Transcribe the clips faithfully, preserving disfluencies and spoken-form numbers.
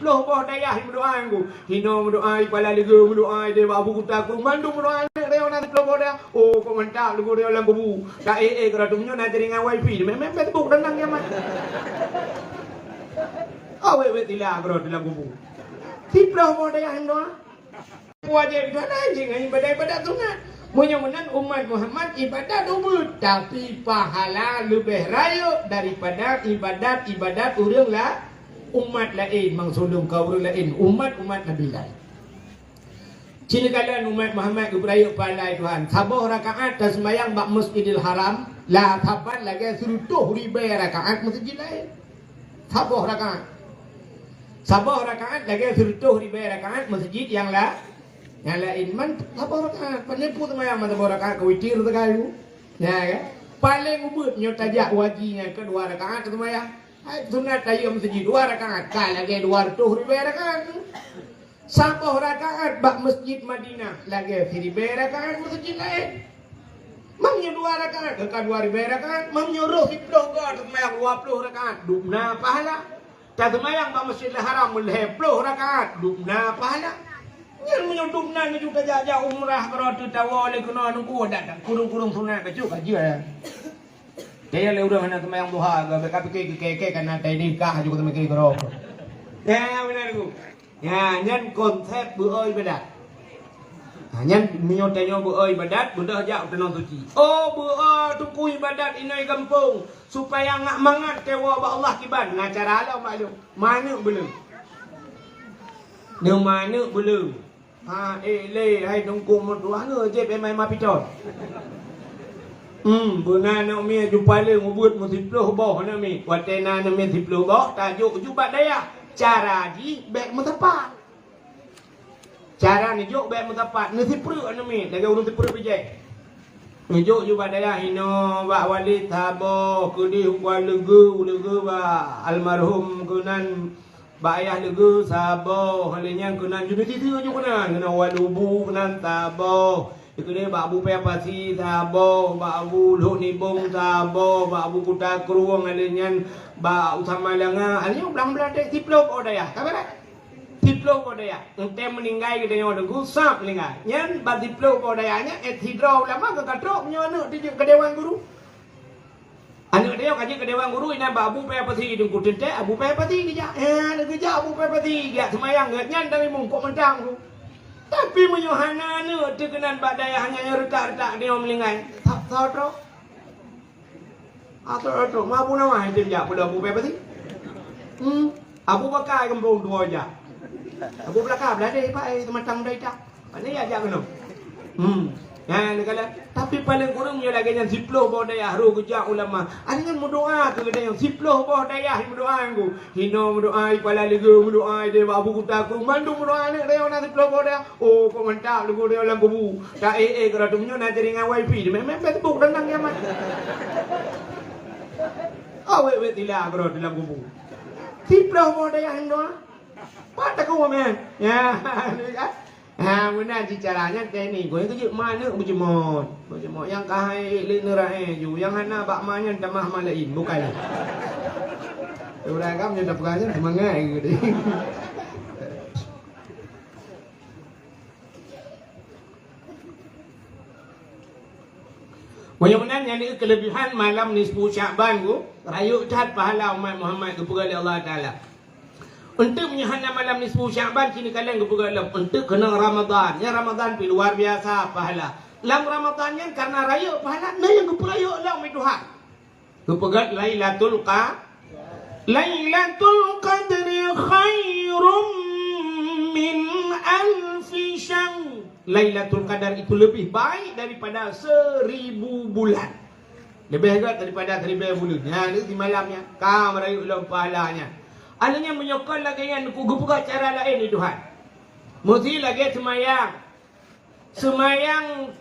Siploh boh dayah meudoa ngon ku. Hinoe meudoa, i Pala Leugeue meudoa, i Debak Abu Kuta Krueng, mandum meudoa aneuk rayeuk na siploh boh dayah. Oh, kok mantap Leugeue rayeuk lam kubu. Ka ék-ék keudroe, meunyoe na jaringan wifi, meu'en Facebook dan nang kiamat. Awék-wék tila keudroe lam kubu. Siploh boh dayah meudoa. Wajéb ibadat, jih ngon ibadat-ibadat sunat. Meunyoe meunan umat Muhammad ibadat ubit, tapi pahala leubeh rayeuk daripada ibadat-ibadat ureuëng la-, umat laén, mangsulung ka ureuëng laén, umat-umat Nabi laén. Cit neukalon umat Muhammad geupeurayeuk pahala Tuhan. Saboh rakaat taseumayang bak Masjidil Haram, la saban lagée sireutôh ribée rakaat masjid laén. Saboh rakaat. Saboh rakaat lagée sireutôh ribée rakaat masjid nyang la-, nyang laén. Man saboh rakaat. Pane peue seumayang man saboh rakaat keu witir sagai. Ya kan? Paleng ubit nyoe tajak u haji nyang keu dua rakaat seumayang. Hai sunat tahiyatul masjid dua rakaat. Ka lagée dua reutôh ribée rakaat. Saboh rakaat bak Masjid Madinah lagée siribée rakaat masjid laén. Meunyoe dua rakaat, ka dua ribée rakaat. Meunyoe roh siploh goe taseumayang dua ploh rakaat, dubna pahala. Taseumayang bak Masjidil Haram lhée ploh rakaat, dubna pahala. Nyan meunyoe dubna neuju tajak-jak umrah keudroe teuh tawoe lé keunoe nunggu datang kureueng-kureueng sunat bacut ka jeuet. Kaya lé ureuëng hana seumayang duha, ka pike keu keke kana tai nikah juga teumiki keudroe. Ya, beuna nunggu. Ya, nyan konsep beuo ibadat. Ha, nyan meunyoe tanyoe beuo ibadat, beudôh jak u Tanoh Suci. Oh, beuo teungku ibadat inoi gampông, supaya ngak mangat teuwoe bak Allah kiban. Na cara lom bak lôn. Manök beuleueng. Nyoe manök beuleueng. Ha, eh, lé, hai teungku meutuah nyoe jép émai mapiton. Hmm, beuna aneuk miet ju paleng ubit meusiploh boh aneuk miet. Watée na aneuk miet siploh boh, tajok ju bak dayah. Cara jih bék meusapat. Cara neujok bék meusapat, neusipreuk aneuk miet lagée ureuëng sipreuk bijéh. Neujok ju bak dayah inoe, bak Walid saboh, keudeh u Kuala Leugeue, u Leugeue bak almarhum keunan, bak Ayah Leugeue saboh, lé nyan keunan ju neutiteue ju keunan, keunan Walubu keunan saboh, keudeh bak Abu Paya Pasi saboh, bak Abu Lhok Nibong saboh, bak Abu Kuta Krueng, lé nyan bak Usama Langa, lé nyan blang-blang dek siploh boh dayah. Ka beureh? Siploh boh dayah. Entée meuninggai geutanyoe teungku, sab meuninggai. Nyan bak siploh boh dayah nyan, eh, sidroe ulama geukatrok meunyoe aneuk dijeuet keu dewan guru. Aneuk tanyoe ka jeuet keu dewan guru, inan bak Abu Paya Pasi teungku, teuntée Abu Paya Pasi geujak. Eh, geujak Abu Paya Pasi, geujak seumayang geuh nyan dari mungkok mantang tu. Tapi meunyoe hana aneuk teuh keunan bak dayah nyan nyang reutak-reutak tanyoe meuninggai, sab-sab trok. Atok-atok, ma Abu Nawas hana jak peulom Abu Bakar Siddiq? Hmm. Abu Bakar geumbong dua jak. Abu Bakar beulagée ipak, eh, seumatang muda ita. Pane ya jak keunoe. Hmm. Nyan kala, tapi paleng kureueng meunyoe lagée nyan siploh boh dayah roh geujak ulama. Aneuk nyan meudoa keu geutanyoe siploh boh dayah meudoa ngon ku. Hinoe meudoa, i Pala Leugeue meudoa, i Debak Abu Kuta Krueng, mandum meudoa aneuk rayeuk na siploh boh dayah. Oh, kok mantap Leugeue rayeuk lam kubu. Ka ék-ék keudroe teuh meunyoe na jaringan wifi, meu'en Facebook dan nang kiamat. Awék-wék tila keudroe teuh lam kubu. Siploh boh dayah nyan doa. Pat takue meu'en. Ya, ha, meunan cit cara nyan teknik. Goe keu jeuet ma aneuk beujeuet. Beujeuet nyang ka hai ék lé neurae ju. Nyang hana bak ma nyan tamah ma laén, bukai. Ureueng agam nyan tapeugah nyan seumangat geuh. Meunyoe meunan nyan di keuleubehan malam nisfu Sya'ban ku, rayeuk that pahala umat Muhammad geupeugah lé Allah Taala. Eunteuk meunyoe hana malam nisfu Sya'ban, cit neukalon geupeugah lom, eunteuk keunong Ramadhan. Nyan Ramadhan pih luar biasa pahala. Lam Ramadhan nyan kareuna rayeuk pahala, na nyang geupeurayeuk lom lé Tuhan. Geupeugah Lailatul Qa-, Lailatul Qadri khairum min alfi syahr. Lailatul Qadar itu lebih baik daripada seribu bulan. Leubeh gét daripada siribée buleuen. Nyan, di malam nyan, ka meurayeuk lom pahala nyan. Akhirnya meunyoe kon lagée nyan, ku geupeugah cara laén di Tuhan. Meusti lagée seumayang. Seumayang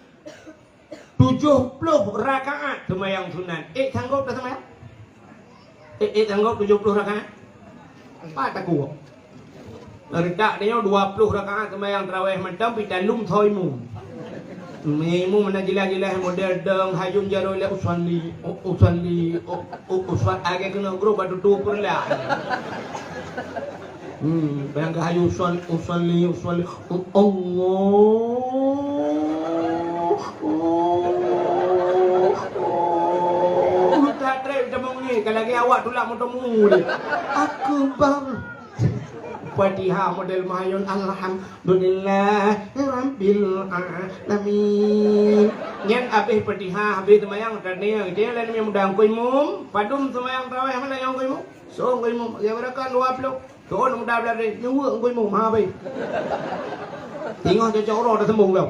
tujoh ploh rakaat seumayang sunat. Ék sanggob taseumayang? Ék, ék sanggob tujoh ploh rakaat? Pat takue. Reutak tanyoe dua ploh rakaat seumayang tarawih mantong, pih talum soe imum. Meunyoe imum na jeulaih-jeulaih model dong hayun jaroe lé usalli, u-, usalli, u-, u-, usal-, lagée keuneuk grob bak tutoe peureulak. Hmm, bayangkan hayu usalli, usalli, usalli. Allah. Udah trek udah mengi, kalau lagi awak tulak motor muli. Akbar. Fatihah model mayun, alhamdulillah rabbil alamin. Nyan habis Fatihah, habis semayang, tanya, dia lain yang muda angkui mum, padum semayang tarawih mana yang angkui mum? So angkui mum, ya barakan dua puluh. Tuan muda belah deh, nyewa angkui mum, ha baik. Tengok cocok roh dah sembung kau.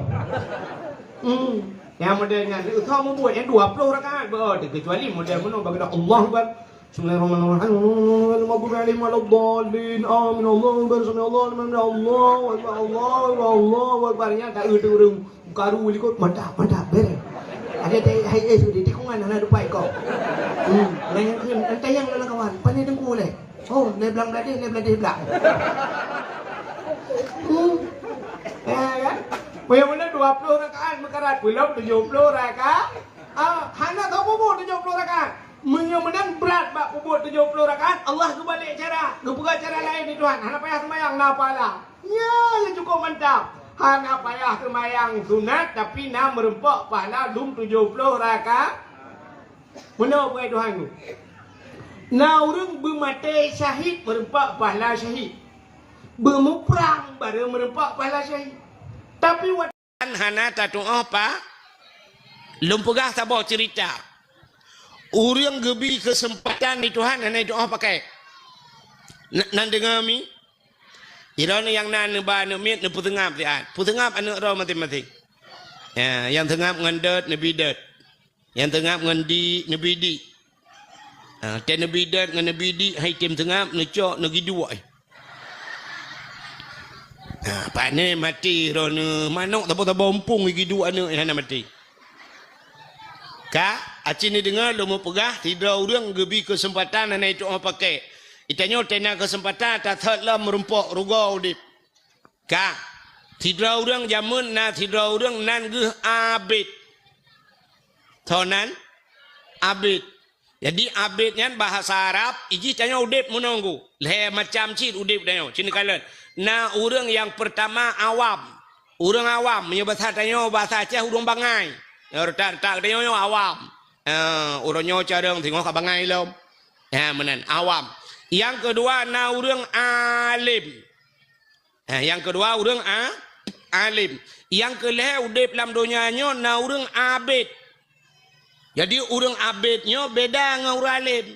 Hmm. Yang model nyan, usah membuat yang dua puluh rakaat, kecuali model mana bagi Allah Akbar. Bismillahirrahmanirrahim. Maghdubi alaihim waladdallin. Amin. Allahu Akbar. Sami Allahu liman hamidah. Allahu Akbar. Allahu Akbar. Allahu Akbar. Nyan tak ada ureueng karu likot, mantap, mantap, beres. Ada tai hai es di tikungan hana dupai kau. Hmm, lain yang lain tayang dalam kawan. Pandai tengku leh. Oh, leh blang bladeh, leh bladeh blang. Hmm. Ya kan? Mula-mula dua puluh rakaat meukarat, belum tujuh puluh rakaat. Ah, hana tahu bubu tujuh puluh rakaat. Meunyoe meunan brat bak peubuet tujoh ploh rakaat, Allah geubalek cara, geupeugah cara laén di Tuhan. Hana payah seumayang, na pahala. Nyan nyang cukup mantap. Hana payah seumayang sunat, tapi na meureumpok pahala lom tujoh ploh rakaat. Meunoe peugah Tuhan tu. Na ureuëng beumaté syahid meureumpok pahala syahid. Beumuprang barô meureumpok pahala syahid. Tapi wat- Hana tatuoh pa. Lôn peugah saboh ceurita. Ureuëng geubi keuseumpatan di Tuhan hana jituoh pakai. N-, nan deungoe mi? Droeneuh nyang na neuba aneuëk miet neupeuseungab siat. Peuseungab aneuëk droe maséng-maséng. Ya, nyang seungab ngon dot neubi dot. Nyang seungab ngon di neubi di. Ha, tée neubi dot ngon neubi di hai tem seungab neucok neugiduek. Ha, pane maté droeneuh manok tabo-tabo umpung giduek aneuëk hana maté. Ka, aci neudeungoe lôn meupeugah sidroe ureuëng geubi keuseumpatan hana jituoh pakai. Itanyoe tena keuseumpatan tasot lom meurumpok rugoe udeb. Ka, sidroe ureuëng jameun na sidroe ureuëng nan geuh abet. Soe nan? Abet. Jadi abet nyan bahasa Arab, ijih tanyoe udeb meununggu. Lhée macam cit udeb tanyoe. Cit neukalon. Na ureuëng nyang peurtama awam. Ureuëng awam, meunyoe basa tanyoe, basa Aceh ureuëng bangai. Nyang retak-retak tanyoe nyoe awam. Eh, ureuëng nyoe carông singoh ka bangai lom. Ha, meunan, awam. Nyang keudua na ureuëng alem. Ha, nyang keudua ureuëng a-, alem. Nyang keulhée udeb lam donya nyoe na ureuëng abet. Jadi ureuëng abet nyoe beda ngon ureuëng alem.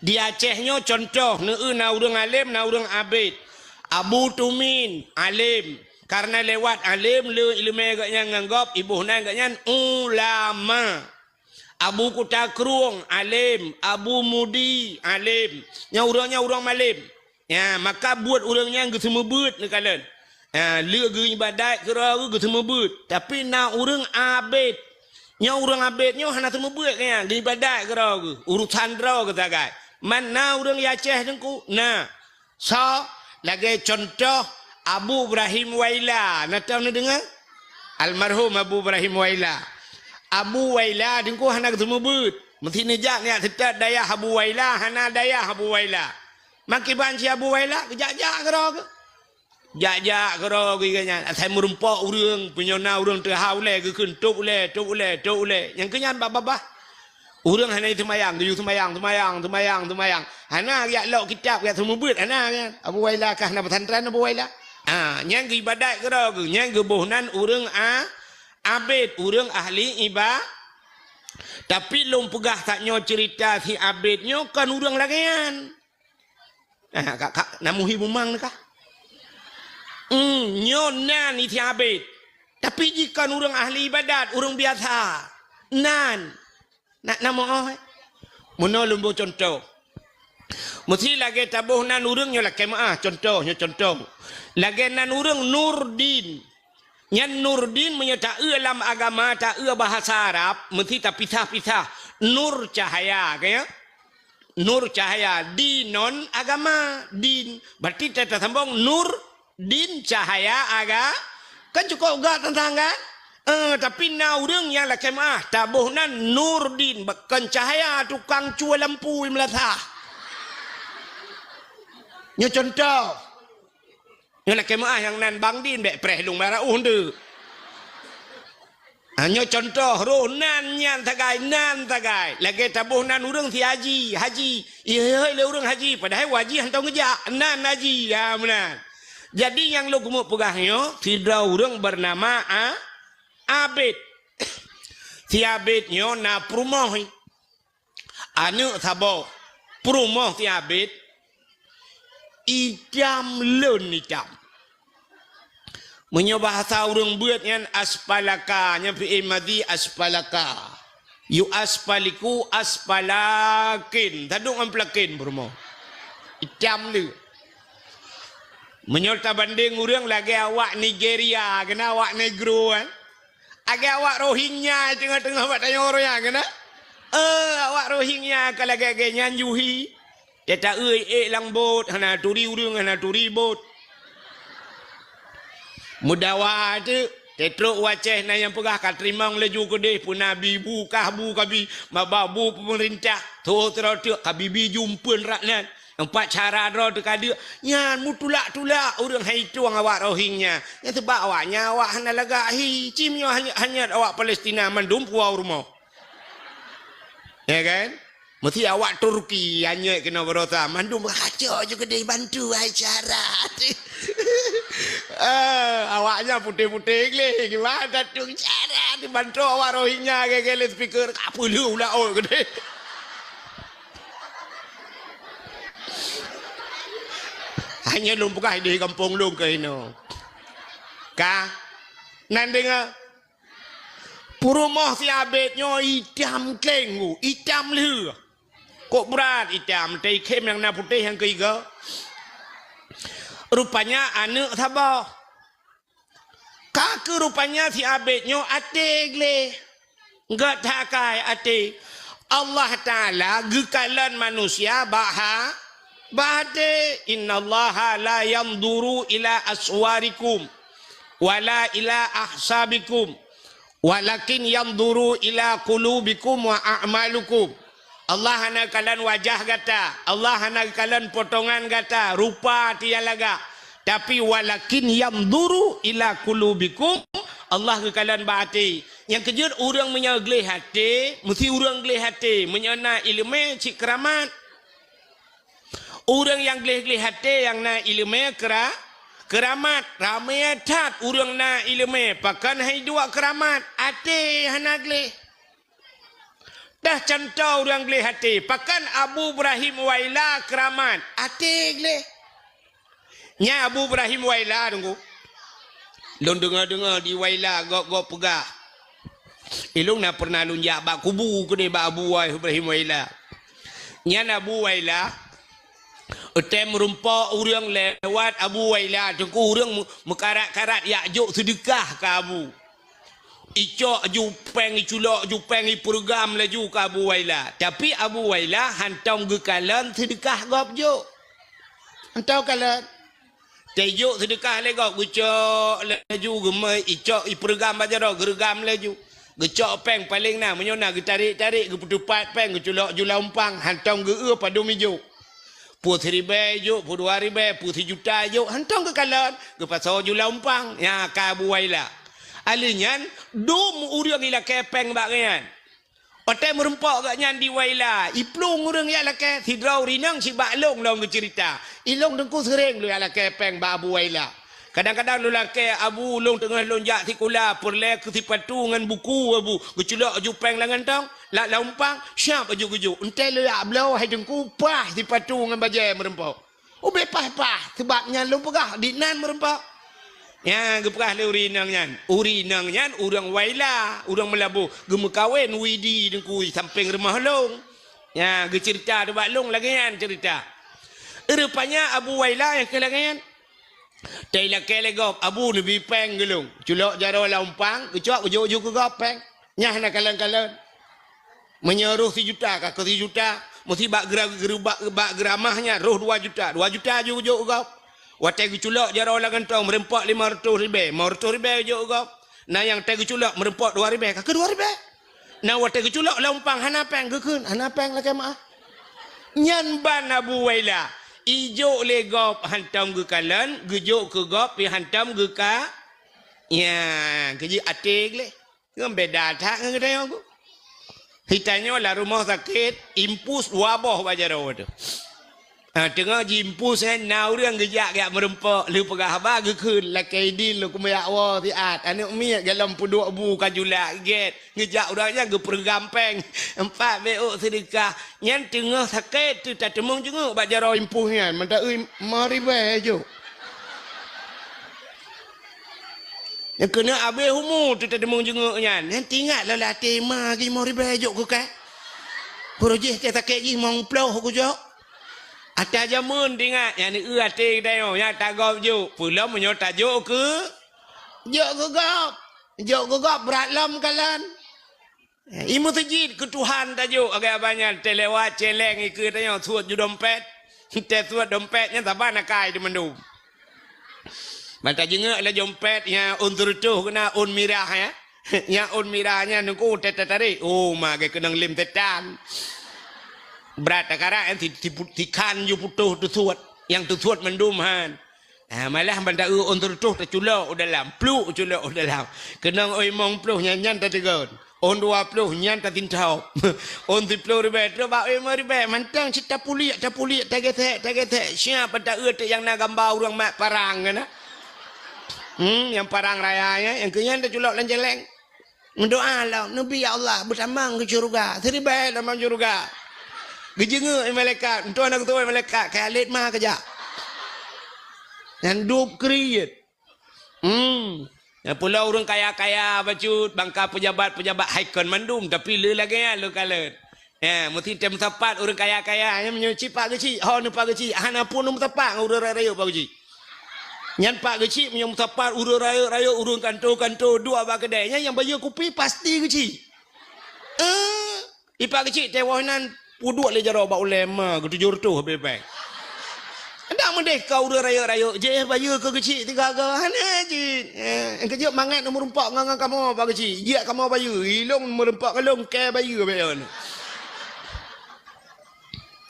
Di Aceh nyoe contoh, neueu na ureuëng alem, na ureuëng abet. Abu Tumin, alem. Karena lewat alem le ileumé geuhnyan ngon gob, iboh nan geuhnyan ulama. Abu Kuta Krueng, alem. Abu Mudi, alem. Nyan ureuëng nyan ureuëng malem. Ya, maka buet ureuëng nyan geuseumeubeuet neukalon. Ya, le geuibadat keudroe geuh geuseumeubeuet. Tapi na ureuëng abet. Nyoe ureuëng abet nyoe hana seumeubeuet nyan, geuibadat keudroe geuh. Urusan droe geuh sagai. Man na ureuëng Aceh teungku? Na. Soe? Lagée contoh Abu Ibrahim Waila. Na tau neudeungoe? Almarhum Abu Ibrahim Waila. Abu Waila teungku hana geuseumeubeuet. Meusti neujak nyak seutôt dayah Abu Waila, hana dayah Abu Waila. Makiban si Abu Waila, geujak-jak keudroe geuh. Jak-jak keudroe geuh nyan. Asai meurumpok ureuëng, punyona ureuëng teuhah ulée, geukheun tôb ulée, tôb ulée, tôb ulée. Nyang keu nyan babah-babah. Ureuëng hana seumayang, geuyue seumayang, seumayang, seumayang, seumayang. Hana geujak lok kitab, geujak seumeubeuet, hana nyan. Abu Waila kah na pesantren Abu Waila? Ah, nyan geuibadat keudroe geuh, nyan geuboh nan ureuëng a-, abet, ureuëng ahli iba-, Tapi lôn peugah tanyoe ceurita si abet nyoe kon ureuëng lagée nyan. Ah, ka, ka, na muhi bumang kah? Hmm, nyoe nan si abet. Tapi jih kon ureuëng ahli ibadat, ureuëng biasa. Nan. Nak na meu'oh, eh? Meunoe lôn boh contoh. Meusti lagée taboh nan ureuëng nyoe lakée meu'ah, contoh, nyoe contoh. Lagée nan ureuëng Nurdin. Nyan Nurdin meunyoe taeu lam agama, taeu bahasa Arab, meusti tapisah-pisah. Nur cahaya, ka ya? Nur cahaya, dinon agama, din. Berarti ta-, tasambong nur din cahaya aga-, kan cukup gak teuntang kan? Eh, tapi na ureuëng nyang lakée meu'ah, taboh nan Nurdin, bukan cahaya tukang cue lampu meulathah. Nyoe contoh. Nyoe lakée meuáh nyang nan Bang Din bék preh lôn barauh ndeuk. Ha, nyoe contoh roh nan nyan sagai, nan sagai. Lagée taboh nan ureuëng si haji, haji. Ihôi lé ureuëng haji, padahai haji hántom geujak. Nan haji, ha meunan. Jadi nyang lôn keumeung peugah nyoe, sidroe ureuëng beunama A-, Abid. Si Abid nyoe na peurumoh. Aneuëk saboh, peurumoh si Abid, itam leuen itam. Meunyoe bahasa ureuëng beuet nyan aspalaka, nyan fi'il madhi aspalaka. Yu aspaliku aspalakin. Tadong ngon pelakin peurumoh. Itam le. Meunyoe tabandeng ureuëng lagée awak Nigeria, keunan awak negro kan. Lagée awak Rohingya teungoh-teungoh bak tanyoe roh nyan keunan. Eh, awak Rohingya ka lagée-lagée nyan yuhi. Teuta eu ék lam bot, hana turi ureuëng, hana turi bot. Meudawa teuk, teutrok u Aceh na nyang peugah ka teurimong laju keudeh, peue na bi bu kah bu kabi, maba bu peumeurintah, tho sidroe teuk ka bi bi jumpeuen rak nan. Empat cara droe teuka deuk, nyan meutulak-tulak ureuëng hai tueng awak Rohingya. Nyan teubak awak nyan awak hana lagak hi, cim nyoe hanyut, hanyut awak Palestina mandum puwoe rumoh. Ya kan? Mesti awak Turki hanyut keunoe barosa, mandum kacok ju keudeh bantu hai cara. Eh, awaknya putéh-putéh gleh, gimana tu cara dibantu awak Rohingya gaya-gaya speaker, ka peuleueh ulah oi keudeh. Hanya lôn peugah di gampông lôn keunoe. Ka? Nan deungoe? Peurumoh si Abed nyoe itam kleng, itam lheueh. Kok brat itam, teuikhém nyang na putéh nyang keuiga. Rupanya aneuëk saboh. Ka keuh rupanya si Abed nyoe até gleh. Gét that akai até. Allah Taala geukalon manusia bak ha-, bak até. "Innallaha la yanzuru ila aswarikum wala ila ahsabikum, walakin yanzuru ila qulubikum wa a'malukum." Allah hana kalon wajah gata, Allah hana kalon potongan gata, rupa até nyang lagak. Tapi walakin yanzuru ila qulubikum, Allah geukalon bak até. Nyang keujeuet ureuëng meunyoe gleh até, meusti ureuëng gleh até. Meunyoe na iéleumé cit keuramat. Ureuëng nyang gleh-gleh até nyang na iéleumé keura-, keuramat. Ramé that ureuëng na iéleumé, pakon hai duek keuramat, até hana gleh. Dah cuntoh ureuëng gleh até, pakon Abu Ibrahim Waila keuramat, até gleh. Nyan Abu Ibrahim Waila, Teungku. Lôn deungoe-deungoe di Waila gob-gob peugah. Ilôn na peureunah lôn jak bak kubu keudeh bak Abu Ibrahim Waila. Nyan Abu Waila, watée meurumpok ureuëng lewat Abu Waila, Teungku, ureuëng meu-, meukarat-karat jak jok seudeukah keu Abu. Icok ju péng, iculok ju péng, ipeureugam laju keu Abu Waila. Tapi Abu Waila hántom geukalon seudeukah gob jok. Hántom kalon. Teujok seudeukah lé gob, geucok laju geumeu, icok ipeureugam bak jaroe, geureugam laju. Geucok péng paleng na, meunyoe na geutarek-tarek, geupeuteupat péng, geuculok ju lam umpang, hántom geu-eu padum ijok. Peue siribée ijok, peue dua ribée, peue sijuta ijok, hántom geukalon, geupasoe ju lam umpang. Nyan ka Abu Waila. Alheuh nyan, dum ureuëng ilakée péng bak gobnyan. Watée meurumpok gobnyan di Waila, iplueng ureuëng jak lakée, sidroe ureuëng inong sibak lôn lom geuceurita. Ilôn Teungku seuréng lôn jak lakée péng bak Abu Waila. Kadang-kadang lôn lakée, "Abu, lôn teungoh lôn jak sikula, peureulée keu sipatu ngon buku, Abu." Geuculok ju péng lam gantong, lam, lam umpang, siab aju geujok. Enteuk lôn jak bloe, hai Teungku, paih sipatu ngon bajée meurumpok. Ubé paih-paih, sabab nyan lôn peugah, di nan meurumpok. Nyan geupeugah lé ureuëng inong nyan. Ureuëng inong nyan ureuëng Waila, ureuëng Meulaboh, geumeukawen Widi Teungku sampéng rumoh lôn. Nyan geuceurita bak lôn lagée nyan ceurita. Rupanya Abu Waila nyang keu lagée nyan. Teulakée lé gob, "Abu, neubi péng keu lôn." Culok jaroe lam umpang, geucok geujok ju keu gob péng. Nyan hana kalon-kalon. Meunyoe roh sijuta, ka keu sijuta, meusti bak geura-, geura-, bak, bak geuramah nyan roh dua juta, dua juta ju geujok keu gob. Watée geuculok jaroe lam gantong, meurumpok limong reutôh ribée, limong reutôh ribée geujok keu gob. Na nyang watée geuculok meurumpok dua ribée, ka keu dua ribée. Na watée geuculok lam umpang hana péng, geukheun, "Hana péng, lakée meuáh." Nyan ban Abu Waila. Ijok lé gob hantom geukalon, geujok keu gob pih hantom geuka-, ya, keujeuet até gleh. Ngon beda that ngon geutanyoe ku. Hitanyoe lam rumoh sakét, impus dua boh bak jaroe teuh. Ha, teungoh jiimpus, eh, na ureuëng geujak, geujak meurumpok, lheueh peugah haba geukheun, lakée idin lôn kumeujak woe siat, aneuëk miet golom peuduek bu ka julak gét, geujak ureuëng nyan geupeureugam péng, empat beuôk seudeukah, nyan teungoh sakét teuh tateumeung jeungeuk bak jaroe impus nyan, mantong eu moh ribée jok. Nyang keuneuk abéh umu teuh tateumeung jeungeuk nyan. Nyan teuingat lom lam até ma geumoh ribée jok keu kah. Peureujih teuh sakét jih mong ploh kujok. Ata jameun teuingat nyan eu até geutanyoe nyan tagob jok. Peulom meunyoe tajok keu, jok keu gob. Jok keu gob brat lom kalon. Eh, i meuseujid keu Tuhan tajok, agak banyak teuh lewat celeng ikeue tanyoe suet ju dompet. Teuh suet dompet nyan saban akai di mandum. Ban tajeungeuk lé dompet nyang ôn seureutôh keunan ôn mirah ya. Nyang ôn mirah nyan nungku teuh tatarék. Oh, ma geukeunong lem setan. Brat takarak nyan si, si, si khan ju putôh teusuet. Nyang teusuet mandum han. Ah, malah ban ta-eu ôn seureutôh taculok u dalam, pluk culok u dalam. Keunong ôn limong ploh nyan, nyan tateugon. Ôn dua ploh nyan tatintob. Ôn siploh ribée trok bak ôn limong ribée, mantong cit tapuliek, tapuliek, tagesek, tagesek. Siap ban ta-eu teuk nyang na gamba ureuëng mat parang keunan. Hmm, nyang parang raya nyan, nyang keu nyan taculok lam jaleng. Meudoa lom, "Neubi ya Allah, beutamong keu syeuruga, siribée tamong syeuruga." Geujeungeuk lé malaikat, meutuah na geutuwoe malaikat, "Kayalét ma keujak." Nyan dub kriet. Hmm. Nyang pulo ureuëng kaya-kaya bacut, bangka pejabat-pejabat hai kon mandum, tapi le lagée nyan lôn kalon. Ya, meusti tém sapat ureuëng kaya-kaya, nyan meunyoe cit pak geuchik, ho neupak geuchik, hana pun neumeusapat ngon ureuëng rayeuk-rayeuk pak geuchik. Nyan pak geuchik meunyoe meusapat ureuëng rayeuk-rayeuk, ureuëng kanto-kanto, duek bak keudée, nyan nyang bayeue kupi pasti geuchik. Eh, ipak geuchik teuh woh nan peuduek lé jaroe bak ulée ma geutujoh reutôh bée-bée. Ndak meudeh ka ureuëng rayeuk-rayeuk, jih bayeue keu geuchik tiga go, hana jih. Eh, keujeuet mangat neumeurumpok ngon, ngon kamoe pak geuchik, jiak kamoe bayeue, ilong meurumpok ngon lôn kée bayeue bée nyoe.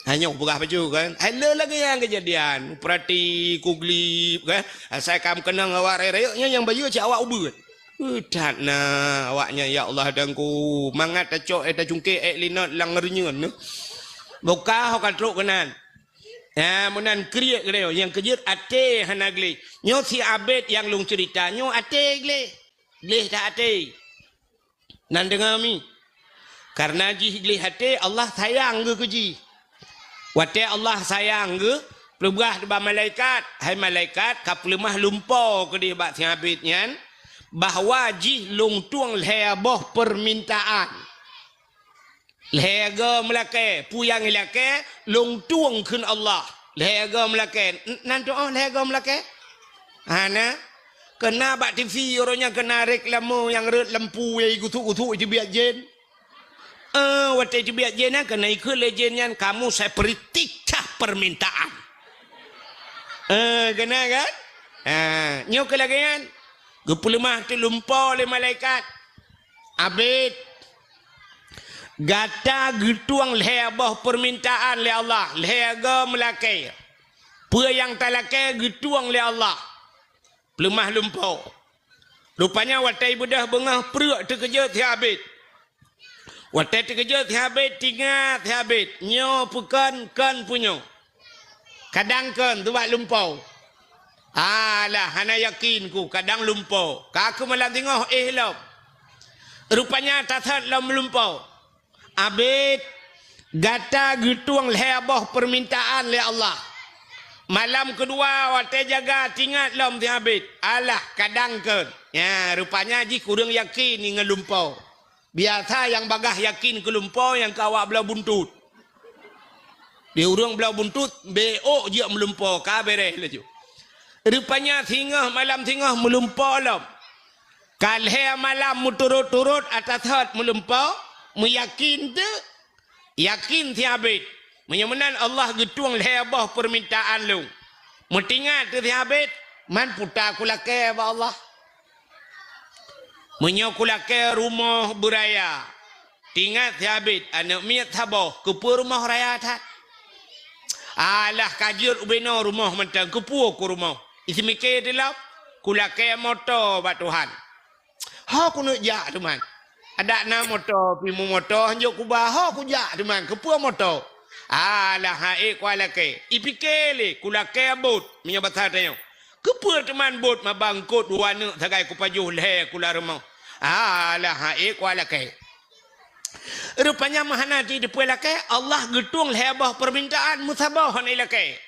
Hanyok peugah bacut kan. Hai le lagée nyan keujadian. Peurati kuglib kan. Asai ka meukeunong awak rayeuk-rayeuk nyan nyang bayeue cit awak ubeut. Eh, that na awak nyan, ya Allah Tuhanku. Mangat tacok, eh, tacungkek, eh, linot lam reunyeun nyoe. Buka ho ka trok keunan. Ya, meunan kriet geutanyoe. Nyang keujeuet até hana gleh. Nyoe si Abed nyang lôn ceurita. Nyoe até gleh. Gleh that até. Nan deungoe mi. Kareuna jih gleh até, Allah sayang geuh keu jih. Watée Allah sayang geuh, peugah bak malaikat, "Hai malaikat, ka peuleumah lumpo keudeh bak si Abed nyan, bahwa jih lôn tueng lhée boh peumintaan. Lhée goe meulakée, peue nyang ilakée, lôn tueng kheun Allah. Lhée goe meulakée." N-, nan tuoh lhée goe meulakée? Hana. Keu na bak TV uroe nyan keu na reklame nyang rhot lampu nyang igusuk-gusuk iteubiet jén. Eh, watée iteubiet jén nyan keu na ikheun lé jén nyan, "Kamu saya beri tiga permintaan." Eh, keu na kan? Ha, nyoe keu lagée nyan. Geupeuleumah teuk lumpo lé malaikat. Abed, gata geutueng lhée boh peumintaan lé Allah, lhée goe meulakée. Peue nyang talakée geutueng lé Allah. Peuleumah lumpo. Rupanya watée beudôh beungoh pruek teukeujot si Abed. Watée teukeujot si Abed, teuingat si Abed, nyoe peue kon, kon peue nyoe. Kadang kon, teubat lumpo. Alah, hana yakin ku, kadang lumpo. Ka keu malam singoh éh lom. Rupanya tasot lom lumpo. Abed, gata geutueng lhée boh peumintaan lé Allah. Malam keudua watée jaga teuingat lom si Abed. Alah, kadang kon. Nya, rupanya jih kureueng yakin ngon lumpo. Biasa nyang bagaih yakin keu lumpo nyang keu awak bloe buntut. Di ureuëng bloe buntut, bék ôk jeuet meulumpo, ka béréh laju. Rupanya singoh malam singoh meulumpo lom. Ka lhée malam meuturot-turot ata sot meulumpo, meuyakin teuk, yakin si Abed. Meunyoe meunan Allah geutueng lhée boh peumintaan lôn. Meutingat teuk si Abed, man puta kulakée bak Allah. Meunyoe kulakée rumoh beuraya, teuingat si Abed, aneuëk miet saboh, keupeue rumoh raya that? Alah ka jeuet ubenoe rumoh mantong, keupeue ku rumoh. Iseumiké teulom, kulakée moto bak Tuhan. Ho kuneuk jak teuma. Adak na moto, pih meumoto hanjeuet kuba, ho kujak teuma, keupeue moto. Alah, han ék kulakée. Ipiké lé, kulakée bot, meunyoe basa tanyoe. Keupeue teuma bot maba eungkot dua neuk sagai kupajoh lhée kula rumoh. Alah, han ék kulakée. Rupanya meuhana jiteupeue lakée, Allah geutueng lhée boh peumintaan meusaboh hana ilakée.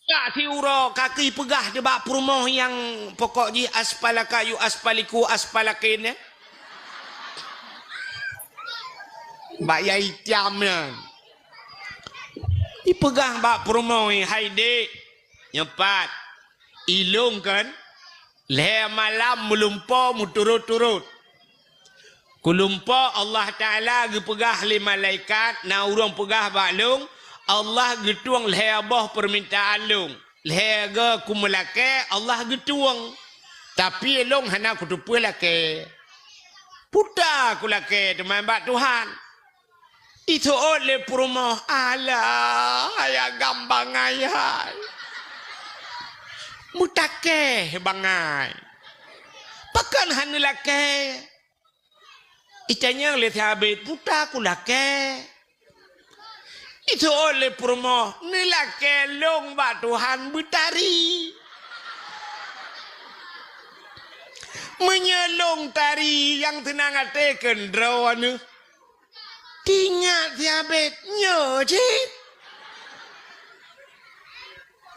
Ka siuroe ka keuh ipeugah teuh bak peurumoh nyang pokok jih aspalaka yu aspaliku aspalakin nyan. Bak yai tiam nyan. Ipeugah bak peurumoh nyan, "Hai dék, nyoe pat, ilôn kan lhée malam meulumpo meuturot-turot." Kulumpo Allah Taala geupeugah lé malaikat, na ureuëng peugah bak lôn, Allah geutueng lhée boh peumintaan lôn. Lhée goe kumeulakée, Allah geutueng. Tapi lôn hana kuteupeue lakée. Puta kulakée teuma bak Tuhan. Iseuôt lé peurumoh, "Alah, hai agam bangai hai. Meutakée bangai. Pakon hana lakée?" Itanyong lé sahabét, "Puta kulakée." Iseuôt lé peurumoh, "Neulakée lôn bak Tuhan beutari. Meunyoe lôn tari nyang seunang até keu droeneuh." Teuingat sahabét, "Nyoe cit?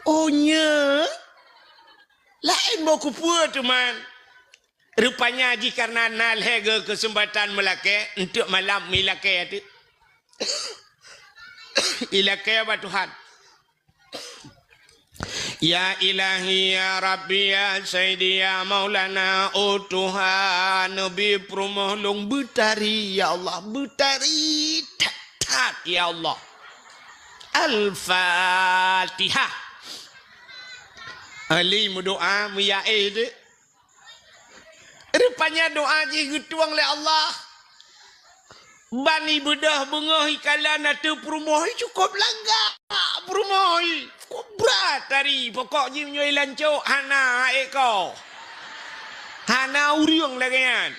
Oh, nyoe? Laén boh keupeue teuma?" Rupanya jih kareuna na lhée goe keuseumpatan meulakée, eunteuk malam meulakée teuk. Ilakée bak Tuhan. "Ya Ilahi, ya Rabbi, ya Sayyidi, ya Maulana, oh Tuhan, neubi peurumoh lôn beutari, ya Allah, beutari that-that, ya Allah." Al-Fatihah. Ali meudoá, meuyaéh deh. Rupanya doá jih geutueng lé Allah. Ban ibeudôh beungoh ikalon ateueh peurumoh, cukôp lagak peurumoh. Cukôp brat tari, pokok jih meunyoe ilancok hana ék ko. Hana ureuëng lagée nyan.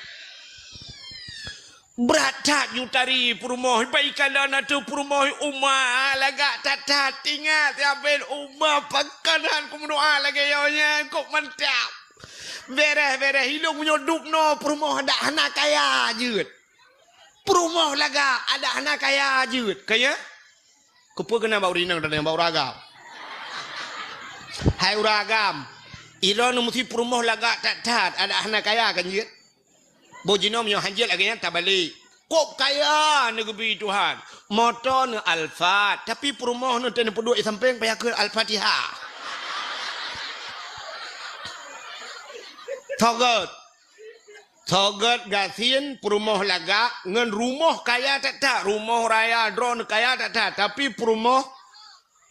Brat that ju tari peurumoh, iba ikalon ateueh peurumoh uma lagak that-that. Ingat sabe uma pakon han kumeudoá lagée nyoe nyan, kok mantap. Bereh-bereh ilôn meunyoe dub noe peurumoh adak hana kaya jeuet. Peurumoh lagak adak hana kaya jeuet. Kaya? Keupeue keunan bak ureuëng inong dan bak ureuëng agam? Hai ureuëng agam, ilôn meusi peurumoh lagak that-that adak hana kaya kan jeuet? Boh jinoe meunyoe han jeuet lagée nyan tabalek. Kok kaya neugeubi Tuhan. Moto neu Alphard, tapi peurumoh neu teuh neupeuduek di sampéng payah kheun Al-Fatihah. Sogot. Sogot gasien peurumoh lagak ngon rumoh kaya that-that. Rumoh raya droeneuh kaya that-that, tapi peurumoh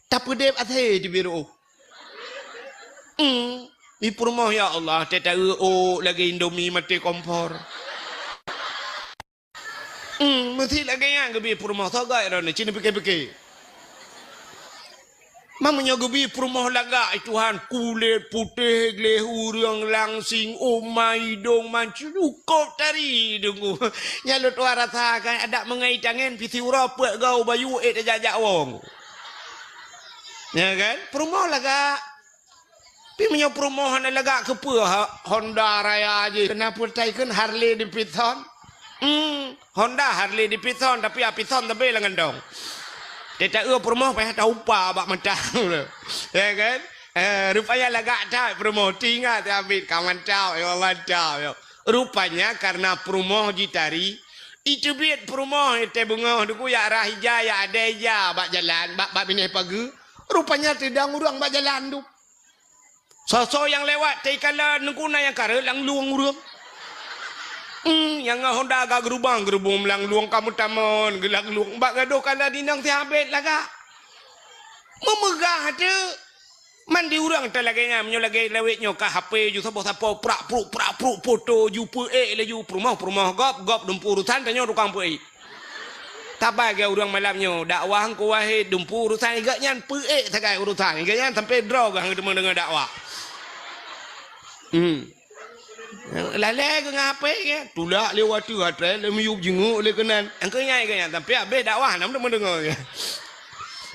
tapeudeb asée di biru. Hmm, di peurumoh, ya Allah, teuta eu lagée Indomie maté kompor. Hmm, meusi lagée nyan geubi peurumoh, sogai droeneuh, ci neupike-pike. Meunyoe geubi peurumoh lagak, ai Tuhan, kulét putéh gleh ureuëng langsing, uma idong mancung, cukôp tari deungoe. Nyan lôn tuan rasa kan, adak meungai tangen, pih siuroe peuet goe bayu ék tajak-jak wong. Ya kan? Peurumoh lagak. Tapi meunyoe peurumoh hana lagak keupeue ha-, Honda raya jih. Keunan peue taikheun Harley Davidson? Hmm, Honda Harley Davidson, tapi Davidson tapi lam gantong. Teuta eu peurumoh payah taupa bak mata. Ya kan? Eh, rupanya lagak that peurumoh. Teuingat abit ka mantap, ya Allah, mantap, ya. Rupanya karena peurumoh jitari, iteubiet peurumoh teuh beungoh duku yak rah ija, yak adai ija bak jalan, bak, bak binéh pageue. Rupanya teudong ureuëng bak jalan tu. Soe-soe nyang lewat teuh ikalon, ngon ku na nyang kareuet lam lueng ureuëng. Hmm, nyang ngon Honda agak geurubang-geurubong lam lueng, ka meutamon geulam lueng, bak gadôh kalon inong sihabet lagak. Meumeugah teuk. Man di ureuëng teuh lagée nyan, meunyoe lagée lawét nyoe ka H P ju saboh sapo prak pruk, prak pruk, foto ju peuék laju peurumoh, peurumoh gob, gob dumpu urusan, tanyoe tukang peuék. Tabai gaya ureuëng malam nyoe, dakwah Teungku Wahid dumpu urusan geuh nyan peuék sagai urusan. Geuh nyan sampai droe geuh teuma deungoe dakwah. Hmm. Lalai geuh ngon H P geuh, tulak lé watèe, atré lé miyueb jinguk lé keunan. Engkau nyai geuh nyan sampai habéh dakwah nam teuma deungoe.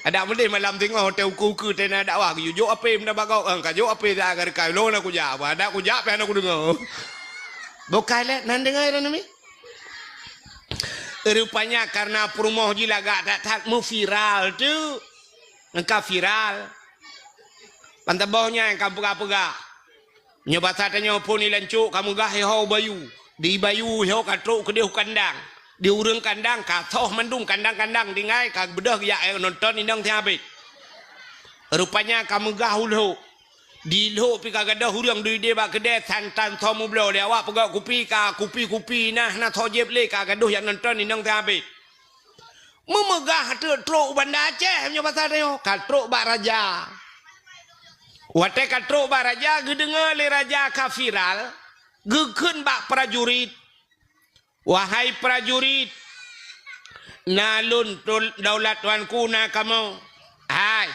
Adak meudeh malam singoh hotel uku-uku tena dakwah geuyue jok H P meuda bagok, eh, ka jok H P dah ka reukai lôn aku jak. Adak kujak pih hana kudeungoe. Bukai lé nan deungoe dah nami. Rupanya karena peurumoh jih lagak that-that meuviral tu. Engka viral. Ban taboh nyan ka peugah-peugah. Nyoe basa tanyoe phon ilan cok ka meugah iho bayu. Di bayu iho ka trok keudeh u kandang. Di ureuëng kandang ka soh mandum kandang-kandang tinggai ka beudôh geujak nonton inong siabit. Rupanya ka meugah u lhok. Di lhok pih ka gadôh ureuëng duek ideh bak keudè santan soe meubloe lé awak peugöt kupi ka kupi-kupi nah na soe jieb lé ka gadôh jak nonton inong siabit. Meumeugah teuk trok u Banda Aceh meunyoe basa tanyoe ka trok bak raja. Watèe ka trok bak raja geudeungoe lé raja ka viral geukheun bak prajurit. Wahai prajurit, na lôn daulat tuanku na kamoe. Hai,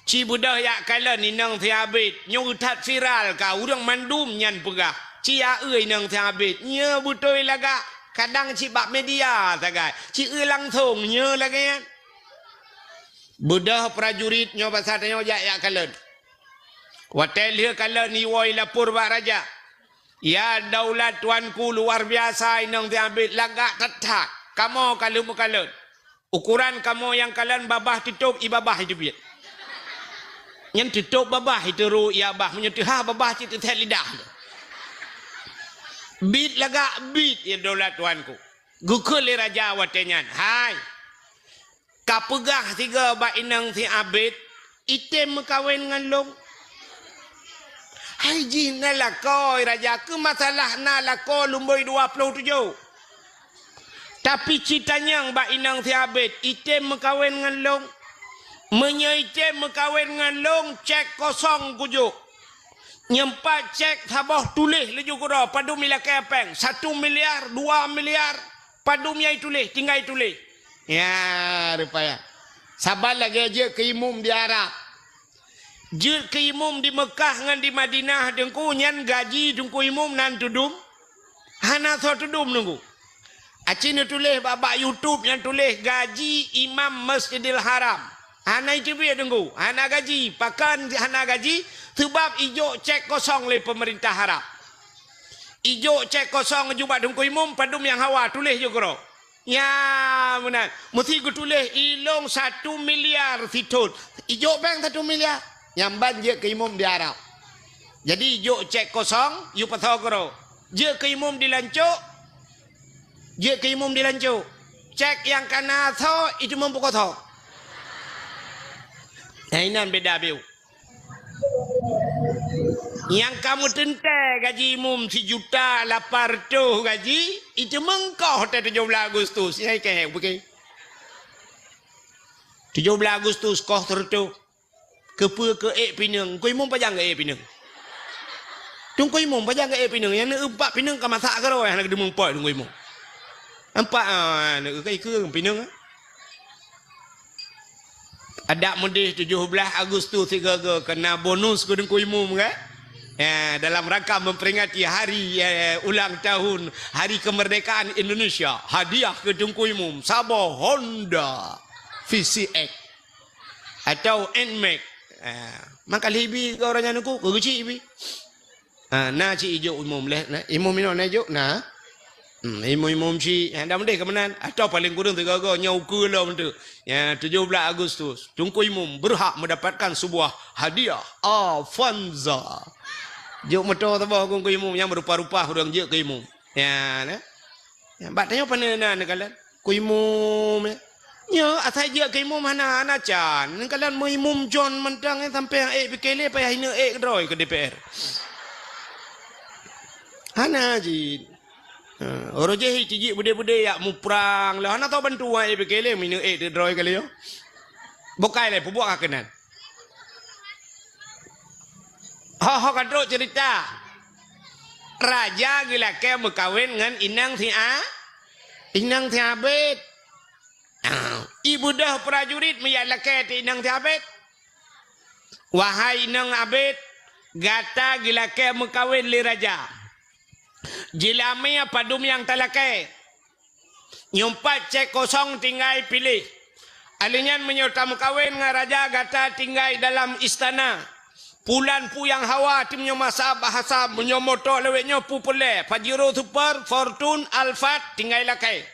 ci beudôh jak kalon inong siabit nyoe that viral ka ureuëng mandum nyan peugah. Ci aeu inong siabit nyoe beutôi lagak kadang cit bak media sagai ci eu langsong nyoe lagée nyan. Beudôh prajurit nyoe basa tanyoe jak jak kalon. Watée lheueh kalon iwoe lapor bak raja. Ya daulat tuanku luar biasa inong siabit lagak that-that. Kamoe ka lheueh meukalon. Ukuran kamoe nyang kalon babah teutob i babah iteubiet. Nyan teutob babah iteuro i babah meunyoe teuhah babah cit teuset lidah. Bit lagak bit ya daulat tuanku. Geukheun lé raja watée nyan, hai. Ka peugah sigoe bak inong siabit, item meukawen ngon lôn. Hai jih na lakoe raja keu masalah na lakoe lumboi dua ploh tujoh. Tapi ci tanyong bak inong siabit, item meukawen ngon lôn. Meunyoe item meukawen ngon lôn, cek kosong kujok. Nyang pat cek saboh tuléh laju keudroe padum ilakée péng, satu miliar, dua miliar, padum nyang ituléh, tinggai ituléh. Ya, rupaya. Saban lagée jeuet keu imum di Arab. Jeuet keu imum di Meukah ngon di Madinah teungku nyan gaji teungku imum nan teudum. Hana soe teudum teungku. Aci neutuléh bak, bak YouTube nyang tuléh gaji imam Masjidil Haram. Hana iteubiet teungku, hana gaji. Pakon hana gaji? Seubab ijok cek kosong lé peumeurintah Arab. Ijok cek kosong jubah teungku imum padum nyang hawa tuléh jukro. Ya meunan. Meusti geutuléh ilong satu miliar sithon. Ijok péng satu miliar. Nyang ban jeuet keu imum di Arab. Jadi ijok cek kosong, yue pasoe keudroe. Jeuet keu imum di lancok. Jeuet keu imum di lancok. Cek nyang kana soe, itu meupukoe soe. Nah, inan beda biu. Nyang kamoe teuntée gaji imum sijuta lapan reutôh gaji, itu meungkoh teuh tujoh blah Agustus. Nyang ikée bukée. Tujoh blah Agustus koh seureutôh. Keupeue keu ék pineung? Teungku imum pajan geuék pineung? Teungku imum pajan geuék pineung? Nyang neueumpat pineung ka masak keudroe hana geudeumeung pot teungku imum. Empat, ah, neueukée keue pineung, ah. Adak meudeh tujoh blah Agustus sigoe-goe keu na bonus keu teungku imum, kan? Ya, dalam rangka memperingati hari, eh, ulang tahun Hari Kemerdekaan Indonesia, hadiah keu teungku imum saboh Honda V C X. Atau Nmax. Ha, maka lheuh ibi keu ureueng nyan teungku, keu geuchik ibi. Ha, na cit ijok imum leh, na imum inoe na ijok, na. Hmm, imum-imum cit, ha, dah meudeh keu meunan. Atau paling kureueng sigoe-goe nyoe ukeue lom tu. Ya, tujoh blah Agustus, teungku imum berhak mendapatkan sebuah hadiah Avanza. Jok moto saboh keu teungku imum nyang meurupa-rupa ureueng jeuet keu imum. Ya, na. Ya, bak tanyoe pane na neukalon. Teungku imum, ya. Nyoe asai jeuet keu imum hana, hana can. Neukalon meuimum John mantong, ya, sampai ék pike lé payah ineuk ék keudroe keu D P R. Hana jih. Ha, uroe jih ijih beudé-beudé jak muprang lé. Hana tau bantu ék pike lé meuineuk ék keudroe kali nyoe. Bukai lé peubuet ka keunan. Ho-ho ka trok cerita. Raja geulakée meukawen ngon inong si a-, inong siabet. Ibeudôh prajurit meujak lakée teuh inong Teuh Abed. Wahai inong Abed, gata geulakée meukawen lé raja. Jeulamé padum nyang talakée. Nyoe pat cék kosong tinggai piléh. Alèh nyan meunyoe tameukawen ngon raja gata tinggai dalam istana. Pulan puyang hawa tim nyoe masa bahasa meunyoe moto lewat nyoe pu peureulée. Pajero Super, Fortune, Alphard tinggai lakée.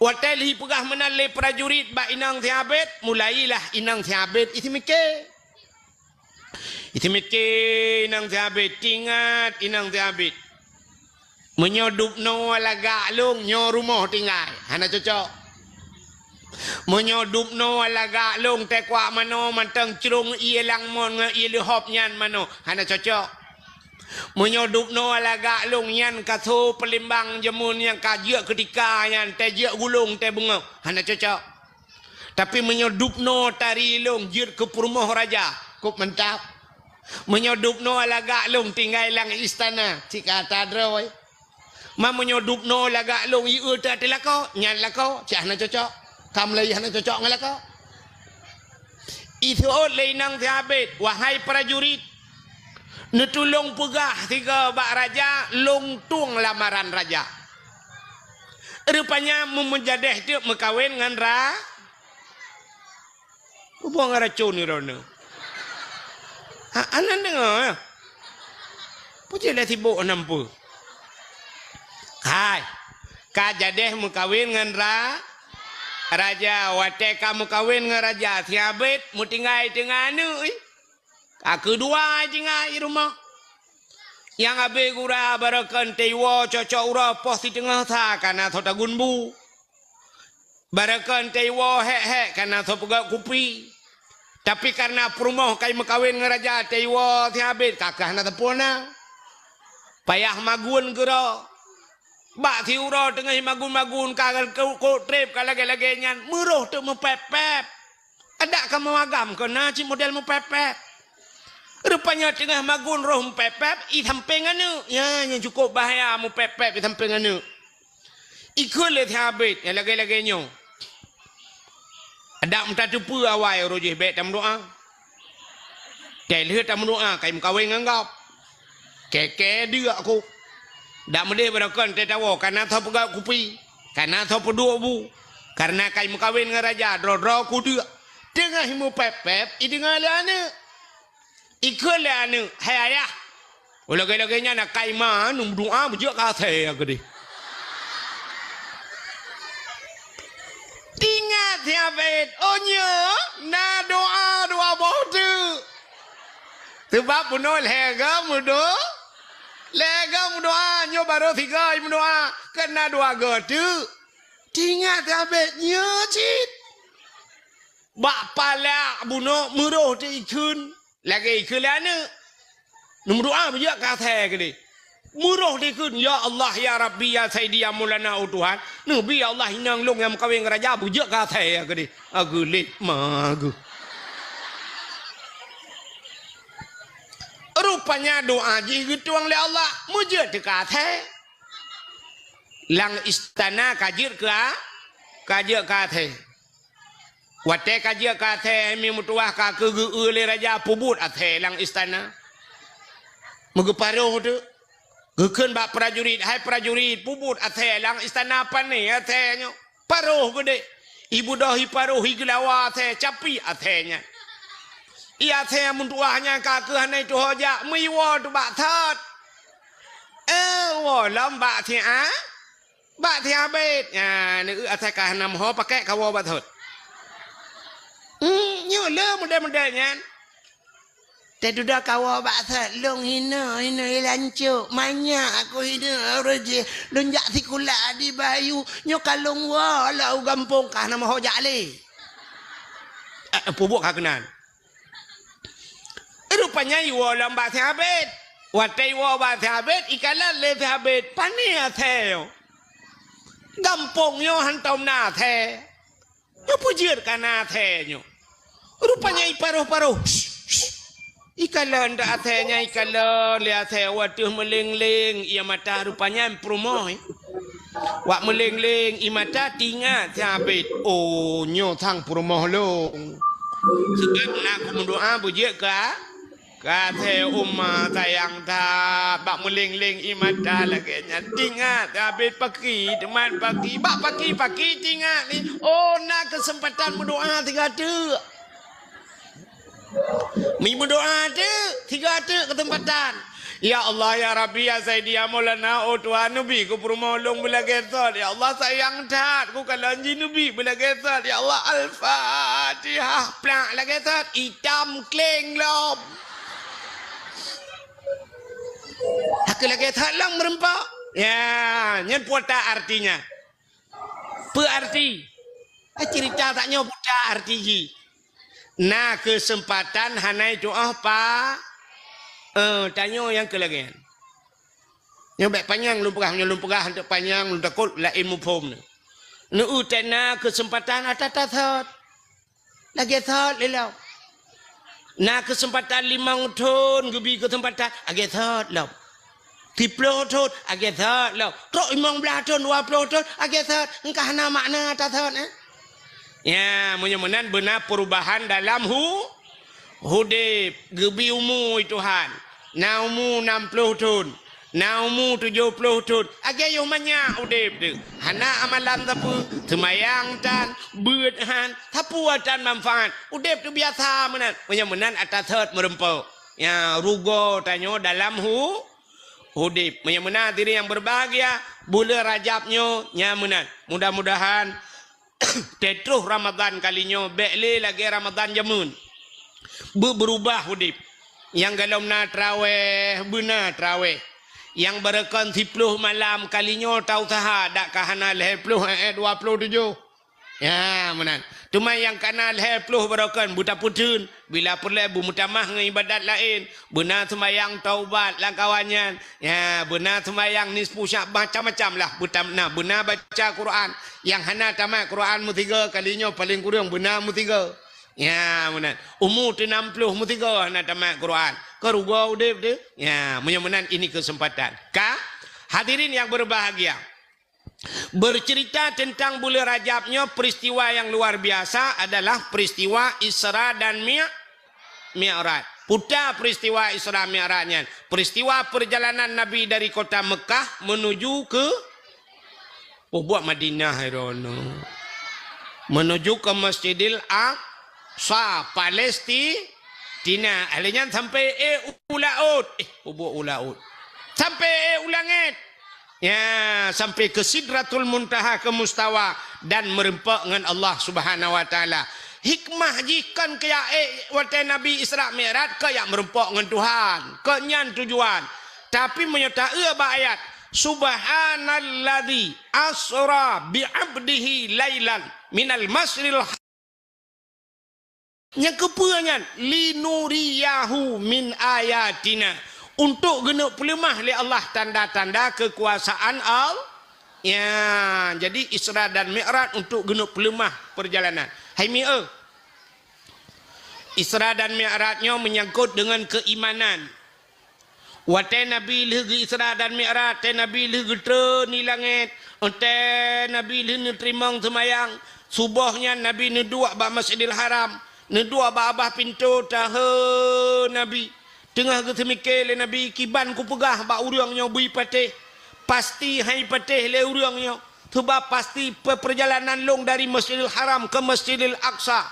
Watée lhi peugah meunan lé prajurit bak inong Teuh Abed, mulailah inong Teuh Abed isi miké. Isi miké inong Teuh Abed, tingat inong Teuh Abed. Meunyoe dubnoe lagak lôn nyoe rumoh tinggai, hana cocok. Meunyoe dubnoe lagak lôn teukuak manoe mantong crông ié langmon ngon ié leuhop nyan manoe, hana cocok. Meunyoe dubnoe lagak lôn nyan ka so peulimbang jameun nyang ka jeuet keutika nyan teuh jeuet gulong teuh beungoh, hana cocok. Tapi meunyoe dubnoe tari lôn jeuet keu peurumoh raja, kôp mantap. Meunyoe dubnoe lagak lôn tinggai lam istana, cit ka ata droe. Ma meunyoe dubnoe lagak lôn ié teuh ateueh lakoe, nyan lakoe, cit hana cocok. Ka mulai hana cocok ngon lakoe. Iseuôt lé inong Teuh Abed, wahai prajurit, neutulông peugah sigoe bak raja lôn tueng lamaran raja. Rupanya meumeujadeh teuk meukawen ngon ra-, Peue buang racun ni droeneuh? Ha, aneuk deungoe, ya? Peue cit lé sibok nam peue? Hai, ka jadeh meukawen ngon ra-, raja. Watée ka meukawen ngon raja, Teuh Abed meutinggai teungoh aneuk, ih. Ka keudua tinggai rumoh. Nyang abéh gura barokon teuwoe cocok uroe poh siteungoh sa kana soe tagun bu. Barokon teuwoe hék-hék kana soe peugöt kupi. Tapi kareuna peurumoh kai meukawen ngon raja teuwoe Teuh Abed ka keuh hana teupeu na. Payah magun keudroe. Bak siuroe teungoh magun-magun ka kok treb ka lagée-lagée nyan meuroh teuk meupép-pép. Adak ka meuagam keu na cit model meupép-pép. Rupanya teungoh magun roh meupép-pép i sampéng aneuk. Ya, nyang cukup bahaya meupép-pép i sampéng aneuk. Ikheun lé Teuh Abed nyang lagée-lagée nyoe. Adak meutateupeue awai uroe jih bék tameudoá. Teuh lheueh tameudoá kai meukawen ngon gob. Kée-kée deuk ku. Dak meudeh barokon teuh tawoe kana soe peugöt kupi, kana soe peuduek bu. Kareuna kai meukawen ngon raja droe-droe ku deuk. Teungoh meupép-pép ideungoe lé aneuk. Ikheun lé aneuk, "Hai ayah, lagée-lagée nyan akai ma neumeudoá beujeuet keu asèe keudeh." Teuingat Teuh Abed, "Oh nyoe na doá dua boh teuk." Seubab bunoe lhée goe meudo-, lhée goe meudoá, nyoe barô sigoe meudoá, kon na dua goe teuk. Teuingat Teuh Abed nyoe cit. Bak palak bunoe meuroh teuk ikheun. Lagée ikheun lé aneuk. Neumeudoá beujeuet keu asèe keudeh. Meuroh dikheun, "Ya Allah, ya Rabbi, ya Saidi, ya Maulana, oh Tuhan. Neubi ya Allah inong lôn nyang meukawen ngon raja beujeuet keu asèe keudeh." Ageulet ma geuh. Rupanya doá jih geutueng lé Allah, meujeuet teuh keu asèe. Lam istana ka jeuet keu a-, ka jeuet keu asèe. Watée ka jeuet keu asèe, mi meutuwah ka keu geu-eu lé raja peubuet asèe lam istana. Meugeuparoh teuk. Geukheun bak prajurit, "Hai prajurit, peubuet asèe lam istana pane asèe nyoe." Paroh geudeh. Ibeudôh iparoh igeulawa asèe, capi asèe nyan. I asèe meutuwah nyan ka keuh hana ituho jak, meuiwoe teuk bak that. Eh, woe lom bak siat. Bak Teuh Abed nyan, asai ka hana meuho pakék kawoe bak thot. Hmm, nyoe le model-model nyan. Teududoe kawoe bak thot, lôn hinoe, hinoe lancok, manyak aku hinoe ureueng jih. Lôn jak sikula di Bayu, nyoe ka lôn woe lom u gampông ka hana meuho jak lé. Eh, peubuet ka keunan. Rupanya iwoe lom bak Teuh Abed. Watée iwoe bak Teuh Abed, ikalon lé Teuh Abed, "Pane asèe nyoe? Gampông nyoe hantom na asèe. Nyoe peue jeuet ka na asèe nyoe?" Rupanya iparoh-paroh. Ikalon dak asèe nyan, ikalon lé asèe wateuh meuléng-léng, ie mata rupanya peurumoh. Wak meuleng-leng ie mata teuingat sabit, "Oh, nyoe sang peurumoh lôn." Sabab na kumeudoá beujeuet ka, ka asèe uma sayang that, bak meuleng-leng ie mata lagèe nyan. Teuingat sabit paki, teuma paki, bak paki-paki teuingat ni. Oh, na keuseumpatan meudoá sigoe teuk. Meudoá teuk, sigoe teuk keuseumpatan. Ya Allah, ya Rabbi, ya Sayyidi, ya Maulana, oh Tuhan, neubi keu peurumoh lôn beulagèe sot. Ya Allah, sayang that, kukalon jih neubi beulagèe sot. Ya Allah, Al-Fatihah, plak lagèe sot, itam kleng lom. Hana lagèe sot lom meureumpok. Ya, nyan peue artinya. Peue arti? Ah, cerita tanyoe buta arti jih. Na keuseumpatan hana tu'oh pa, eh, tanyoe nyang keu lagèe nyan. Nyoe bèk panyang lôn peugah, nyoe lôn peugah hantom panyang, lôn takot laén muphom nyoe. Neu-eu teuh na keuseumpatan ata tasot. Lagèe sot lé lom. Na keuseumpatan limong thon geubi keuseumpatan, lagèe sot lom. Siplôh thon, lagèe sot lom. Trok limong blaih thon, dua plôh thon, lagèe sot. Engka hana makna tasot, eh? Ya, meunyoe meunan beuna peurubahan dalam hu-, udép, geubi umu Tuhan. Na umu nam plôh thon. Na umu tujoh plôh thon, lagèe yoh manyak udép teuh. Hana amalan sapeue, seumayang tan, beuet han, sapeue tan manfaat. Udép teuh biasa meunan. Meunyoe meunan ata sot meureumpok. Ya, rugoe tanyoe dalam hu-, udép. Meunyoe meunan hadirin nyang berbahagia, buleuen Rajab nyoe nyan meunan. Mudah-mudahan Teutroh Ramadhan kali nyoe bèk lé lagèe Ramadhan jameun. Beu-, beurubah udép. Nyang golom na traweh, beuna traweh. Nyang barokon siplôh malam kali nyoe tausaha dak ka hana lhèe plôh, eh, eh, dua plôh tujoh. Ya, meunan. Teuma nyang ka na lhèe plôh barokon beutapeutheun. Bila peureulèe beumeutamah ngon ibadat laén, beuna seumayang taubat lam kawan nyan. Ya, beuna seumayang nisfu Sya'ban, macam-macam lah. Beutam-, na, beuna baca Quran. Nyang hana tamat Quran meusigoe kali nyoe paleng kureueng beuna meusigoe. Ya, meunan. Umu teuh nam plôh meusigoe hana tamat Quran. Keu rugoe udép teuh. Ya, meunyoe meunan ini keuseumpatan. Ka, hadirin nyang berbahagia. Bercerita tentang buleuen Rajab nyoe, peristiwa yang luar biasa adalah peristiwa Isra dan Mi-, Mi'raj. Peue ta peristiwa Isra Mi'raj nyan? Peristiwa perjalanan Nabi dari kota Mekah menuju ke, oh, buet Madinah, hai droeneuh. Menuju ke Masjidil Aqsa, Palesti-, Tina, lheuh nyan sampoe ék u laôt. Eh, peubuet u laôt. Sampoe ék u langét. Ya, sampoe keu Sidratul Muntaha, keu mustawa dan meureumpok ngon Allah Subhanahu wa Taala. Hikmah jih kon keu jak ék watèe Nabi Isra Mi'raj, keu jak meureumpok ngon Tuhan. Kon nyan tujuan. Tapi meunyoe ta-eu bak ayat, "Subhanalladzi asra bi 'abdihi lailan minal masjidil Nyang keupeue nyan? Linuriyahu min ayatina, untuk geuneuk peuleumah lé Allah tanda-tanda keukuasaan Allah. Ya, jadi Isra dan Mi'raj untuk geuneuk peuleumah peurjalanan. Hai mieu, Isra dan Mi'raj nyoe meunyangkot deungon keuimanan. Watèe Nabi lheueh geu-Isra dan Mi'raj, watèe Nabi lheueh geutreun di langét, watèe Nabi lheueh neuteurimong seumayang, suboh nyan Nabi neuduek bak Masjidil Haram, neuduek bak babah pintoe, tahe Nabi. Teungoh geuseumike lé Nabi, "Kiban kupeugah bak ureueng nyoe beu patéh, pasti han patéh lé ureueng nyoe, seubab pasti pe-, peurjalanan lôn dari Masjidil Haram keu Masjidil Aqsa,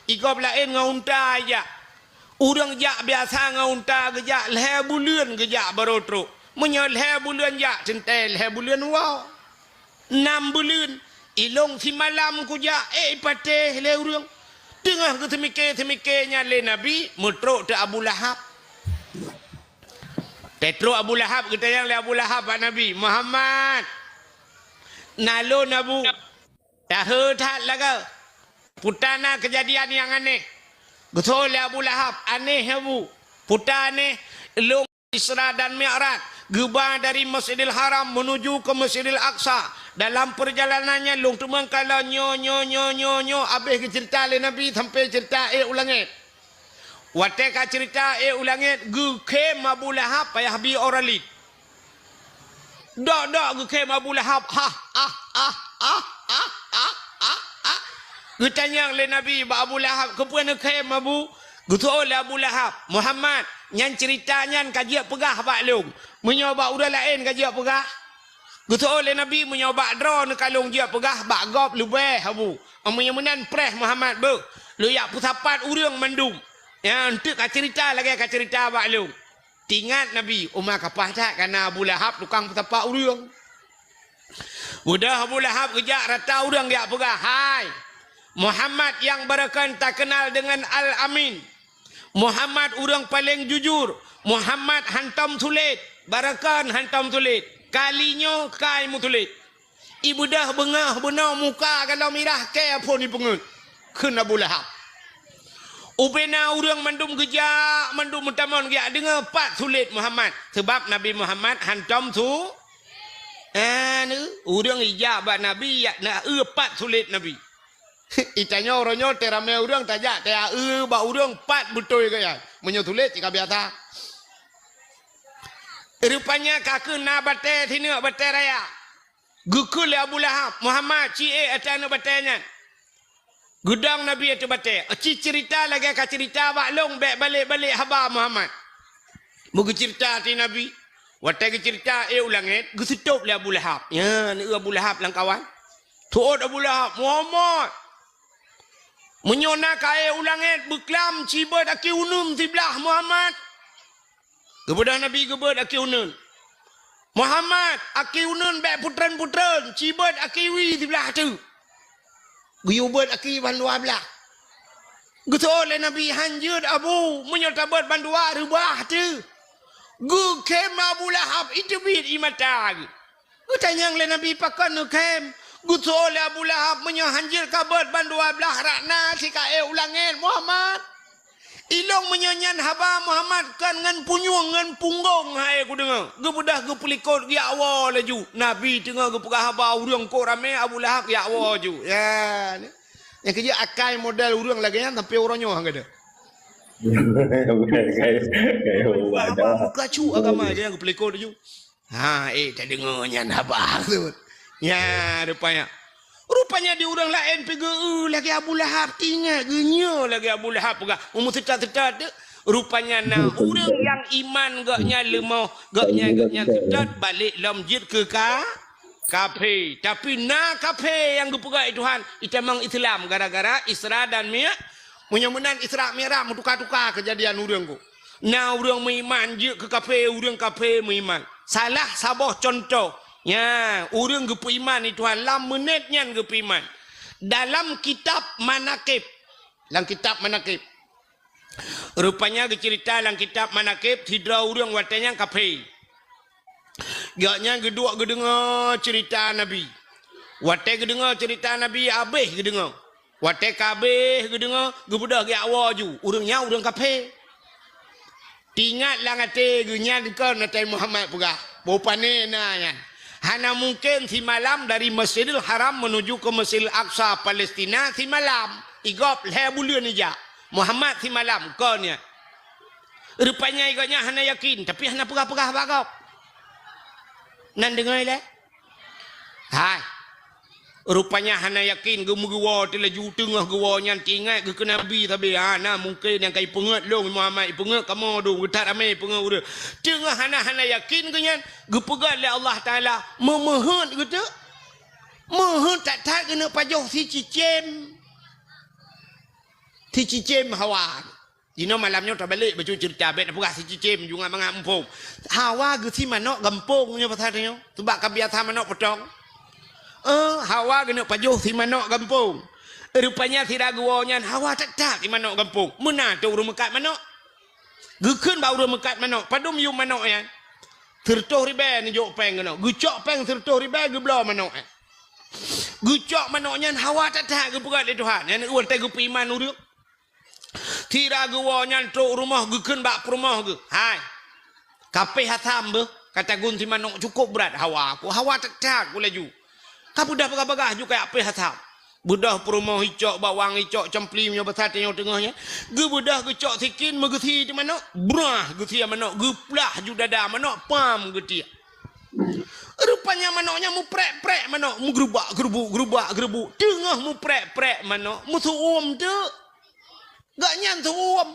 i gob laén ngon unta jak." Ureueng jak biasa ngon unta geujak lhèe buleuen geujak barô trok. Meunyoe lhèe buleuen jak teuntèe lhèe buleuen woe. Nam buleuen, ilôn simalam kujak ék patéh lé ureueng. Teungoh geuseumike-seumike nyan lé Nabi, meutrok teuk Abu Lahab. Teutrok Abu Lahab, geutanyong lé Abu Lahab bak Nabi, "Muhammad, na lôn Abu." Tahe that lagoe. Peue ta na keujadian nyang aneh. Geutanyong lé Abu Lahab, "Aneh, Abu?" "Peue ta aneh?" "Lôn Isra dan Mi'raj, geuba dari Masjidil Haram menuju ke Masjidil Aqsa. Dalam perjalanan nyan lôn teumeukalon nyoe, nyoe, nyoe, nyoe, nyoe." Abéh geuceurita lé Nabi sampoe ceurita ék u langét. Watèe ka ceurita ék u langét, geukhém Abu Lahab payah bi ora lét. Dok-dok geukhém Abu Lahab, "Hah, ah, ah, ah, ah, ah, ah, ah." Geutanyong lé Nabi bak Abu Lahab, "Keupeue neukhém, Abu?" Geuseuôt lé Abu Lahab, "Muhammad, nyan ceurita nyan ka jeuet peugah bak lôn. Meunyoe bak ureuëng laén ka jeuet peugah?" Geuseuôt lé Nabi, "Meunyoe bak droeneuh ka lôn jeuet peugah, bak gob leubeh, Abu. Meunyoe meunan preh Muhammad beuh, lôn jak peusapat ureuëng mandum nyang teuk ka ceurita lagée ka ceurita bak lôn." Teuingat Nabi, uma kapah that kana Abu Lahab tukang peusapat ureuëng. Udah Abu Lahab geujak rata ureuëng geujak peugah, "Hai, Muhammad nyang barokon takeunal deungon Al-Amin. Muhammad ureuëng paleng jujur. Muhammad hantom sulet, barokon hantom sulet. Kali nyoe kai meusulet. Ibeudôh beungoh bunoe muka galom mirah kée phon ipeungeut," kheun Abu Lahab. Ubena ureuëng mandum geujak, mandum meutamong geujak deungoe pat sulet Muhammad. Sabab Nabi Muhammad hantom su-, anu, ureuëng ijak bak Nabi, jak na eu pat sulet Nabi. Itanyoe uroe nyoe teuramé ureuëng tajak teueu bak ureuëng pat beutôi gaya. Meunyoe sulet cit ka biasa. Rupanya ka keuh na batée sineuk batée raya. Geukheun lé Abu Lahab, "Muhammad, ci ék ateueh aneuëk batée nyan." Geudong Nabi ateueh batée, "Ci ceurita lagée ka ceurita bak lôn, bék balek-balek haba Muhammad." Meugeuceurita ateueh Nabi, watée geuceurita ék u langét, geuseutôb lé Abu Lahab. Nyan, eu Abu Lahab lam kawan. Seuôt Abu Lahab, "Muhammad, meunyoe na ka ék u langét beuklam, cibeuet aki uneun siblaih Muhammad." Geubeudôh Nabi geubeuet aki uneun. "Muhammad, aki uneun bék putreun-putreun, cibeuet aki wie siblaih teuk." Geuyue beuet aki bandua blaih. Geuseuôt lé Nabi, "Hanjeuet Abu, meunyoe tabeuet bandua reubah teuk." Geukhém Abu Lahab, iteubiet ie mata geuh. Geutanyong lé Nabi, "Pakon neukhém?" Geuseuôt lé Abu Lahab, "Meunyoe hanjeuet kabeuet bandua blaih rot na sikaék u langét, Muhammad, ilôn meunyoe nyan haba Muhammad kon ngon punyueng ngon punggong hai kudeungoe." Geubeudôh geupeulikot geujak woe laju. Nabi teungoh geupeugah haba ureuëng kok ramé, Abu Lahab geujak woe ju. Ya, ni. Nyang keujeuet akai model ureuëng lagée nyan sampai uroe nyoe gata. Kayak, kayak, kayak, Haba meukacu agama je nyang geupeulikot laju. Ha, eh, tadeungoe nyan haba teuk. Nya, rupanya. Rupanya di ureuëng laén pi geu-eu lagée Abu Lahab, teuingat geunyoe lagée Abu Lahab peugah, umur seutôt-seutôt teuk. Rupanya na ureuëng nyang iman gobnyan leumoh, gobnyan, gobnyan seutôt balek lom jeuet keu ka, kafé. Tapi na kafé nyang geupeugah lé Tuhan, itamong Islam gara-gara Isra dan Mi-, meunyoe meunan Isra Mi'raj meutuka-tuka keujadian ureuëng ku. Na ureuëng meuiman jeuet keu kafé, ureuëng kafé meuiman. Salah saboh cuntoh, nya, ureuëng geupeuiman lé Tuhan lam meunét nyan geupeuiman. Dalam kitab Manaqib, lam kitab Manaqib, rupanya geuceurita lam kitab Manaqib, sidroe ureuëng watée nyan kafé. Gobnyan geuduek geudeungoe ceurita Nabi. Watée geudeungoe ceurita Nabi, habéh geudeungoe. Watée ka habéh geudeungoe, geubeudôh geujak woe ju. Ureuëng nyan ureuëng kafé. Teuingat lam até geuh nyan kon Nabi Muhammad peugah, "Boh pané na nyan. Hana mungken simalam dari Masjidil Haram menuju ke Masjidil Aqsa, Palestina, simalam. Igob lhée buleuen ijak. Muhammad simalam kon nyan." Rupanya gobnyan hana yakin, tapi hana peugah-peugah bak gob. Nan deungoe ilée? Hai. Rupanya hana yakin, geumeugewoe teuk laju, teungoh geuwoe nyan teuingat geukheun Nabi sabe, "Ha, na mungken nyang ka ipeungeut lôn Muhammad, ipeungeut kamoe dum, geuthat ramé ipeungeut ureuëng." Teungoh hana-hana yakin geuh nyan, geupeugah lé Allah Taala, "Meumeuheuet geuh teuk." Meuheuet that-that geuneuk pajoh sicicém. Sicicém hawa. Jinoe malam nyoe tabalek bacut ceurita, bék tapeugah sicicém, ju ngat mangat muphom. Hawa geusie manök gampông nyoe pasal nyoe, sabab ka biasa manök peutong. Eh, hawa geuneuk pajoh sie manök gampông. Rupanya sira geuwoe nyan hawa that-that sie manök gampông. Meunan teuk ureuëng meukat manök. Geukheun bak ureuëng meukat manök, "Padum yum manök nyan?" "Sireutôh ribée neujok péng keunoe." Geucok péng sireutôh ribée geubloe manök nyan. Geucok manök nyan hawa that-that geupeugah lé Tuhan. Nyan watée geupeuiman ureuëng. Sira geuwoe nyan trok rumoh geukheun bak peurumoh geuh, "Hai, kapéh asam beuh, ka tagun sie manök cukôp brat hawa ku, hawa that-that ku laju. Ka beudôh bagah-bagah ju kajak péh asam." Beudôh peurumoh icok bawang, icok cempli meunyoe basa tanyoe teungoh nyan. Geubeudôh geucok sikin meugeusie di manök, brah geusie manök, geuplah ju dada manök, pam geutiek. Rupanya manok nyan muprek-prek manok, meugeurubak-geurubuk, geurubak-geurubuk. Teungoh muprek-prek manok, meusu'uem teuk. Gobnyan su'uem.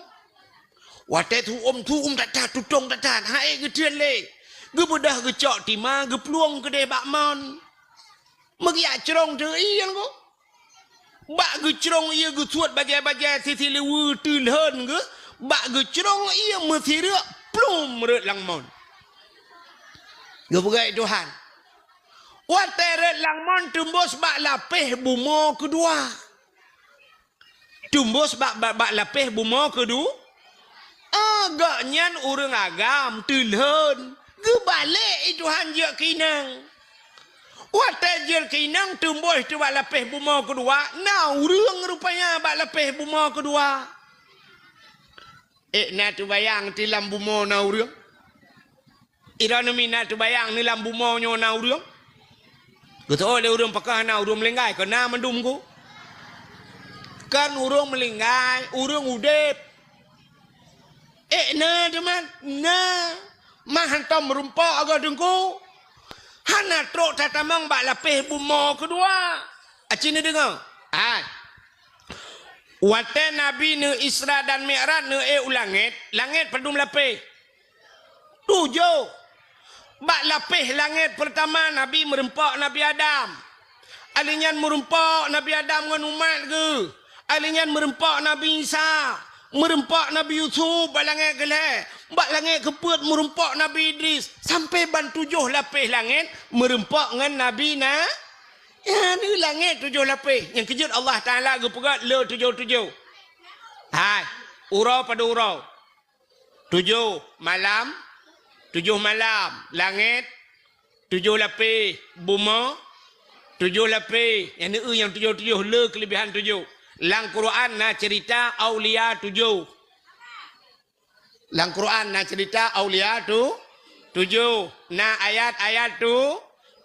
Watée su'uem, su'uem that-that, tutong that-that, han ék geuteun lé. Geubeudôh geucok tima, geuplueng keudeh bak mon. Meugiak crong teuk ié nyan ko. Bak geucrong ié geusuet bajée-bajée sisi liweue teulhon geuh, bak geucrong ié meusireuk plum rot lam mon. Geupeugah Tuhan. Watée rot lam mon teumbos bak lapéh bumoe keudua. Teumbos bak, bak, bak lapéh bumoe keudua. Ah, gobnyan ureuëng agam teulhon. Geubalek i Tuhan jeuet keu inong. Watée jeuet keu inong teumbos teubak lapéh bumoe keudua, na ureuëng rupanya bak lapéh bumoe keudua. Ék na teubayang ti lam bumoe na ureuëng? Droeneuh mi na teubayang ni lam bumoe nyoe na ureuëng? Geuteuôt lé ureuëng pakon hana ureuëng meulinggai, kon na mandum ku. Kon ureuëng meulinggai, ureuëng udeb. Ék na teuma? Na. Mah hantom meurumpok agoe teungku. Hana trok tatamong bak lapéh bumoe keudua. Aci neudeungoe? Hai. Watée Nabi neu Isra dan Mi'raj neu ék u langét, langét padum lapéh? Tujoh. Bak lapéh langét peurtama Nabi meurumpok Nabi Adam. Alheuh nyan meurumpok Nabi Adam ngon umat geuh. Alheuh nyan meurumpok Nabi Isa. Meurumpok Nabi Yusuf bak langét keulhée. Bak langét keupeuet meurumpok Nabi Idris. Sampoe ban tujoh lapéh langét meurumpok ngon Nabi na. Nyan i langét tujoh lapéh. Nyang keujeuet Allah Taala geupeugah le tujoh-tujoh. Hai, uroe padum uroe. Tujoh malam, tujoh malam, langét, tujoh lapéh, bumoe, tujoh lapéh, nyang neu-eu nyang tujoh-tujoh, le keuleubehan tujoh. Lam Quran na ceurita aulia tujoh. Lam Quran na ceurita aulia tu, tujoh. Na ayat-ayat tu,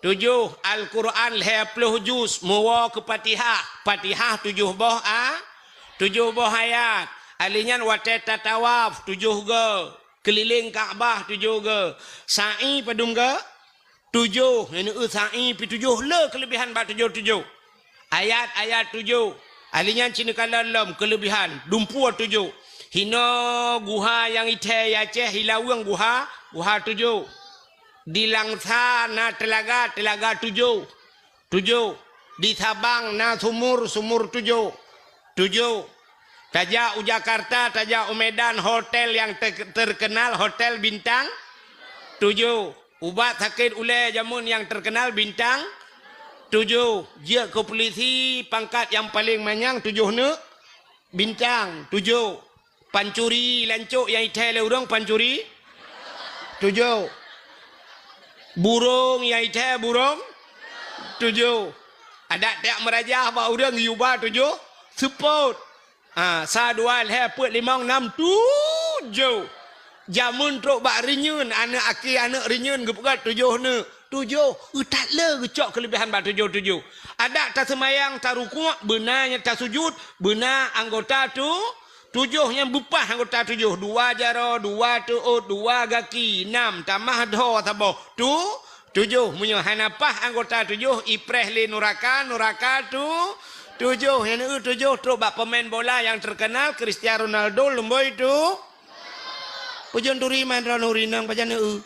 tujoh. Al-Quran lhée ploh juz, meuwoe keu Fatihah. Fatihah tujoh boh a, tujoh boh ayat. Alheuh nyan watée tatawaf tujoh goe, keulileng Ka'bah tujoh goe. Sa'i padum goe? Tujoh. Nyang neu-eu sa'i pih tujoh, le keuleubehan bak tujoh-tujoh. Ayat-ayat tujoh. Alheuh nyan ci neukalon lom keuleubehan, dumpeue tujoh. Hinoe guha nyang ithée i Aceh, i Laweueng guha, guha tujoh. Di Langsa na teulaga, teulaga tujoh. Tujoh. Di Sabang na sumur, sumur tujoh. Tujoh. Tajak u Jakarta, tajak u Medan, hotel nyang te-, terkenal, hotel bintang tujoh. Ubat sakét ulée jameun nyang terkenal bintang tujoh. Jeuet keu pulisi pangkat nyang paleng manyang tujoh neuk bintang tujoh. Pancuri lancok nyang ithée lé ureuëng pancuri tujoh. Burông nyang ithée burông tujoh. Adak tiak meurajah bak ureuëng yuba tujoh seupôt. Ha, sa dua lhée peuet limong nam tujoh. Jameun trok bak reunyeun, aneuëk aki aneuëk reunyeun geupeugah tujoh neuk. Tujoh, eu that le geucok keuleubehan bak tujoh-tujoh. Adak taseumayang, tarukuk, beuna nyang tasujut, beuna anggota tu, tujoh nyang beupah anggota tujoh. Dua jaroe, dua teuôt, dua gaki, nam, tamah dhoe saboh. Tu, tujoh. Meunyoe hana pah anggota tujoh, ipreh lé nuraka, nuraka tu, tujoh. Nyang neu-eu tujoh trok bak pemain bola nyang terkenal, Cristiano Ronaldo, lumboi tu. Peujeuet turi man droeneuh rinong pajan neu-eu.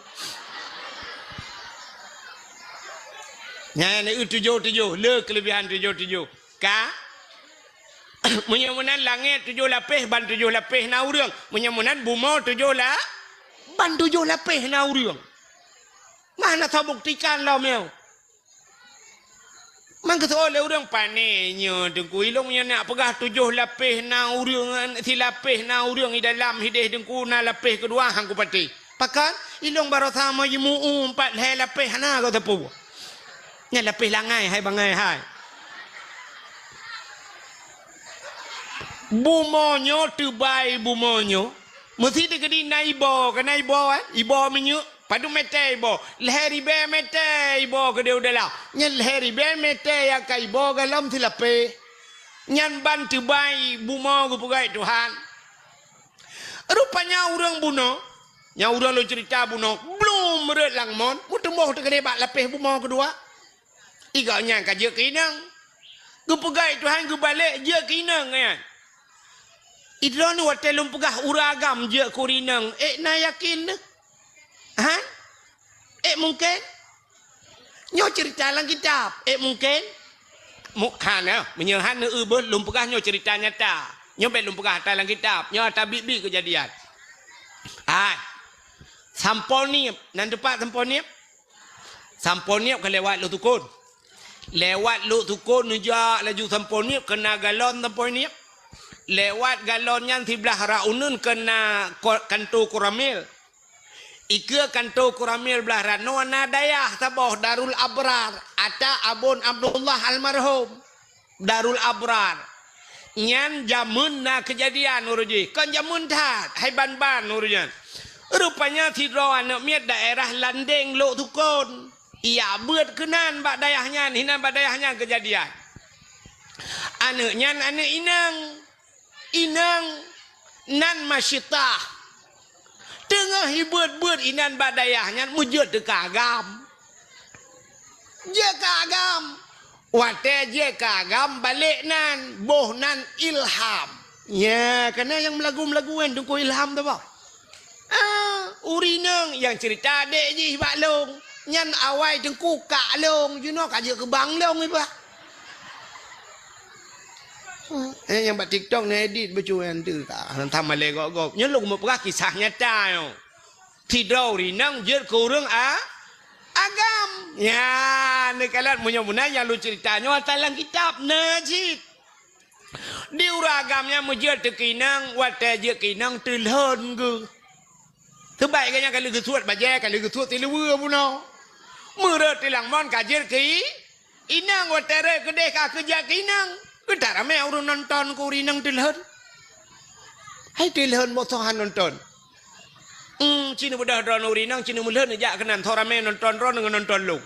Nyan neu-eu tujoh-tujoh, le keuleubehan tujoh-tujoh. Ka? Meunyoe meunan langét tujoh lapéh, ban tujoh lapéh na ureuëng. Meunyoe meunan bumoe tujoh la-, ban tujoh lapéh na ureuëng. Mana soe buktikan lom nyoe? Man geuteuôt lé ureuëng, "Pane nyoe Teungku, ilong nyoe nak peugah tujoh lapéh na ureuëng, silapéh na ureuëng i dalam hideh Teungku, na lapéh keudua han kupatéh." Pakon? Ilong barosa meujimu'u pat lhée lapéh hana geuteupeu. Nyan lapéh langai hai bangai hai. Bumoe nyoe teubai bumoe nyoe. Meusi teukeudi na iboh, ka na iboh, eh? Iboh minyeuk. Padum mete iboh? Lhée ribée mete iboh keudeh u dalam. Nyan lhée ribée mete nyang ka iboh golom silapéh. Nyan ban teubai bumoe geupeugét Tuhan. Rupanya ureuëng bunoe, nyang ureuëng lôn ceurita bunoe, blum rot lam mon, boh teukeudeh bak lapéh bumoe keudua. Iga nyan ka jeuet keu inong. Geupeugah Tuhan geubalek jeuet keu inong nyan. Idroeneuh watée lôn peugah ureuëng agam jeuet keu ureuëng inong, ék na yakin neuh? Ha? Ék mungken? Nyoe ceurita lam kitab. Ék mungken? Mu-, hana, meunyoe hana eu beuh lôn peugah nyoe ceurita nyata. Nyoe bék lôn peugah ata lam kitab. Nyoe ata biet-biet keujadian. Hai. Sampoe Nieb, nan teupat Sampoe Nieb? Sampoe Nieb ka lewat Lhoksukon. Lewat Lhoksukon neujak laju Sampoe Nieb, keuna galon Sampoe Nieb. Lewat galon nyan siblah rot uneuen keuna ko-, kanto Koramil. Ikeue kanto Koramil blah rot nyoe na dayah saboh Darul Abrar, ata Abon Abdullah almarhum. Darul Abrar. Nyan jameun na keujadian ureuëng jih, kon jameun that, hai ban-ban ureuëng nyan. Rupanya sidroe aneuëk miet daerah Landeng Lhoksukon. Ijak beuet keunan bak dayah nyan, hinan bak dayah nyan keujadian. Aneuëk nyan aneuëk inong. Inong nan Masyitah. Teungoh jibeuet-beuet inan bak dayah nyan meujeuet teuka agam. Jeuet ka agam. Watée jeuet ka agam balek nan, boh nan Ilham. Nya, kana nyang meulagu-meulagu nyan Teungku Ilham tu bah. Ah, ureuëng inong nyang ceurita adék jih bak lôn. Nyan awai Teungku kak lôn, jinoe ka jeuet keu bang lôn iba. Eh, nyang bak TikTok ni edit bacut nyan tu ka. Hantam malée gob-gob. Nyoe lôn meupeugah kisah nyata nyoe. Sidroe ureuëng inong jeuet keu ureuëng a-, agam. Nya, neukalon meunyoe meunan nyang lôn ceurita nyoe ata lam kitab na cit. Di ureuëng agam nyan meujeuet teuka inong, watée jeuet keu inong teulhon geuh. Teubaik geuh nyan ka lheueh geusuet bajée, ka lheueh geusuet siluweue bunoe. Meureuet tilang mon ka jeuet keu i-, inong watée rhot keudeh ka keu jeuet keu inong. Geutak ramé ureuëng nonton keu ureuëng inong teulhon. Hai teulhon boh soe han nonton. Hmm, ci neubeudôh droeneuh ureuëng inong, ci neumeulhon neujak keunan, soe ramé nonton droeneuh ngon nonton lôn.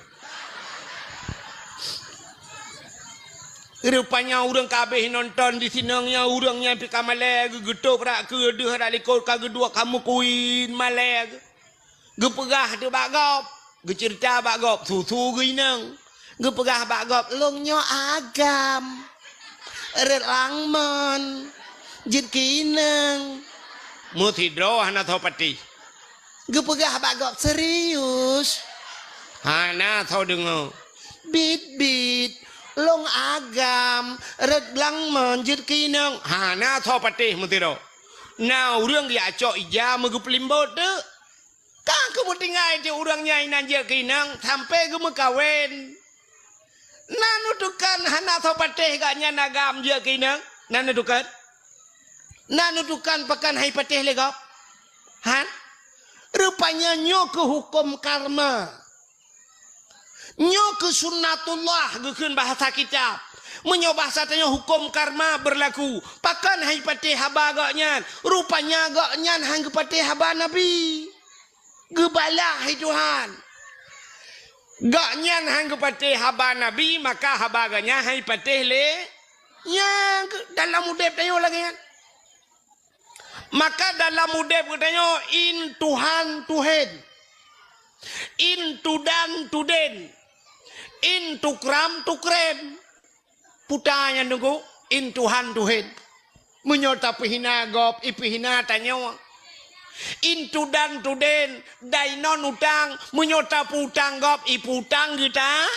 Rupanya ureuëng ka habéh nonton di sinong nyan, ureuëng nyan pih ka malée, geu-, geutôb brat keue deuh brat likot ka geuduek ka meukuin malée. Geupeugah teuh bak gob, geuceurita bak gob, su-su geuh inong. Geupeugah bak gob, "Lôn nyoe agam. Rhot lam mon. Jeuet keu inong." Meusidroe hana soe patéh. Geupeugah bak gob, "Serius?" Hana soe deungoe. "Bit-bit, lôn agam, rhot lam mon jeuet keu inong." Hana soe patéh meusidroe. Na ureuëng geujak cok ija meugeupeulimbot teuk. Ka geumeutinggai teuk ureuëng nyan inan jeuet keu inong sampoe geumeukawen. Na neutukan hana soe patéh gobnyan agam jeuet keu inong? Na neutukan? Na neutukan pakon han jipatéh lé gob? Han? Rupanya nyoe keuh huköm karma. Nyoe keuh sunnatullah geukheun bahasa kitab. Meunyoe bahasa tanyoe huköm karma beurlaku, pakon han jipatéh haba gobnyan? Rupanya gobnyan han geupatéh haba Nabi. Geubalah lé Tuhan. Gobnyan han geupatéh haba Nabi, maka haba gobnyan han jipatéh lé, nyang dalam udeb tanyoe lagée nyan. Maka dalam udeb geutanyoe in Tuhan tuhen, in tudan tuden, in tukram tukrem. Puta nyan Teungku, in Tuhan tuhen. Meunyoe tapeuhina gob, ipeuhina tanyoe. In tudan tuden, dainon utang, meunyoe tapeutang gob, ipeutang geuta.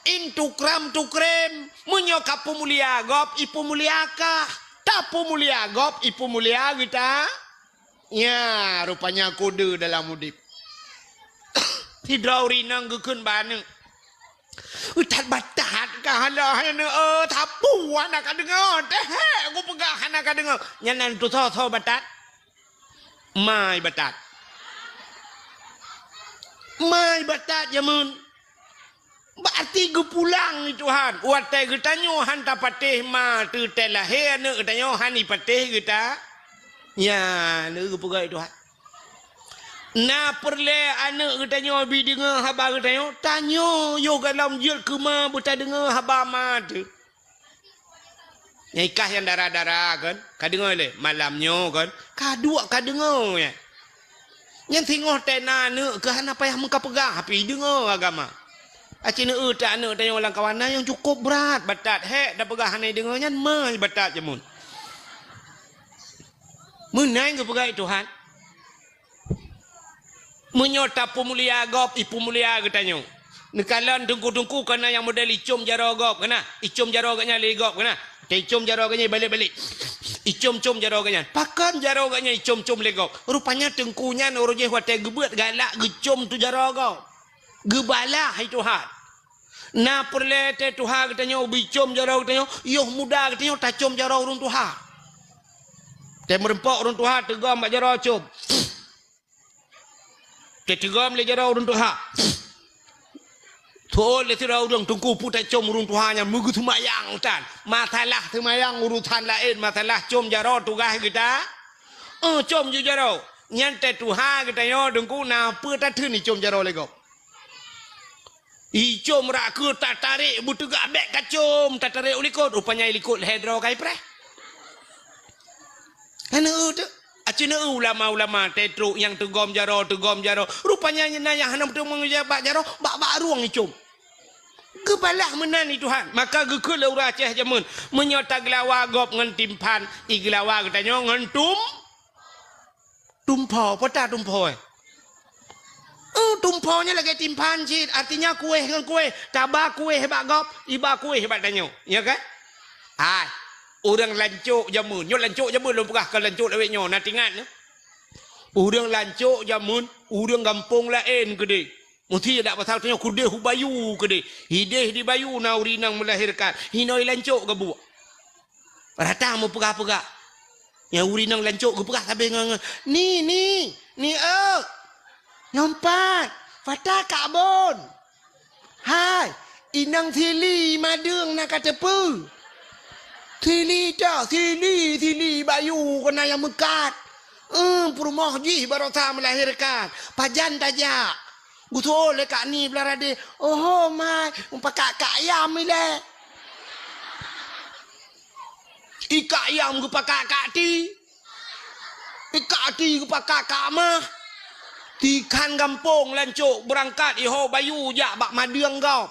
In tukram tukrem, meunyoe kapeumulia gob, ipeumulia kah. Tapeumulia gob, ipeumulia geuta. Nya, rupanya kode dalam udeb. Sidroe ureuëng inong geukheun bak aneuëk, "That batat ka hana, hana, eh, sapeue hana ka deungoe, teuhek kupeugah hana ka deungoe." Nyan nan tusoe-soe batat? Mai batat. Mai batat jameun. Berarti geupulang lé Tuhan. Watée geutanyoe han tapatéh ma teuh teuh lahé aneuëk geutanyoe han jipatéh geuta. Nyan geupeugah lé Tuhan. Na peureulée aneuëk geutanyoe bi deungoe haba geutanyoe, tanyoe yoh gohlom jeuet keu ma beutadeungoe haba ma teuh. Nyang ikah nyang dara-dara kan, ka deungoe lé malam nyoe kan, ka duek ka deungoe nyan. Nyan singoh tena aneuk keuh hana payah meukapeugah, tapi deungoe agama. Aci neueu ta aneuk tanyoe lam kawan na nyang cukôp brat, batat hék tapeugah hana deungoe nyan mai batat jameun. Meunan geupeugah Tuhan. Meunyoe tapeumulia gob, ipeumulia geutanyoe. Neukalon teungku-teungku kana nyang model icom jaroe gob kana, icom jaroe geuhnyan lé gob kana. Teuicom jaroe geuhnyan balek-balek. Icom-com jaroe geuhnyan. Pakon jaroe geuhnyan icom-com lé gob? Rupanya teungku nyan uroe jéh watée geubeuet galak geucom tu jaroe gob. Geubalah hai Tuhan. Na peureulée tée tuha geutanyoe bicom jaroe geutanyoe, yoh muda geutanyoe tacom jaroe ureuëng tuha. Tée meureumpok ureuëng tuha teugom bak jaroe com. Teuteugom lé jaroe ureuëng tuha. Thon lé sidroe ureuëng teungku peue tacom ureuëng tuha nyan meugeuseumayang tan. Masalah seumayang urusan laén, masalah com jaroe tugaih geuta. Eh, com ju jaroe. Nyan tée tuha geutanyoe teungku na peue tatheun icom jaroe lé gob. Icom rak keu tatarek beuteugah bék kacom, tatarek u likot, rupanya i likot lhée droe kai preh. Hana eu teu. Aci na eu ulama-ulama tée trok nyang teugom jaroe, teugom jaroe. Rupanya na nyang hana meuteumé bak jaroe, bak, bak rueng icom. Geubalah meunan i Tuhan. Maka geukheun lé ureuëng Aceh jameun, meunyoe tageulawa gob ngon timphan, igeulawa geutanyoe ngon tum, tumpho. Peue ta tumpho, eh? Eh, tumpho nyan lagée timphan cit, artinya kueh ngon kueh. Taba kueh bak gob, iba kueh bak tanyoe. Ya kan? Hai, ureuëng lancok jameun. Nyoe lancok jameun lôn peugah, kon lancok lawét nyoe. Na teuingat, eh? Ureuëng lancok jameun, ureuëng gampông laén keudeh. Meusti dak pasal tanyoe keudeh u bayeue keudeh. Hideh di bayeue na ureuëng inong meulahérkan. Hinoe lancok geubuek. Rata meupeugah-peugah. Nyang ureuëng inong lancok geupeugah sabe ngon, ngon, "Ni, ni, ni, eu. Nyoe pat, Fata kak bon. Hai, inong sili madeueng na ka teupeu. Sili ta, sili, sili bayeue keunan nyang meukat. Eh, peurumoh jih barosa meulahérkan. Pajan tajak?" Geutuwoe lé Kak Ni blah radeh, "Oho, mai, mupakak kak yam ilée." I kak yam geupakak kak ti. I kak ti geupakak kak mah. Tikhan gampông lancok beurangkat iho bayeue jak bak madeueng gob.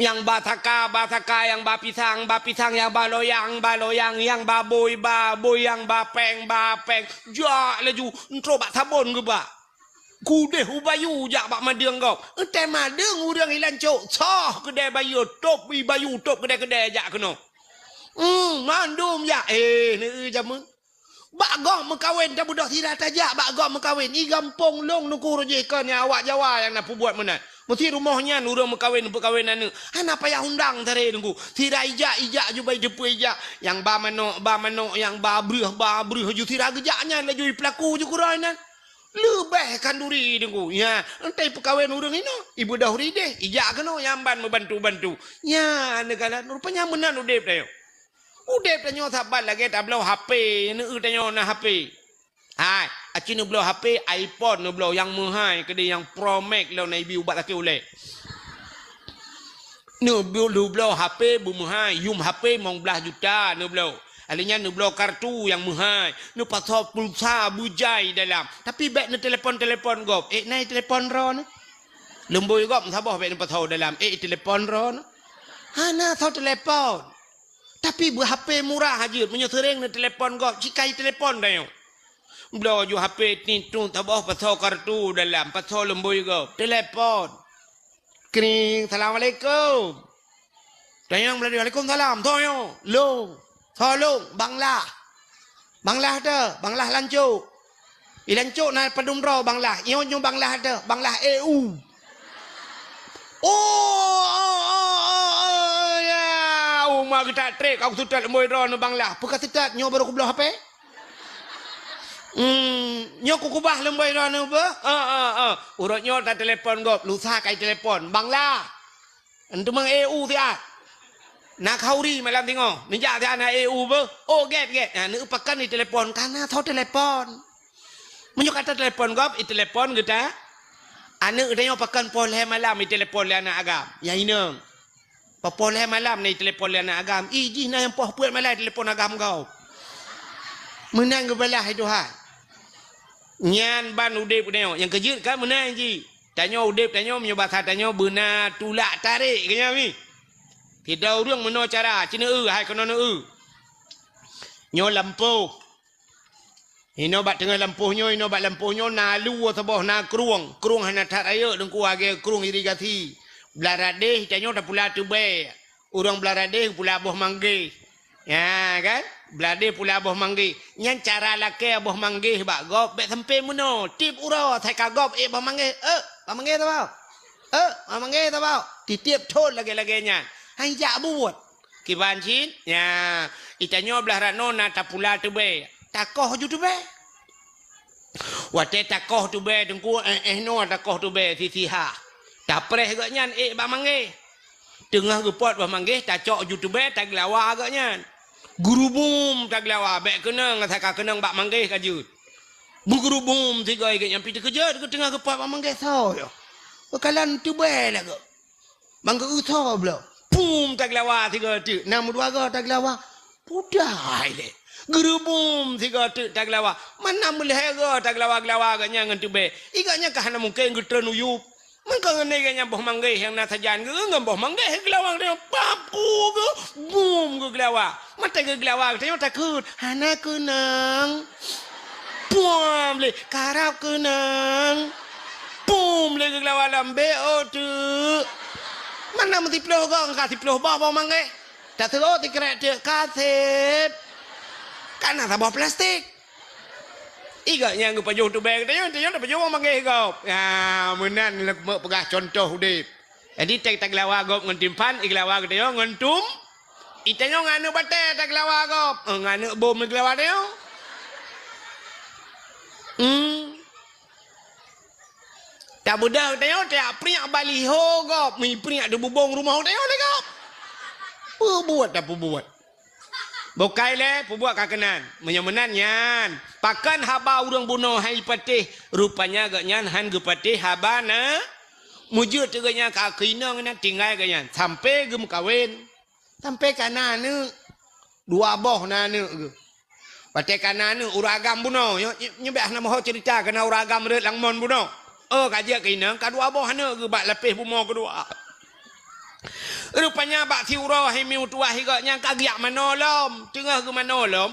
Nyang ba saka, ba saka, nyang ba pisang, ba pisang, nyang ba loyang, ba loyang, nyang ba bôi, ba bôi, nyang ba péng, ba péng. Jak laju, entrok bak sabon geuba. Keudeh u bayeue jak bak madeueng gob. Eunteuk madeueng ureuëng ilan cok, soh keudè bayeue, tôb i bayeue, tôb keudè-keudè jak keunoe. Hmm, mandum jak. Eh, neu jameun. Bak gob meukawen tabeudôh sira tajak bak gob meukawen. I gampông lôn nuku rujih kon nyang awak Jawa nyang na peubuet meunan. Meusti rumoh nyan ureuëng meukawen, peukawen aneuk. Hana payah undang taré nuku. Sira ijak, ijak jubah jeupeue ijak. Nyang ba manok, ba manok, nyang ba breuh, ba breuh ju sira geujak nyan laju i peulaku ju keurôi nan. Leubeh khanduri deungoe. Nyan, entai peukawen ureuëng inoe, ibeudôh rideh, ijak keunoe nyang ban meubantu-bantu. Nyan, neukalon, rupanya meunan udeb tanyoe. Udeb tanyoe saban lagée tabloe H P, neu tanyoe na H P. Hai, aci neubloe H P, iPhone neubloe nyang meuhai keudeh nyang Pro Max lom na ibi ubat sakét ulée. Neubloe, neubloe H P beumeuhai, yum H P limong blaih juta neubloe. Alèh nyan neubloe kartu nyang meuhai, neupasoe pulsa beujai dalam. Tapi bék neutelepon-telepon gob. Ék na itelepon droeneuh? Lumbôi gob saboh bék neupasoe dalam. Ék itelepon droeneuh? Hana soe telepon. Tapi beu H P murah jeuet, meunyoe seuréng neutelepon gob, cit ka itelepon tanyoe. Bloe ju H P tiet tueng saboh pasoe kartu dalam, pasoe lumbôi gob. Telepon. Kring, "Assalamualaikum." Tanyong meulalu, "Waalaikumsalam." Soe nyoe? "Lôn." "Soe lôn?" "Bang Lah." "Bang Lah teuh?" "Bang Lah lancok." "I lancok na padum droe Bang Lah?" "Nyoe nyoe Bang Lah teuh, Bang Lah E U." "Oh, oh, oh, oh, oh, ya. Uma geutak trek, aku seutôt lumbôi droeneuh Bang Lah." "Peue ka seutôt, nyoe barô kubloe H P." Hmm, nyoe kukubah lumbôi droeneuh beuh. Ah, ah, ah. Uroe nyoe tatelepon gob, lusa ka itelepon. Bang Lah. Enteumang E U siat. Na khauri malam singoh. Neujak siat na E U beuh. Oh, gét, gét. Na, neupakan itelepon. Kana soe telepon. Meunyoe ka tatelepon gob, itelepon geuta. Aneuk geutanyoe pakan poh lhée malam itelepon lé aneuk agam. Nyang inong. Poh lhée malam na itelepon lé aneuk agam. Ih, jih na nyang poh peuet malam itelepon agam gob. Meunan geubalah hai Tuhan. Nyan ban udeb tanyoe. Nyang keujeuet kan meunan jih. Tanyoe udeb tanyoe meunyoe basa tanyoe beuna tulak tarek keu nyan mi. Sidroe ureuëng meunoe cara, ci neu-eu hai keunoe neu-eu. Nyoe lampôh. Inoe bak teungoh lampôh nyoe, inoe bak lampôh nyoe na luwa saboh, na krueng. Krueng hana that rayeuk Teungku, lagée krueng irigasi. Blah radeh tanyoe tapula teubée. Ureuëng blah radeh pula boh manggeh. Ya kan? Blah radeh pula boh manggeh. Nyan cara lakée boh manggeh bak gob bék sampoe meunoe. Tieb uroe sai ka gob ék boh manggeh. Eh, boh manggeh saboh. Eh, boh manggeh saboh. Titieb thon lagée-lagée nyan. Hai jak buet. Kiban cit, nya, itanyoe blah ranoe na tapula teubée, takoh ju teubée. Watée takoh teubée Teungku, éh, éh noe takoh teubée sisiha. Tapreh gobnyan ék bak manggeh. Teungoh geupot bak manggeh, tacok ju teubée, tageulawa gobnyan. Geurubum tageulawa, bék keunong, asai ka keunong bak manggeh ka jeuet. Beugeurubum sigoe gobnyan pih teukeujot, teungoh geupot bak manggeh soe nyoe. Beukalon teubée lagoe. Manggeu-eu soe bloe. Pum tageulawa sigoe teuk. Na meudua goe tageulawa. Pudai lé. Geurubum sigoe teuk tageulawa. Mana meulhée goe tageulawa-geulawa gobnyan ngon teubée. Igobnyan ka hana mungken geutreun u yup. Mangko ngon igobnyan boh manggeh nyang na sajan geu ngon boh manggeh geulawa gobnyan. Papu geu. Bum geugeulawa. Mata geugeulawa geutanyoe takot. Hana keunong. Puam lé karab keunong. Pum lé geugeulawa lom B O teuk. Mana meusiploh gong ka siploh boh boh manggeh. Taseuôt sikrek teuk kaseb. Kana saboh plastik. Igobnyan geupajoh teubée geutanyoe, tanyoe tapajoh boh manggeh gob. Ya, meunan lé peugah contoh udeb. Jadi, teuh tageulawa gob ngon timphan, igeulawa geutanyoe ngon tum. Itanyoe ngon aneuk batée tageulawa gob, eh, ngon aneuk bom igeulawa tanyoe. Hmm. Tabeudôh geutanyoe, tajak priek baliho gob, mi priek di bubông rumoh geutanyoe lé gob. Peubuet tapeubuet. Bukai lé, peubuet ka keunan. Meunyoe meunan nyan, pakon haba ureuëng bunoe han jipatéh, rupanya gobnyan han geupatéh haba na. Meujeuet teuk gobnyan ka keuinong na tinggai gobnyan, sampoe geumeukawen. Sampoe ka na aneuk. Dua boh na aneuk geuh. Watée ka na aneuk, ureuëng agam bunoe, nyoe, nyoe, nyoe bék hana meuho ceurita, ka na ureuëng agam rhot lam mon bunoe. Oh, ka jeuet keuinong, ka dua boh aneuk geuh bak lapéh bumoe keudua. Rupanya bak siuroe hai mié meutuwah igobnyan ka geujak manoe lom. Teungoh geumanoe lom,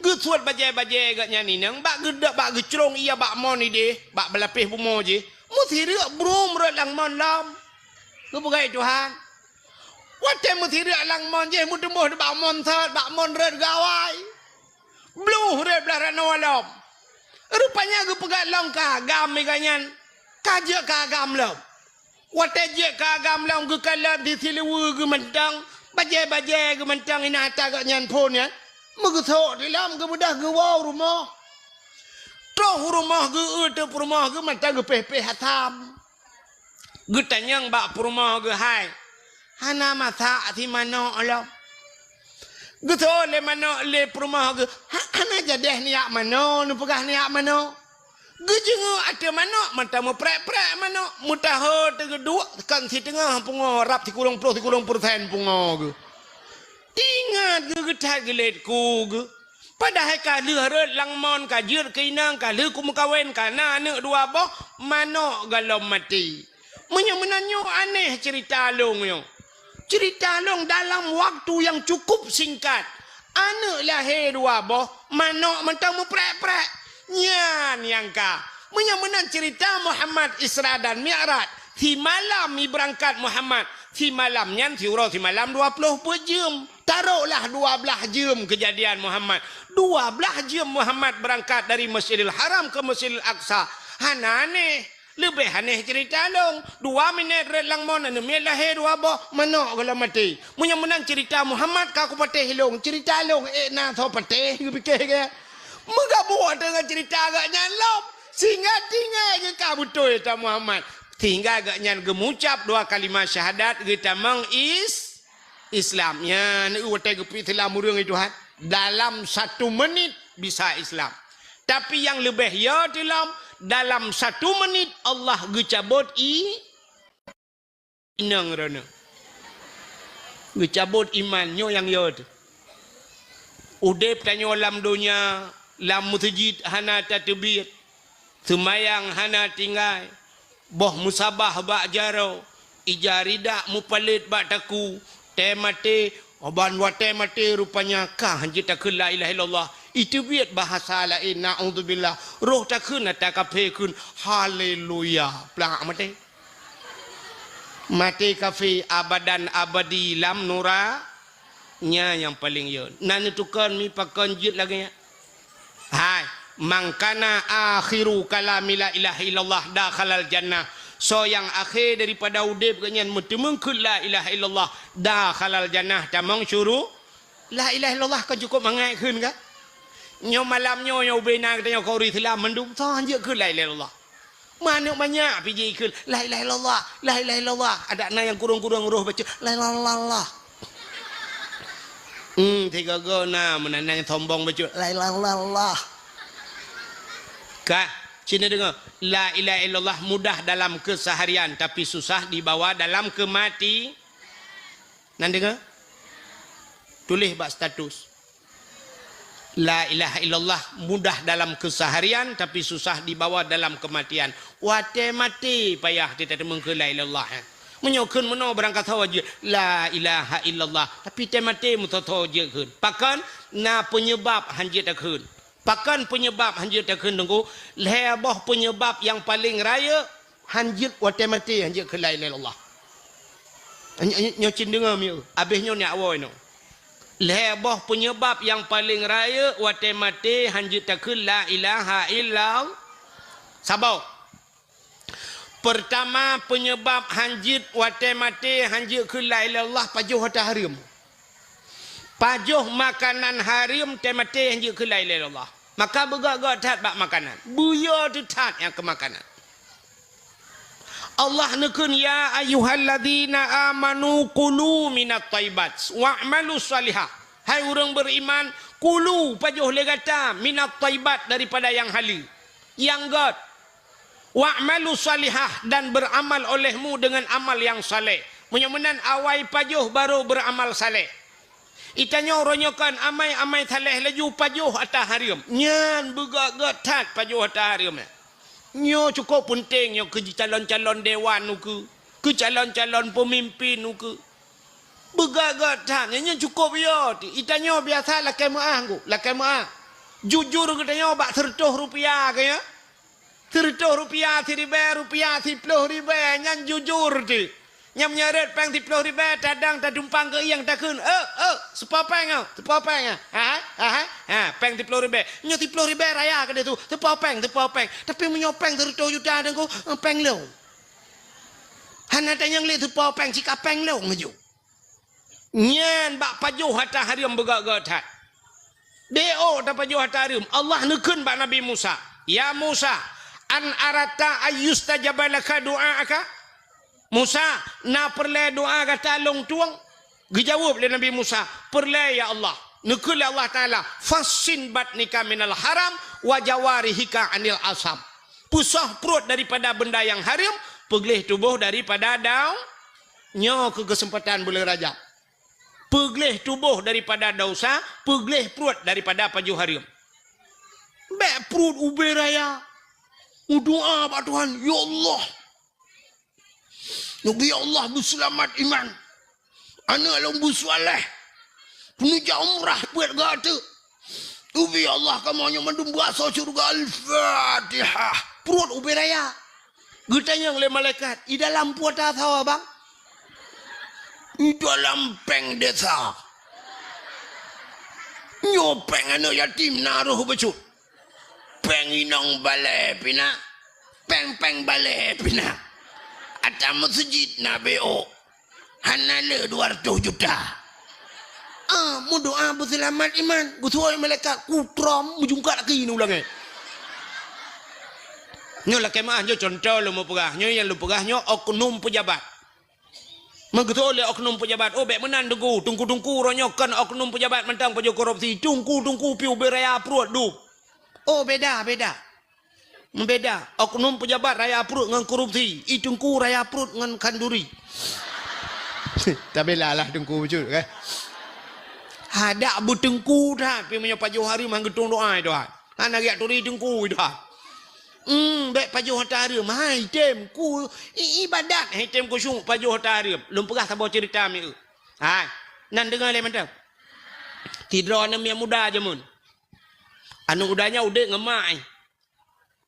geusuet bajée-bajée gobnyan inong bak geuda-, bak geucrông ie bak mon ideh, bak beulapéh bumoe jih. Meusireuk brum rhot lam mon lom. Geupeugah Tuhan. Watée meusireuk lam mon jih, meuteumboh bak mon sot, bak mon rhot gawai. Bluh rhot blah ranoe lom. Rupanya geupeugah lom keu agam igobnyan, ka jeuet keu agam lom. Watée jeuet keu agam lom geukalon di siluweue geuh mantong, bajée-bajée geuh mantong inan ata gobnyan phon nyan. Meugeusok di lom geubeudôh geuwoe u rumoh. Troh u rumoh geueu teuk peurumoh geuh mantong geupéh-péh asam. Geutanyong bak peurumoh geuh hai, hana masak si manok lom. Geusok lé manok lé peurumoh geuh, ha-, hana jadeh neujak manoe, neupeugah neujak manoe. Geujeungeuk ateueh manok, mata meuprek-prek manok, meutaho teugeuduek kon siteungoh pungo rab sikureueng ploh sikureueng peureusén pungo geuh. Teuingat geuh geuthat geulet ku geuh. Padahai ka lheueh rhot lam mon, ka jeuet keu inong, ka lheueh kumeukawen, ka na aneuk dua boh, manok goh lom maté. Meunyoe meunan nyoe aneh ceurita lôn nyoe. Ceurita lôn dalam waktu nyang cukup singkat, aneuk lahé dua boh, manok mantong meuprek-prek. Nyan nyang ka. Meunyoe meunan ceurita Muhammad Isra dan Mi'raj, simalam ibeurangkat Muhammad, simalam nyan siuroe simalam dua ploh peuet jeuem. Taroklah dua blaih jeuem keujadian Muhammad. Dua blaih jeuem Muhammad beurangkat dari Masjidil Haram keu Masjidil Aqsa. Hana aneh. Leubeh aneh ceurita lôn. Dua minét rhot lam mon aneuk miet lahé dua boh, manok goh lom maté. Meunyoe meunan ceurita Muhammad ka kupatéh lôn, ceurita lôn ék na soe patéh, geupike geuh. Meugabuk teungoh ceurita gobnyan lom. Sehingga tinggai geuh ka beutôi ta Muhammad. Sehingga gobnyan geumucab dua kalimah syahadat geutamong is-, Islam. Nyan watée geupeuislam ureuëng itu, ha. Dalam satu menit bisa Islam. Tapi nyang leubeh yo teulom, dalam satu menit Allah geucabot i-, inong droeneuh. Geucabot iman, nyoe nyang yo teuh. Udeb tanyoe lam donya, lam meuseujid hana tateubiet. Seumayang hana tinggai, boh musabah bak jaroe, ija ridak mupalét bak takue, tée maté, ban watée maté rupanya ka hanjeuet takheun la ilaha illallah. Iteubiet bahasa laén, naudzubillah. Roh takheun ata kafé kheun, haleluya. Plak maté. Maté kafé abadan abadi lam nura. Nyan nyang paleng yö. Na neutukon mi pakon jeuet lagée nyan. Hai, "Man kana akhiru kalami la ilaha illallah dakhalal jannah." Soe nyang akhé daripada udeb geuh nyan meuteumeung kheun la ilaha illallah, dakhalal jannah, tamong syuru-, la ilaha illallah kan cukup mangat kheun kan? Nyoe malam nyoe, nyoe ubena geutanyoe keu ureuëng Islam mandum, soe hanjeuet kheun la ilaha illallah. Manök manyak pih jikheun, "La ilaha illallah, la ilaha illallah." Adak na nyang kurong-kurong roh bacut, "La ilaha illallah." Hmm, tiga go na, meunan nyang sombong bacut, "La ilaha illallah." Ka, sini dengar. La ilaha illallah mudah dalam keseharian, tapi susah dibawa dalam kemati. Nan dengar? Tuléh bak status. La ilaha illallah mudah dalam keseharian, tapi susah dibawa dalam kematian. Watée maté payah teuteumeukeue la ilaha illallah, eh. Meunyoe kheun meunoe barangkasoe jeuet la ilaha illallah, tapi tée maté meusoe-soe jeuet kheun. Pakon? Na penyebab hanjeuet takheun. Pakon penyebab hanjeuet takheun teungku? Lhée boh penyebab nyang paleng rayeuk hanjeuet watée maté hanjeuet kheun la ilaha illallah. Nyoe, nyoe, nyoe cit deungoe mieu, abéh nyoe nyak woe nyoe. Lhée boh penyebab nyang paleng rayeuk watée maté hanjeuet takheun la ilaha illallah. Saboh. Pertama, penyebab hanjeuet watée maté hanjeuet kheun la ilaha illallah pajoh ata hareuem. Pajoh makanan hareuem tée maté hanjeuet kheun la ilaha illallah. Maka beugét-gét that bak makanan. Buyö teuh that nyang keu makanan. Allah neukheun, "Ya ayyuhalladzina amanu kulu minat thayyibat wa'malu shalihah." Hai ureuëng beriman, kulu, pajoh lé gata, minat thayyibat, daripada nyang haleue, nyang gét. "Wa'malu shalihah," dan beramal olehmu dengan amal yang saleh. Meunyoe meunan awai pajoh baru beramal saleh. Itanyoe uroe nyoe kon amai-amai saleh laju pajoh ata hareuem. Nyan beugét-gét that pajoh ata hareuem nyan. Nyoe cukôp peunteng nyoe keu calon-calon dewan ukeue, keu calon-calon peumimpin ukeue. Beugét-gét that nyan, nyan cukôp yo. Itanyoe biasa lakée meuáh ngku, lakée meuáh. Jujur geutanyoe bak seureutôh rupiah keu nyoe. Seureutôh rupiah, siribée rupiah, siploh ribée, nyan jujur teuh. Nyang meunyoe rot péng siploh ribée, tadang tatumpang keu ieng takheun, "Eh, eh, seupo péng, oh, seupo péng, ah. Ha, ha, ha, ha, péng siploh ribée." Nyoe siploh ribée raya keudeh su, "Seupo péng, seupo péng." Tapi meunyoe péng seureutôh juta teungku, eh, péng lôn. Hana tanyong lé seupo péng, sika péng lôn laju. Nyan bak pajoh ata hareuem beugét-gét that. Beu tapajoh ata hareuem. Allah neukheun bak Nabi Musa, "Ya Musa, an aradta ayyustajaba laka du'aaka?" "Musa, na peureulée doá gata lôn tueng?" Geujaweueb lé Nabi Musa, "Peureulée, ya Allah." Neukheun lé Allah Taala, "Fassin batnika minal haram wa jawarihika anil asam." Peusoh pruet daripada benda nyang hareuem, peugleh tuboh daripada dau-, Nyoe keu keuseumpatan buleuen Rajab. Peugleh tuboh daripada desya, peugleh pruet daripada pajoh hareuem. Bék pruet ubé raya. Meudoá bak Tuhan, "Ya Allah, neubi Allah beuseulamat iman. Aneuk lôn beuseuleh. Neujak umrah peuet gata. Neubi Allah kamoe nyoe mandum beuasoe syeuruga." Al-Fatihah. Pruet ubé raya. Geutanyong lé malaikat, "I dalam peue tasoe, Bang?" "I dalam péng desya." "Nyoe péng aneuk yatim na roh bacut. Péng inong balée pih na. Péng-péng balée pih na. Ata meuseujid na beu." "Hana le dua ratus juta." Ah, meudoá beuseulamat iman, geusuai malaikat kutrom meujungkat laki neu ulangée. Nyoe lakée meuáh, nyoe cuntoh lôn meupeugah. Nyoe nyang lôn peugah nyoe oknum peujabat. Meugeutoe lé oknum peujabat, "Oh, bék meunan, Teungku. Teungku-teungku uroe nyoe kon oknum peujabat mantong pajoh korupsi. Teungku-teungku pih ubé raya pruet dub." Oh, beda, beda. Meubeda, oknum peujabat raya pruet ngon korupsi, i teungku raya pruet ngon khanduri. Tabela lah teungku bacut, kan? Hadak beuteungku that, pi meunyoe pajoh hareuem han geutueng doá i Tuhan. Hana geujak turi teungku i Tuhan. Hmm, bèk pajoh ata hareuem. Hai, tem ku i-, ibadat, hai tem khusyuk pajoh ata hareuem. Lôn peugah saboh ceurita mieu. Hai, nan deungoe lé mantong. Sidroe aneuk miet muda jameun. Aneuk muda nyan udép ngon mak, eh.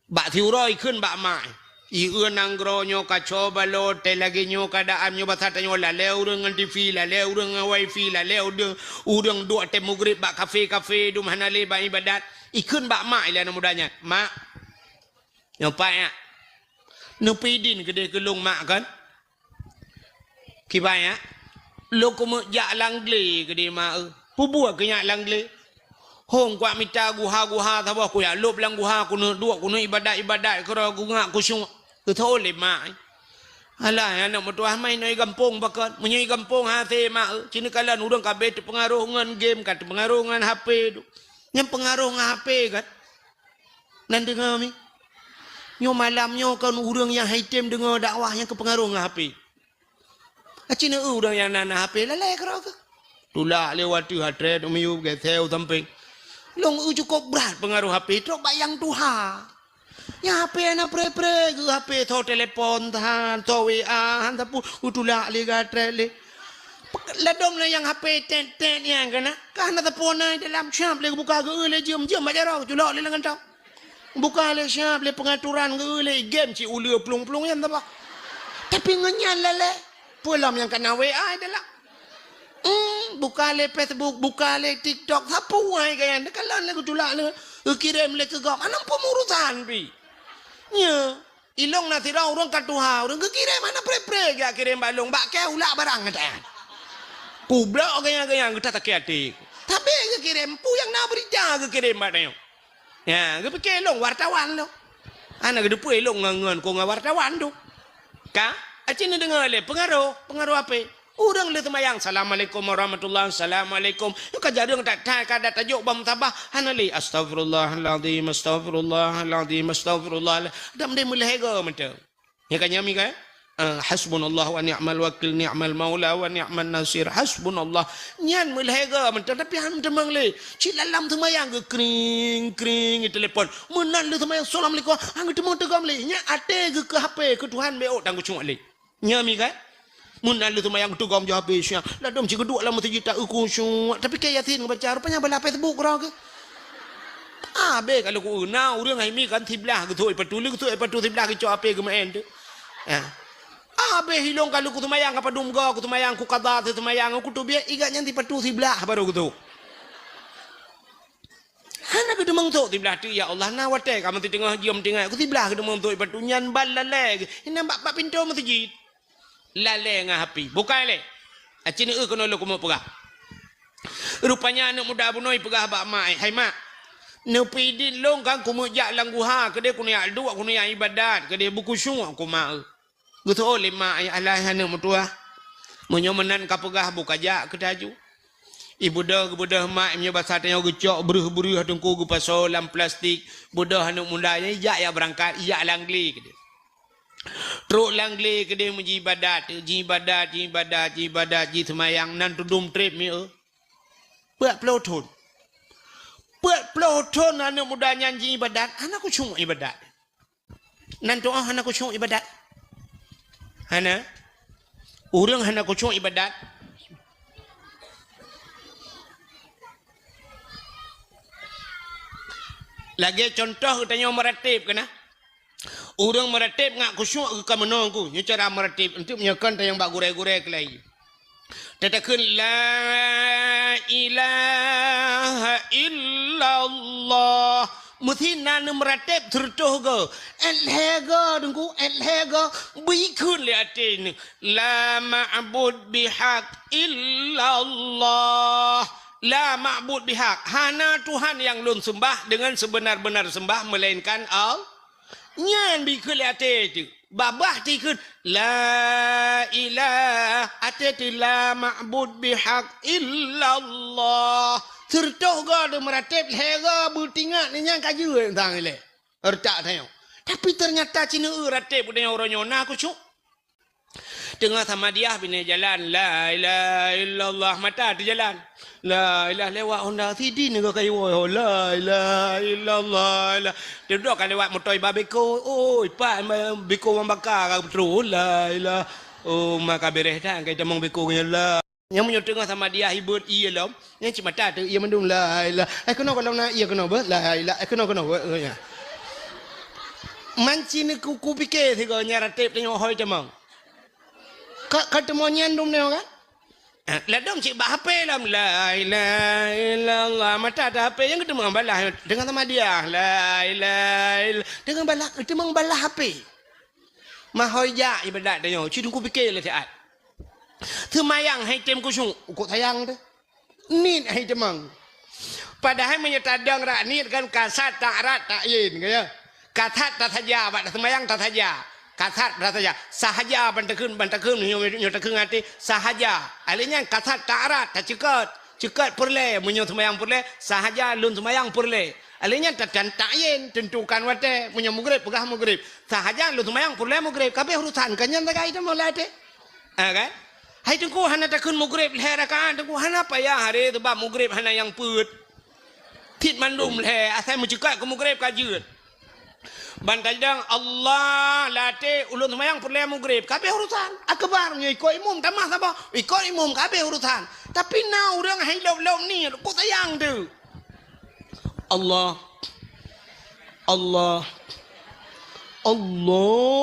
Bak siuroe ikheun bak mak, eh. Ieu nanggroe nyoe kaco balot, tai lagèe nyoe keuadaan nyoe, basa tanyoe lalè ureueng ngon T V, lalè ureueng ngon wifi, lalè ureueng, ureueng duek watèe mugréb bak kafe-kafe, dum hana lé bak ibadat. Ikheun bak mak lé aneuk muda nyan, "Mak, nyoe pat nyak. Neupeudin keudeh keu lôn mak kon." Kiban nyak, lôn keumeuk jak lam glé keudeh mak eu. Peue buet keu nyak lam glé? Hông kuat mita guha-guha saboh kujak lôb lam guha keuneuk duek keuneuk ibadat-ibadat keudroe kungak khusyuk. Geutho lé mak. Alah, aneuk meutuah mai nyoe i gampông pakon. Meunyoe i gampông hase mak eu. Ci neukalon ureueng ka abéh teupeungaroh ngon game, ka teupeungaroh ngon H P tu. Nyan peungaroh ngon H P kan? Nan deungoe mi. Nyoe malam nyoe kon ureueng nyang hai tem deungoe dakwah nyang keupeungaroh ngon H P. Aci neu ureueng nyang na, na H P lalè keudroe keuh. Tulak lé watèe hatré miyueb geuthèe u sampéng. Lôn eu cukôp brat peungaroh H P trok bak nyang tuha. Nyang H P hana pré-pré geuh H P tho telepon than, tho W A han sapeue, eu tulak lé gatré lé. Ladôm lé nyang H P tét-tét nyang keunan, ka hana sapeue na dalam siab lé geubuka geu lé jeuem-jeuem bak jaroe culok lé lam kantong. Buka lé siab lé peungaturan geu lé game cit uleue plueng-plueng nyan saboh. Tapi ngon nyan lalè, peue lom nyang kana W A dalam. Hmm, buka lé Facebook, buka lé TikTok, sapeue hai kaya nyan, kalon lé geutulak lé, geukirém lé keu gob, hana peumurusan pi. Nyo, ilong na sidroe ureueng ka tuha, ureueng geukirém hana pré-pré geujak kirém bak lôn, bak kèe ulak barang gata nyan. Kublok gaya-gaya geuta sakét até. Tapi geukirém, peue nyang na beurita geukirém bak tanyoe. Ya, geupike lôn wartawan lôn. Hana geuteupeue lôn ngon, ngon ku ngon wartawan tu. Ka? Aci neudeungoe lé peungaroh, peungaroh H P. Ureueng lheueh seumayang, "Assalamualaikum warahmatullahi, assalamualaikum." Nyoe ka jareueng that-that ka dat tajok bak musabah, hana lé, "Astaghfirullahalazim, astaghfirullahalazim, astaghfirullah." Dam deh meulhèe goe mantong. Nyan ka nyami kan? Ah, "Hasbunallah wa ni'mal wakil, ni'mal maula wa ni'man nasir. Hasbunallah." Nyan meulhèe goe mantong, tapi han teumeung lé. Cit lam seumayang geukring, kring, telepon. Meunan lheueh seumayang, "Assalamualaikum." Han geuteumeung teugom lé. Nyan até geuh keu H P, keu Tuhan beuôt tan khusyuk lé. Nyami kan? Meunan lheueh seumayang teugom jih habéh siang. Ladôm cit geuduek lam meuseujid ta khusyuk. Tapi keu Yasin geubaca, rupanya bala Facebook keudroe keuh. Abéh ka lôn keu na ureueng hai mi kan siblah geutôk ipatu, lé geutôk ipatu siblah geucok H P geumeu'en tu. Ha. Abéh ilong ka lôn keu seumayang, ka padum goe keu seumayang, keu qadha seumayang, keu teubiet, igat nyan sipatu siblah baru geutôk. Hana geuteumeung sôk siblah teuk, ya Allah, na watèe ka meuteungoh jeuem teuingat keu siblah geuteumeung sôk ipatu nyan ban lalè geuh. Inan bak, bak pintoe meuseujid. Lalè ngon H P. Bukai lé. Aci neu keunoe lôn keumeung peugah. Rupanya aneuk muda bunoe peugah bak mak, "Hai mak, neupeudin lôn kan keumeuk jak lam guha keudeh keuneuk jak duek keuneuk jak ibadat keudeh beukhusyuk keu mak eu." Geutho lé mak, "Alah aneuk meutuah, meunyoe meunan ka peugah buka jak keu taju." Ibeudôh geubeudôh mak, meunyoe basa tanyoe geucok breuh-breuh teungku geupasoe lam plastik, beudôh aneuk muda nyan ijak jak beurangkat, ijak lam glé keudeh. Trok lam glé keudeh meujibadat, jibadat, jibadat, jibadat, jiseumayang nan tudum trép mieu. Peuet ploh thon. Peuet ploh thon aneuk muda nyan jiibadat, hana khusyuk ibadat. Nan tu'oh hana khusyuk ibadat. Hana. Ureueng hana khusyuk ibadat. Lagèe contoh geutanyoe meurateb keunan. Ureueng meurateb ngat khusyuk geuh ka meunoe ku. Nyoe cara meurateb. Enteuk meunyoe kon tanyong bak gurèe-gurèe keulai. Tatakheun, "La ilaha illallah." Meusi na neumeuratéb sireutôh goe. Èt lhèe goe, Teungku, èt lhèe goe. Beukheun lé até neuh, "La ma'bud bihaq illallah." La ma'bud bihaq. Hana Tuhan nyang lôn seumbah deungon seubeuna-beuna seumbah meulainkan Allah. Nyan beukheun lé até teuh. Babah tikheun, "La ilaha," até teuh, "La ma'bud bihaq illallah." Sireutôh goe teuh meuratéb, lhèe goe beutingat, nyan ka jeuet sang ilèe. Retak tanyoe. Tapi teunyata ci neu-eu ratéb geutanyoe uroe nyoe na khusyuk. Teungoh samadiah binéh jalan, "La ilaha illallah," mata teujalan. La ilah lewat Honda sidin nyoe ka iwoe ho. La ilaha illallah. La. Teuduek ka lewat moto iba beko. Oi, pat beko wan baka ka beutôi. La ilah. Oh, ma ka bereh dah angkai tamong beko nyoe la. Nyang meunyoe teungoh sama dia hibut ié lom, nyang cit mata teu ié mandum la ilah. Eh keunoe kalau na ié keunoe beuh. La ilah. Eh keunoe keunoe beuh. Manci ni ku, ku pike sigo nyang rateb tanyoe hoi tamong. Ka, ka teumo nyan dum nyoe kan? Eh, ladom cit bak H P lom. La ilaha illallah. Mata ada H P nyang keuteumeung balah dengan sama dia. La ilaha illallah. Dengan balah, keuteumeung balah H P. Mahoi jak ibadat tanyoe. Cit ku pike lé siat. Seumayang hai tem khusyuk. Kok sayang tu. Nit hai temang. Padahai meunyoe tadong rak nit kan kasat tak rat tak yin, ka ya. Kasat tasaja, bak seumayang tasaja. Kasat tasaja. Sahaja ban takheun, ban takheun nyoe, nyoe takheun até sahaja. Alé nyan kasat tak rat, taceukot. Ceukot peureulée, meunyoe seumayang peureulée, sahaja lôn seumayang peureulée. Alé nyan ta-, tan-, tak yin, tentukan watée, meunyoe mugreb peugah mugreb. Sahaja lôn seumayang peureulée mugreb, kabeh urusan ka nyan sagai teuma lam até. Ha kan? Hai Teungku hana takheun mugreb lhée rakaat, Teungku hana payah haré, sabab mugreb hana nyang peuet. Cit mandum lhée, asai meuceukot keu mugreb ka jeuet. Ban tajidang Allah lam até ulôn seumayang peureulée mugreb, kabeh urusan. Akbar nyoe ikot imum tamah saboh, ikot imum kabeh urusan. Tapi na ureuëng hai lop-lop ni, ku sayang tu. Allah. Allah. Allah.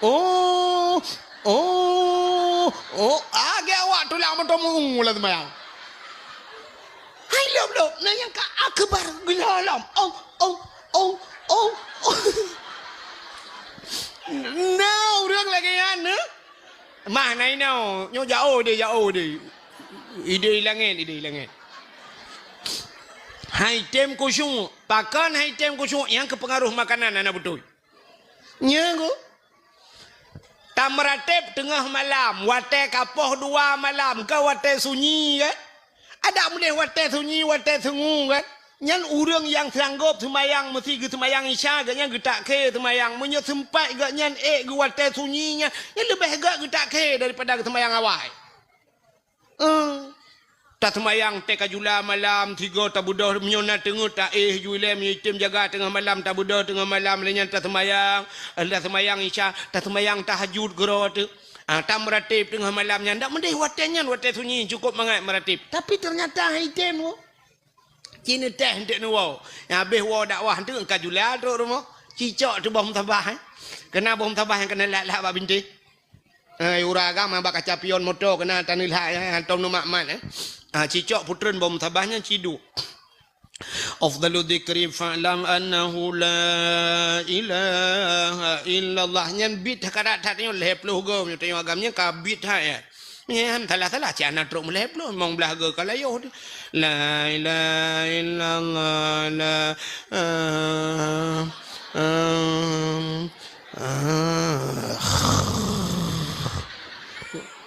Oh. Oh. Oh. Agak awak tulang moto mu lah sembahyang. Hai lop-lop, na nyang ka akbar geulah lom. Oh, oh, oh, oh, oh. Na ureuëng lagée nyan, eh? Mah na inoe, nyoe jaoh deh, jaoh deh. Ideh langét, ideh langét. Hai tem khusyuk, pakon hai tem khusyuk nyang keupeungaruh makanan hana beutôi. Nya ku. Tameurateb teungoh malam, watée ka poh dua malam, ka watée sunyi kan? Adak meudeh watée sunyi, watée sungu kan? Nyan ureuëng nyang sanggob seumayang meusi geuseumayang Isya, gobnyan geutak khe seumayang. Meunyoe seumpat gobnyan ék geuwatée sunyi nyan, nyan leubeh gét geutak khe daripada geuseumayang awai. Eh, taseumayang teuka jula malam, sigo tabeudôh, meunyoe na teungeut taéh ju ilée, meunyoe item jaga teungoh malam tabeudôh teungoh malam, lheueh nyan taseumayang, taseumayang Isya, taseumayang tahajud keudroe teuh. Ah, tameurateb teungoh malam nyan, dak meudeh watée nyan, watée sunyi, cukôp mangat meurateb. Tapi teunyata han item, oh. Ci neuteh eunteuk neuwoe. Nyang habéh woe dakwah eunteuk ka jula trok rumoh. Cicok teuh boh musabah, eh. Keuna boh musabah nyang keuneulak-lak bak bintéh. Eh, ura agam bak kaca pion moto keuna taneulak, eh, hantom neumat-mat, eh. Ah, cicok putreun boh musabah nyan ciduek. Afdalu dzikri fa'lam annahu la ilaha illallah. Nyan bit that karat that nyoe lhée ploh goe nyoe tanyoe agam nyan ka bit that, ya. Nyan salah-salah cit hana trok meulhée ploh, limong blaih goe ka layoh tu. La ilaha illallah, la, ah, ah, ah.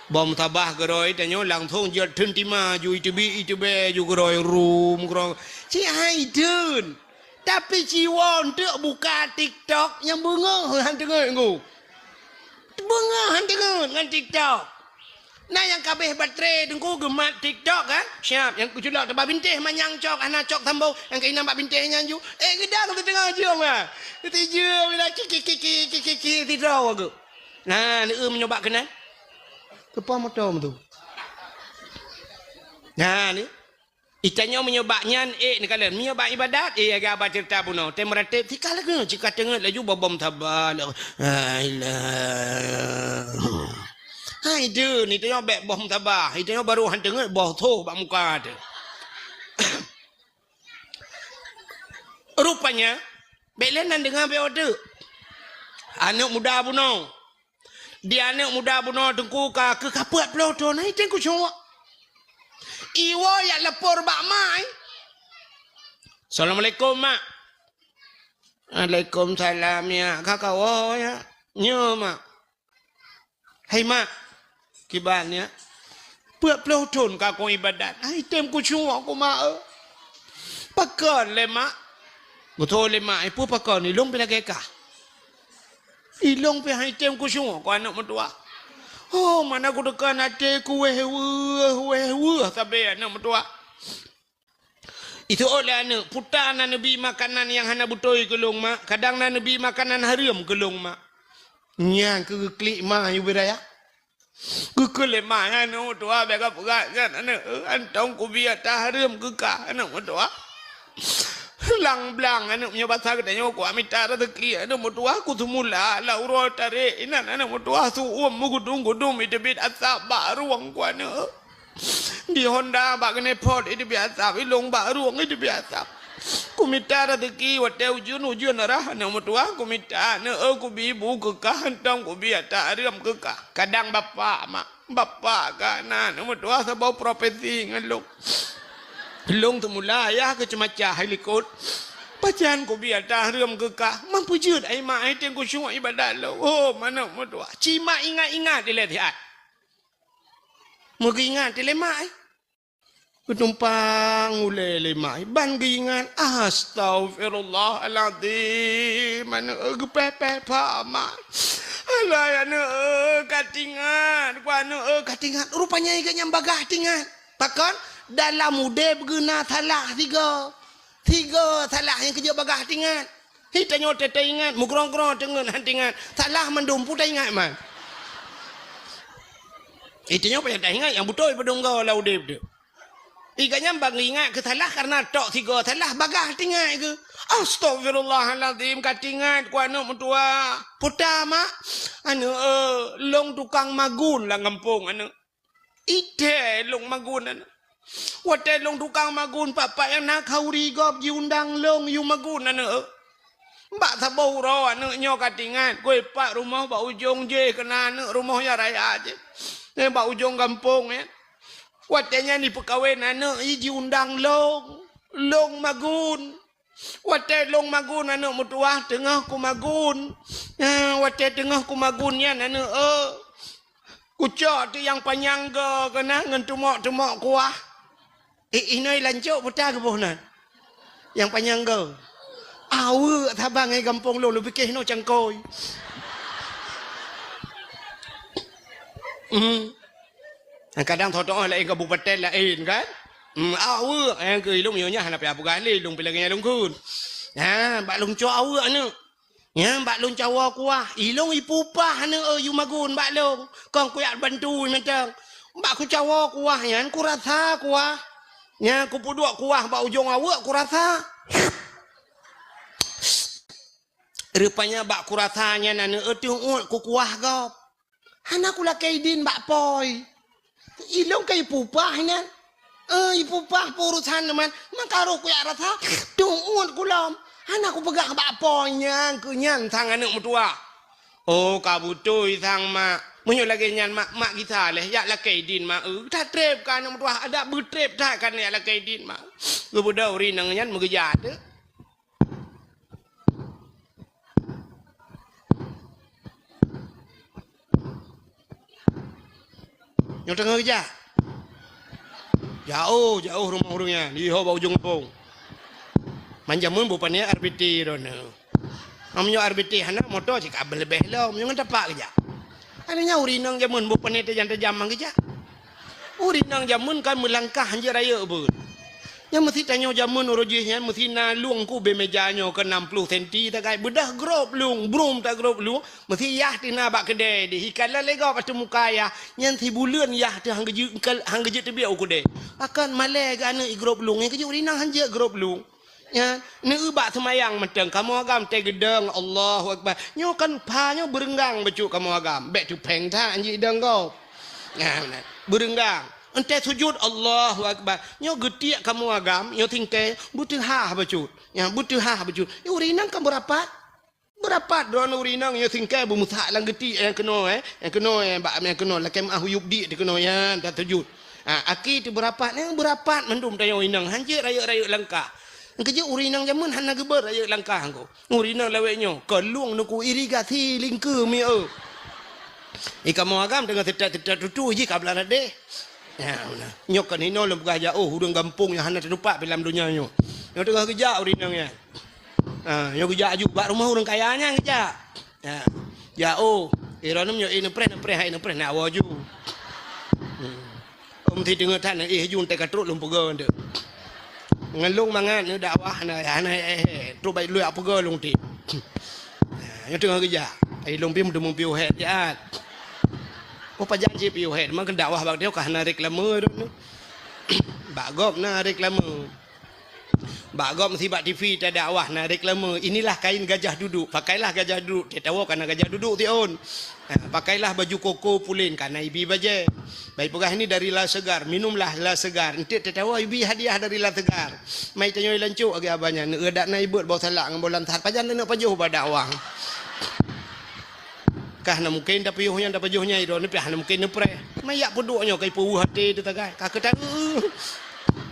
Boh musabah geurôi tanyoe langsong jeuet theun tima ju iteubiet iteubiet ju geurôi rum geurôi. Ci hai theun. Tapi ci woe eunteuk buka TikTok nyang beungoh han teungeut nggu. Beungoh han teungeut ngon TikTok. Na nyang ka abéh baterai teungku geumat TikTok kan? Siap, nyang keuculok teuba bintéh manyang cok, hana cok sambông, nyang keuinam bak bintéh nyan ju. Eh, geudang teuteungoh jeuem ah. Teuteujeuem ila kiki kiki kiki kiki sidroe geuh. Nah, neueu meunyoe bak keunan. Keupoh moto tu. Nah, ni. Itanyoe meunyoe bak nyan, eh, neukalon. Meunyoe bak ibadat, eh, lagée haba ceurita bunoe. Tem meuratéb, sika lagée, sika teungeut laju bobom saba. La ilah. Hai, deuh, ni tanyoe bék boh meutabah. Itanyoe barô han teungeut boh tho bak muka teuh. Rupanya, bék lé nan deungoe bék odeuk. Aneuëk muda bunoe. Di aneuëk muda bunoe teungku ka keu kapeuet ploh thon, hai tem khusyuk. Iwoe jak lapor bak mak, eh. Assalamualaikum, Mak. Waalaikumsalam, ya. Ka kawoe, ya. Nyo, Mak. Hai, Mak. Kiban, ya. Peuet ploh thon ka kong ibadat. Hai tem khusyuk, ku, Mak, eh. Pakon lé, Mak? Beutôi lé, Mak. Eh, peue pakon? Ilong pih lagée kah. Ilong pih hai tem khusyuk, ku aneuëk meutuwah. Oh, mana ku teuka até ku wéh weueh, wéh weueh sabe aneuk meutuah. Itu lé aneuk, puta na neubi makanan nyang hana beutôi keu lôn, mak. Kadang na neubi makanan hareuem keu lôn, mak. Nyan keu geuklik ma yue bri raya. Geuklik ma nyan, aneuk meutuah, bèk ka peugah nyan, aneuk, eh, hantom kubi ata hareuem keu kah, aneuk meutuah. Blang-blang, aneuk, meunyoe basa geutanyoe, ku mita rezeki, aneuk meutuah, ku seumula, lam uroe tarek inan, aneuk meutuah, su-uem meugudum-gudum, iteubiet asap bak rueng ku, aneuk. Di Honda bak keuneuk phot, iteubiet asap, ilong bak rueng, iteubiet asap. Ku mita rezeki watèe ujeuen, ujeuen rhah, aneuk meutuah, ku mita, aneuk, eh, kubi bu keu kah, hantom kubi ata hareuem keu kah. Kadang bapak, mak, bapak ka na, aneuk meutuah, saboh profesi ngon lôn. Lôn teumula ayah keu ceumacah hai likot. Pajan kubi ata hareuem keu kah, man peujeuet ai mak, ai teueng kusyuek ibadat lôn. Oh, aneuk meutuah, ci mak ingat-ingat ilèe siat. Meugeuingat ilèe mak, eh. Geutumpang ulèe lé mak, ban geuingat, "Astaghfirullahalazim, aneuk, eh, geupèh-pèh pha mak. Alah, aneuk, eh, ka teuingat, ku aneuk, eh, ka teuingat." Rupanya geuh nyan bagaih teuingat. Pakon? Dalam udép geuh na salah sigoe. Sigoe salah nyang keujeuet bagaih teuingat. Hi tanyoe teuingat, meugrong-grong teungeut han teuingat. Salah mandum peue taingat man. Hi tanyoe payah taingat nyang beutôi padum goe lam udép teuh. Iga nyan ban ingat keu salah kareuna tok sigoe salah bagaih teuingat keu. Astaghfirullahalazim, ka teuingat ku aneuk meutuah. Puta mak, aneuk, eh, lôn tukang magun lam gampông aneuk. Itèe lôn magun aneuk. Watèe lôn tukang magun, pat-pat nyang na khauri gob jiundang lôn yue magun aneuk. Bak saboh uroe aneuk nyoe ka teuingat, keu pat rumoh bak ujong jéh keu na aneuk rumoh nyang raya jéh. Nyan bak ujong gampông nyan. Watèe nyan jipeukawen aneuk, i jiundang lôn, lôn magun. Watèe lôn magun aneuk meutuah, teungoh kumagun. Eh, watèe teungoh kumagun nyan aneuk, eh, kucok teuk nyang panyang goe keunan ngon teumok-teumok kuah. Eh, inoe lancok peue ta geuboh nan? Nyang panyang goe. Aweuek saban ngon gampông lôn, lôn pike inoe cangkôi. Hmm. Kadang toh-toh laén kabupaten laén kan? Hmm, aweuek, nyang keu ilôn nyoe nyan hana payah peugah lé, lôn pih lagèe nyan lôn kheun. Ha, bak lôn cok aweuek aneuk. Nyan bak lôn cawoe kuah, ilôn ipupah aneuk, eh, yue magun bak lôn. Kon kuyak bantu mantong. Bak kucawoe kuah nyan kurasa kuah. Nyan kupeuduek kuah bak ujong aweuek kurasa. Rupanya bak kurasa nyan aneuk, eh, teuôt kukuah gob. Hana kulakèe idin bak pôi. Ilôn ka ipupah nyan. Eh, ipupah peurusan nyan. Maka roh kuyak rasa, teuôt kulom. Hana kupeugah bak pôi nyan keu nyan sang aneuk meutuah. Oh, ka beutôi sang mak. Meunyoe lagèe nyan mak, mak gisa lé, jak lakèe idin mak. Eh, that trép ka aneuk meutuah, adak beutrép that ka yak lakèe idin mak. Geubeudôh ureueng inong nyan meugeujak teuk. Nyoe teungoh geujak. Jaoh, jaoh rumoh ureueng nyan, di ho bak ujong gampông. Man jameun beu pané R B T droeneuh. Meunyoe R B T hana, moto cit ka leubeh lom, nyoe ngon tapak geujak. Akhirnya ureueng inong jameun beu pané tajam-tajam man geujak. Ureueng inong jameun kan meulangkah hanjeuet rayeuk beuet. Nyan meusi tanyoe jameun uroe jih nyan meusi na lueng keu ubé meja nyoe keu nam ploh senti tagai beudah grob lueng, brum ta grob lueng, meusi yah teuh na bak keudè deh, ikalon lé gob ateueh muka yah, nyan sibuleuen yah teuh han geujeuet, han geujeuet teubiet u keudè. Pakon malèe geuh aneuk i grob lueng, nyan keuh jeuet ureueng inong hanjeuet grob lueng. Nyan, neueu bak seumayang mantong, kamoe agam teuh geudong, Allahu Akbar. Nyoe kan pha nyoe beureunggang bacut kamoe agam, bèk teupeng that jih idong gob. Nyan, beurenggang. Entèh sujud, Allahu Akbar. Nyoe geutiek kamoe agam, nyoe singkèe, beuteuhah bacut. Nyan, beuteuhah bacut. Nyoe ureueng inong kan beurapat. Beurapat droeneuh ureueng inong nyoe singkèe beumeusak lam geutiek nyang keunoe, eh. Nyang keunoe, eh, bak nyang keunoe, lakèe meuah u yup diek teuh keunoe nyan, dan sujud. Ha, aki teuh beurapat, nyang beurapat mandum tanyoe inong, hanjeuet rayeuk-rayeuk langkah. Nyang keujeuet ureueng inong jameun hana geubeuet rayeuk langkah ko. Ureueng inong lawét nyoe, kon lueng nuku irigasi lingkeu mi eu. I kamoe agam teungoh seutet-seutet tutu jih ka blah ladeh. Ya, beuna. Nyoe kon hinoe lôn peugah jaoh, ureueng gampông nyang hana teutupat pi lam donya nyoe. Nyoe teungoh geujak ureueng inong nyan. Ha, nyoe geujak aju bak rumoh ureueng kaya nyan geujak. Ya. Jaoh. Droeneuh meunyoe éh neupreh, neupreh, hai neupreh, neuwoe ju. Hmm. Om si teungoh that, éh ju teuka trok lôn peugah tu. Ngon lôn mangat neudakwah, na, hana, eh, eh, trok baik lôn peugah lôn ti. Nyoe teungoh geujak. Ai lôn pih meuteumé piôh hèt jeuet. Oh, pajan cit piôh hèt, meunan dakwah bak nyoe ka hana reklame droeneuh. Bak gob na reklame. Bak gob meusi bak T V tadakwah na reklame, "Inilah kain gajah duduk, pakailah gajah duduk." Teuh tawoe ka na gajah duduk siôn. Ha, "Pakailah baju koko pulen," ka na ibi bajèe. Bak ipeugah, "Ini dari La Segar, minumlah La Segar." Enteuk teuh tawoe ibi hadiah dari La Segar. Mai tanyoe lancok lagèe abah nyan, neueudak na ibeuet boh salak ngon boh lansat, pajan neuneuk pajoh bak dakwah. Ka hana mungken tapiôh nyan, tapajoh nyan, droeneuh pih hana mungken neupreh. Maya peuduek nyoe ka ipeuweuh até teuh tagai. Ka keutai,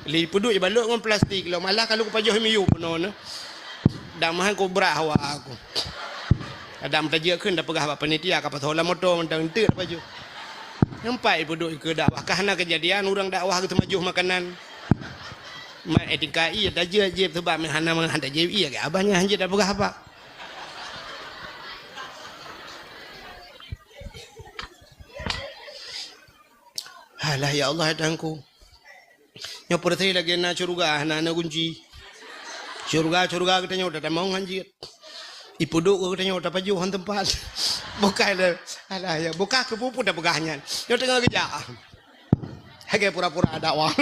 lé peuduek ibalot ngon plastik lom. Alah, ka lôn kupajoh miyueb bunoe nyoe. Dam han kubrah awak aku. Adam tajak kheun tapeugah bak panitia ka pasoe lam moto mantong enteuk tapajoh. Nampak ipeuduek keu dakwah. Ka hana keujadian ureueng dakwah geuteumajoh makanan. Mat etika ie tajak jieb sebab hana mangat tajak ie, abah nyan hanjeuet tapeugah apa. Alah, ya Allah, ya Tuhanku. Nyoe peureuté lagèe na syeuruga, hana na gunci. Syeuruga, syeuruga geutanyoe tatamong han jeuet. Ipeuduek geutanyoe tapajoh han teumpat. Bukai lé. Alah, ya, bukai keu peue-peue tapeugah nyan. Nyoe teungoh geujak. Lagèe pura-pura dakwah.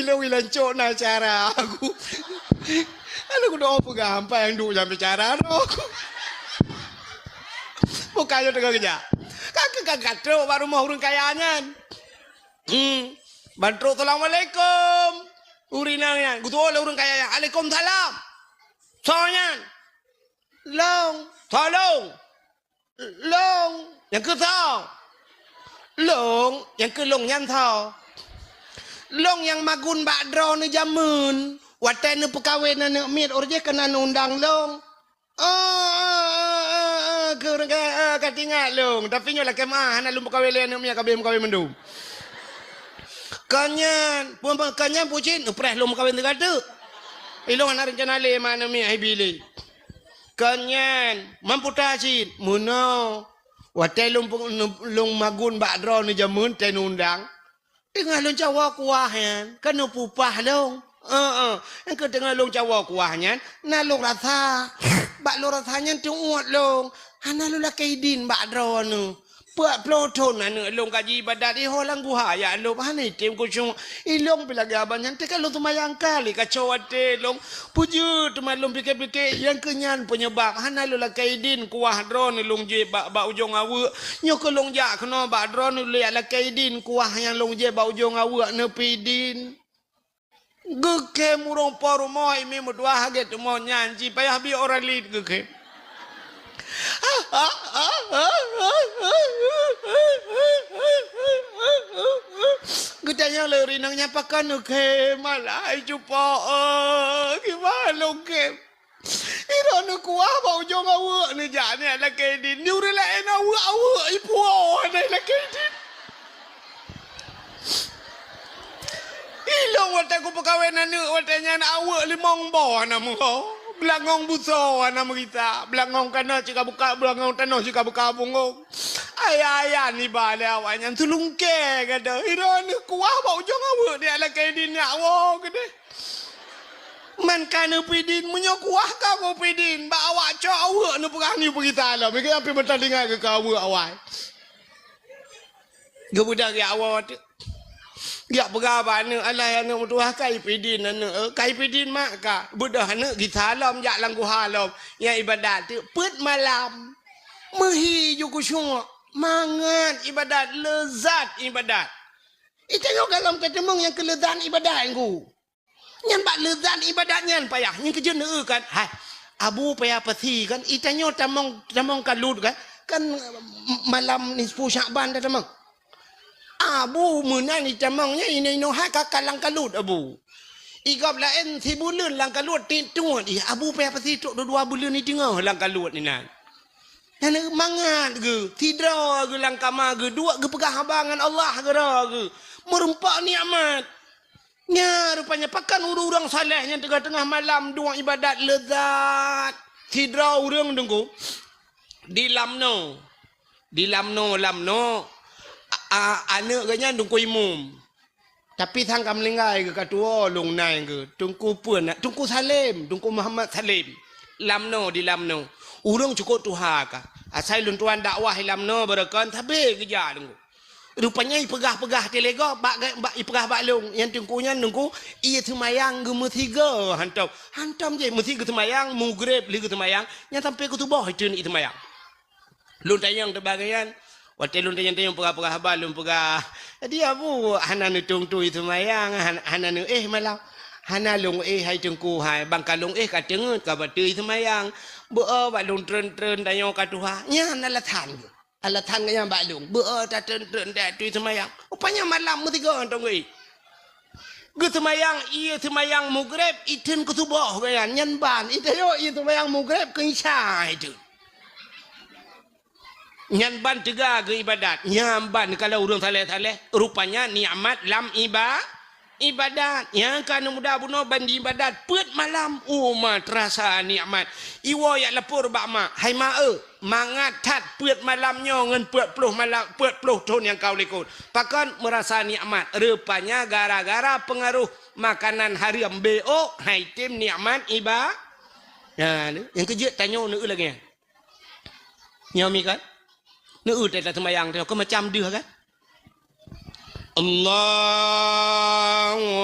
Ilôn ilan cok na cara aku. Alah, kudoe peugah, ampai nyang duek nyang bicara droe. Bukai lé teungoh geujak. Ka keu ka gatrok bak rumoh ureueng kaya nyan. Hmm. Ban trok, "Assalamualaikum." Ureueng inong nyan, geutuwoe lé ureueng kaya nyan, "Alaikumsalam." "Soe nyan?" "Lôn." "Soe lôn?" "Lôn." "Nyang keu soe?" "Lôn." "Nyang keu lôn nyan soe?" "Lôn nyang magun bak droeneuh jameun, watèe neupeukawen aneuk miet, óh lheueh jih keunan undang lôn." "Oh, oh, oh, oh, oh, keu ureueng ka, oh, ka teuingat lôn. Tapi nyoe lakèe meu'ah, hana lôn peukawen lé aneuk miet, ka abéh meukawen mandum." "Kon nyan, peue, peue, kon nyan peue cit?" "Neupreh lôn meukawen teuka teuk. Ilôn hana reuncana lé ma aneuk miet, hai bi lé." "Kon nyan, man peue cit?" "Meunoe, watèe lôn pe-, lôn magun bak droeneuh jameun, watèe neuundang, teungoh lôn cawoe kuah nyan, ka neupeupah lôn. Heeh, nyang keu teungoh lôn cawoe kuah nyan, na lôn rasa. Bak lôn rasa nyan teuôt lôn. Hana lôn lakèe idin bak droeneuh. Peuet ploh thon aneuk lôn ka jiibadat iho lam guha jak lôn, hana item khusyuk. Ilôn pih lagèe abah nyan, teuka lôn seumayang kali kaco até lôn. Peue jeuet teuma lôn pike-pike, nyang keu nyan peunyebab hana lôn lakèe idin kuah droeneuh lôn jieb bak, bak ujong aweuek. Nyoe keu lôn jak keunoe bak droeneuh, lôn jak lakèe idin kuah nyang lôn jieb bak ujong aweuek, neupeuidin. Geukhem ureueng po rumoh, imi meutuah gét teuma nyan, ci payah bi ora lit geukhem. Geutanyong lé ureueng inong nyan, "Pakon neukhem?" "Alah, hai cupo, eh, kiban lôn khem?" "Droeneuh kuah bak ujong aweuek neujak nyan lakèe idin. Di ureueng laén aweuek-aweuek ipuwoe hana lakèe idin. Ilôn watèe kupeukawen aneuk watèe nyan aweuek limong boh hana meuho. Beulangong busoe hana meurita. Beulangong kana cit ka buka, beulangong tanoh cit ka buka bungong. Ayah-ayah niba lé awaknyan teulungkée gata. Droeneuh kuah bak ujong aweuek neujak lakèe idin nyak woe keudeh." Man ka neupeuidin, meunyoe kuah ka neupeuidin, bak awak cok aweuek neupeugah nyoe peugita lom, meukeue api meuta tinggai keu aweuek awai. Geubeudôh geujak woe teuk. Geujak peugah bak aneuk, "Alah aneuk meutuah, ka ipeuidin aneuk, eh, ka ipeuidin mak ka." Beudôh aneuk gisa lom jak lam guha lom, nyang ibadat teuk peuet malam. Meuhi ju khusyuk, mangat ibadat, leuzat ibadat. Itanyoe gohlom ka teumeung nyang keu leuzat ibadat nyan ku. Nyan bak leuzat ibadat nyan payah. Nyan keuh jeuet neueu kan. Hai, Abu payah pasi kan. Itanyoe tamong, tamong kalut kan. Kan malam nisfu Syakban dah tamong. Abu meunan itamong nyan inoe-inoe hai ka, ka lam kalut Abu. Igob laén sibuleuen lam kalut tiep tuet. Ih, Abu payah pasi trok dua-dua buleuen iteungoh lam kalut inan. Nyan mangat geuh, sidroe geuh lam kama geuh duek geupeugah haba ngon Allah keudroe geuh. Meurumpok nikmat. Nya rupanya pakon ureueng-ureueng saleh nyang teungoh-teungoh malam duek ibadat leuzat. Sidroe ureueng teungku, Di Lamno. Di Lamno, Lamno, a, a, aneuk geuh nyan Teungku Imum. Tapi sang ka meuninggai geuh ka tuwoe lôn nai geuh. Teungku peue na, Teungku Salem, Teungku Muhammad Salem. Lamno di Lamno. Ureueng cukôp tuha ka. Asai lôn tuan dakwah di Lamno beureukan sabe geujak Teungku. Rupanya ipeugah-peugah teulego bak, bak ipeugah bak lôn. Nyang Teungku nyan Teungku, ie seumayang geumeusigoe hantom. Hantom jih meusi geuseumayang, mugreb lheueh geuseumayang, nyan sampai keu suboh itu ie seumayang. Lôn tanyong teuh bak geuh nyan. Watèe lôn tanyong-tanyong peugah-peugah haba, lôn peugah, "Jadi Abu, hana neutueng-tueng ie seumayang, han-, hana neuéh malam." "Hana lôn éh hai Teungku hai, ban ka lôn éh ka teungeut ka bateue ie seumayang. Beu-o bak lôn treun-treun tanyoe ka tuha." Nyan alasan geuh. Alasan geuh nyan bak lôn. Beu-o tatreun-treun tateuh ie seumayang. Rupanya malam meusigoe hantom geuh. Geuseumayang ie seumayang mugreb, iteun keu suboh geuh nyan. Nyan ban, iteun ie seumayang mugreb keu isya iteun. Nyan ban teuga geuibadat. Nyan ban kalau ureueng saleh-saleh, rupanya nikmat lam iba-, ibadat. Nyang ka neuh muda bunoe ban jiibadat peuet malam. Oh, ma teurasa nikmat. Iwoe jak lapor bak ma, "Hai ma eu, mangat that peuet malam nyoe ngon peuet ploh malam, peuet ploh thon nyang ka u likot." Pakon meurasa nikmat? Rupanya gara-gara peungaroh makanan hareuem, beuôk, han item nikmat iba-, nyan, nyang keujeuet tanyoe neu lagèe nyan. Nyoe mi kan? Neu teuh taseumayang teuh, keu macam deuh kan? Allahu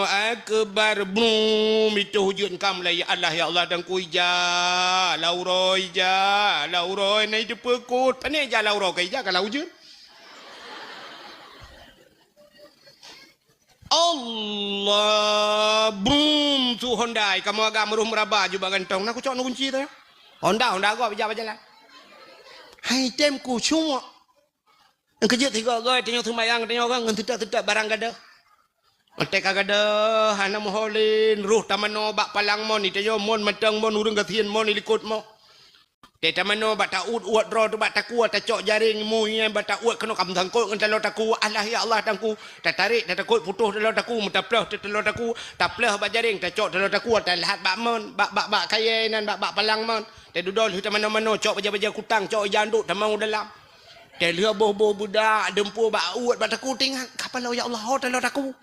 Akbar. Brum, itu ujeuen ka mulai. "Ya Allah, ya Allah, Teungku ija, lam uroe ija, lam uroe na iteupeu kot." Pane ija lam uroe ka ija ka lam ujeuen. Allah, brum, su Honda, kamoe agam roh meuraba jubah gantong. Na kucok na kunci teuh. Honda, Honda gob ija bak jalan. Han item kusyuk. Nyang keujeuet sigoe-goe tanyoe seumayang tanyoe kan ngon teutot-teutot barang gadoh. Watèe ka gadoh hana meuho lé, roh tamanoe bak palang mon, itanyoe mon mantong mon, ureueng gasien mon ilikot mon. Teutamanoe bak taôt uet droe teuh bak takue, tacok jareng mu nyan bak taôt keunoe ka meusangkot ngon taloe takue. Allah ya Allah Teungku, tatarek tatakot putôh taloe takue, meutaploh teuh taloe takue, tapleuh bak jareng, tacok taloe takue, taleuhat bak mon, bak, bak, bak kayèe nan, bak, bak palang mon. Tadudoe lheueh tamanoe-manoe, cok bajèe-bajèe kutang, cok ija andok tamong u dalam. Talheueh boh-boh beudak, deumpue bak uet bak takue, teuingat, ka paloe ya Allah, ho taloe takue.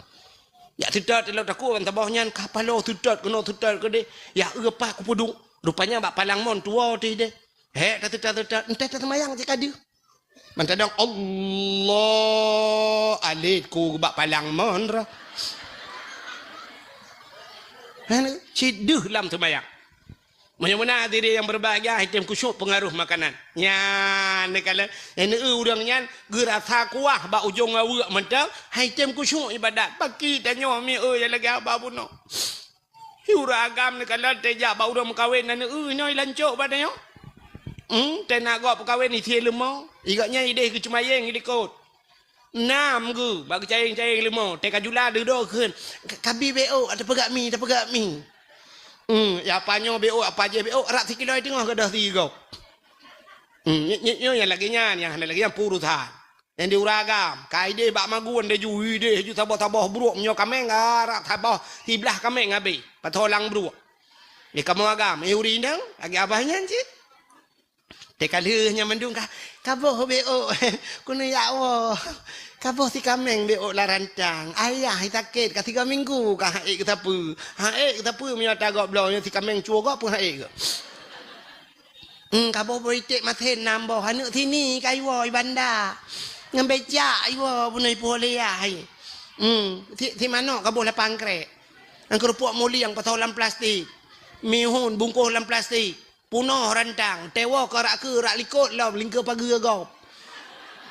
Jak teutot taloe takue ban saboh nyan, ka paloe teutot keunoe teutot keudeh. Ya eu pat kupeuduek. Rupanya bak palang mon tuwoe teuh deh. Hék tateutot-teutot, enteh taseumayang cit ka deuh. Mantadong Allah, alet ku bak palang mon roh. Hana, cit deuh lam seumayang. Meunyoe meunan hadirin nyang berbahagia, item kusyuk peungaroh makanan. Nyan, neukalon, nyang neu ureueng nyan geurasa kuah bak ujong aweuek mantong, han item kusyuk ibadat. Paki tanyoe mi eu nyang lagèe haba bunoe. Hi ureueng agam neukalon teuh jak bak ureueng meukawen na neu nyoe ilancok bak tanyoe. Hmm, teuh na gob peukawen isie leumo. Igobnyan ideh geuceumayeng ilikot. Nam geuh bak geucayeng-cayeng leumo, teuka jula dudoe kheun, "Ka-, kabi beuôk, tapeugah mi, tapeugah mi." Hmm, ya apa nyoe beuôk, apa jih beuôk, rab sikilo teungoh gadoh sigoe. Hmm, nyoe, nyoe, nyoe nyang lagèe nyan, nyang hana lagèe nyan peurusan. Nyang di ureueng agam, ka ideh bak magun laju, ideh laju saboh-saboh bruek, meunyoe kaméng, rab saboh siblah kaméng habéh, pasoe lam bruek. Di kamoe agam, eh, ureueng inong, lagèe abah nyan cit. Teuka lheueh nyan mandum ka, "Kaboh beuôk, keuneuk jak woe. Kaboh si kaméng beuôk lam rantang. Ayah sakét ka tiga minggu ka han ék geusapeue. Han ék geusapeue meunyoe ata gob bloe nyoe si kaméng cuwoe gob pun han ék geuh. Hmm, kaboh boh iték masén nam boh, aneuk sini ka iwoe i banda. Ngon becak iwoe bunoe ipuwoe lé yah. Hmm, si, si manok kaboh lapan krek. Ngon keurupuk mulieng pasoe lam plastik. Mihun bungkôh lam plastik." Punoh rantang, teuwoe keu rak keue, rak likot lom, lingkeue pageue gob.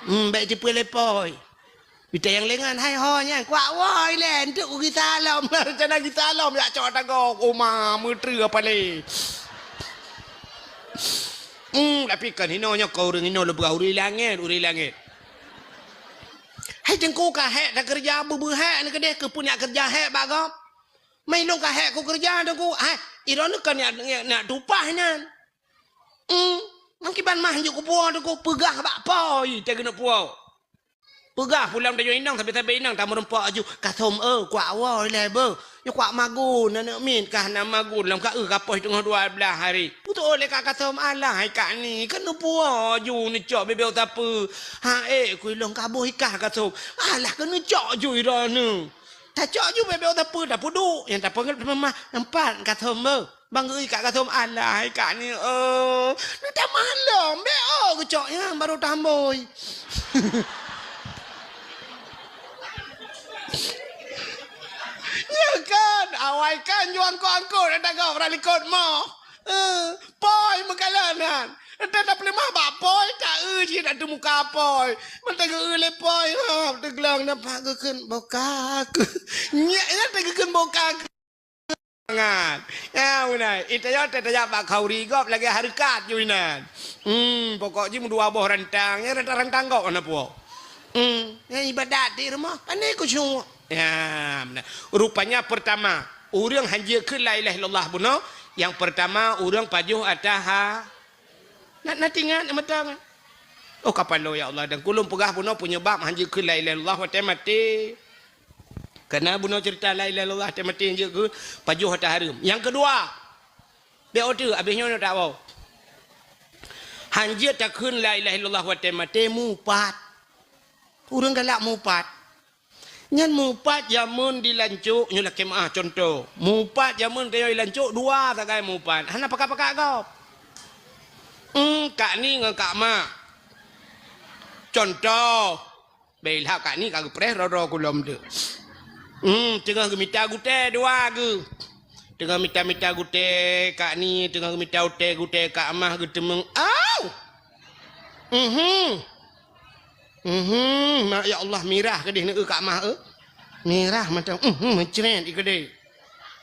Hmm, bèk tipeue lé pôi. Bita nyang lengan, "Hai ho nyan, kuak woe ilèe, eunteuk kugisa lom." Rencana gisa lom, jak cok ata gob. Oma, meutreue apa lé. Hmm, tapi kan hinoe nyoe keu ureueng hinoe lôn peugah ureueng langèt, ureueng langèt. "Hai Teungku ka hék takeureuja, beu-beuhék neuh keudeh, keupeue neujak keureuja hék bak gob?" "Mai lôn ka hék kukeureuja, Teungku." "Hai, droeneuh kon nyang, nyang, nyang tupaih nyan." Hmm, meukiban mah jeuet kupuwoe, Teungku, peugah bak pôi teuh keuneuk puwoe. Peugah pulang tanyoe inong, sabe-sabe inong tameurumpok aju, "Kathom, eh, kuak woe ilèe beuh. Nyoe kuak magun, aneuk miet kah na magun, lom ka eu ka poh teungoh dua blaih hari." Beutôi lé Kak Kathom, "Alah hai Kak Ni, keuneuk puwoe aju neucok bebek sapeue." "Ha, eh, ku ilong ka boh ikah Kathom." "Alah keuneuk cok ju i droeneuh." Tacok ju bebek sapeue, tapeuduek, nyang tapeugah teumamah, "Nampak Kathom beuh." Bang geuh Kak Kathom, "Alah hai Kak Ni, oh, neutamah lom, bèk oh geucok nyan barô tambôi." Ya kan, awai kan ju angkot-angkot ata gob rot likot moh. Eh, poi meukalon nyan. Ata tapeuleumah bak poi, ta eu cit ata muka poi. Mantong geu lé poi, ha, teuglong nampak geukheun boka. Nyak nyan teugeukheun boka. Mangat. Ya, beuna. Ita nyoe teutajak bak khauri gob lagèe hareukat ju inan. Hmm, pokok jih meudua boh rantang, ya rantang-rantang gob hana puwoe. Hmm, ya ibadat di rumoh, pandai khusyuk. Ya, beuna. Rupanya pertama, ureueng hanjeuet kheun la ilaha illallah bunoe, yang pertama ureueng pajoh ata ha Na, na tingat mata kan? Oh, kapalo, ya Allah, dan kulôn peugah bunoe penyebab hanjeuet kheun la ilaha illallah watèe maté. Karena bunoe cerita la ilaha illallah watèe maté hanjeuet kheun pajoh ata hareuem. Yang kedua, bèk oteuk, abéh nyoe tak bau. Hanjeuet takheun la ilaha illallah watèe maté mupat. Ureueng galak mupat. Nyan mupat jameun di Lancok, nyoe lakèe meu'ah contoh. Mupat jameun tanyoe di Lancok dua sagai mupat. Hana pakat-pakat gob. Hmm, Kak Ni ngon Kak Mak. Contoh. Bèk ilhak Kak Ni ka geupreh droe-droe kulom tu. Hmm, teungoh geumita gutèe dua geuh. Teungoh mita-mita gutèe Kak Ni, teungoh geumita gutèe, gutèe Kak Mah geuteumeung. Au! Mhm. Mhm, ma-, ya Allah, mirah keudeh neu Kak Mah, eh. Mirah mantong, mhm, meucret i keudeh.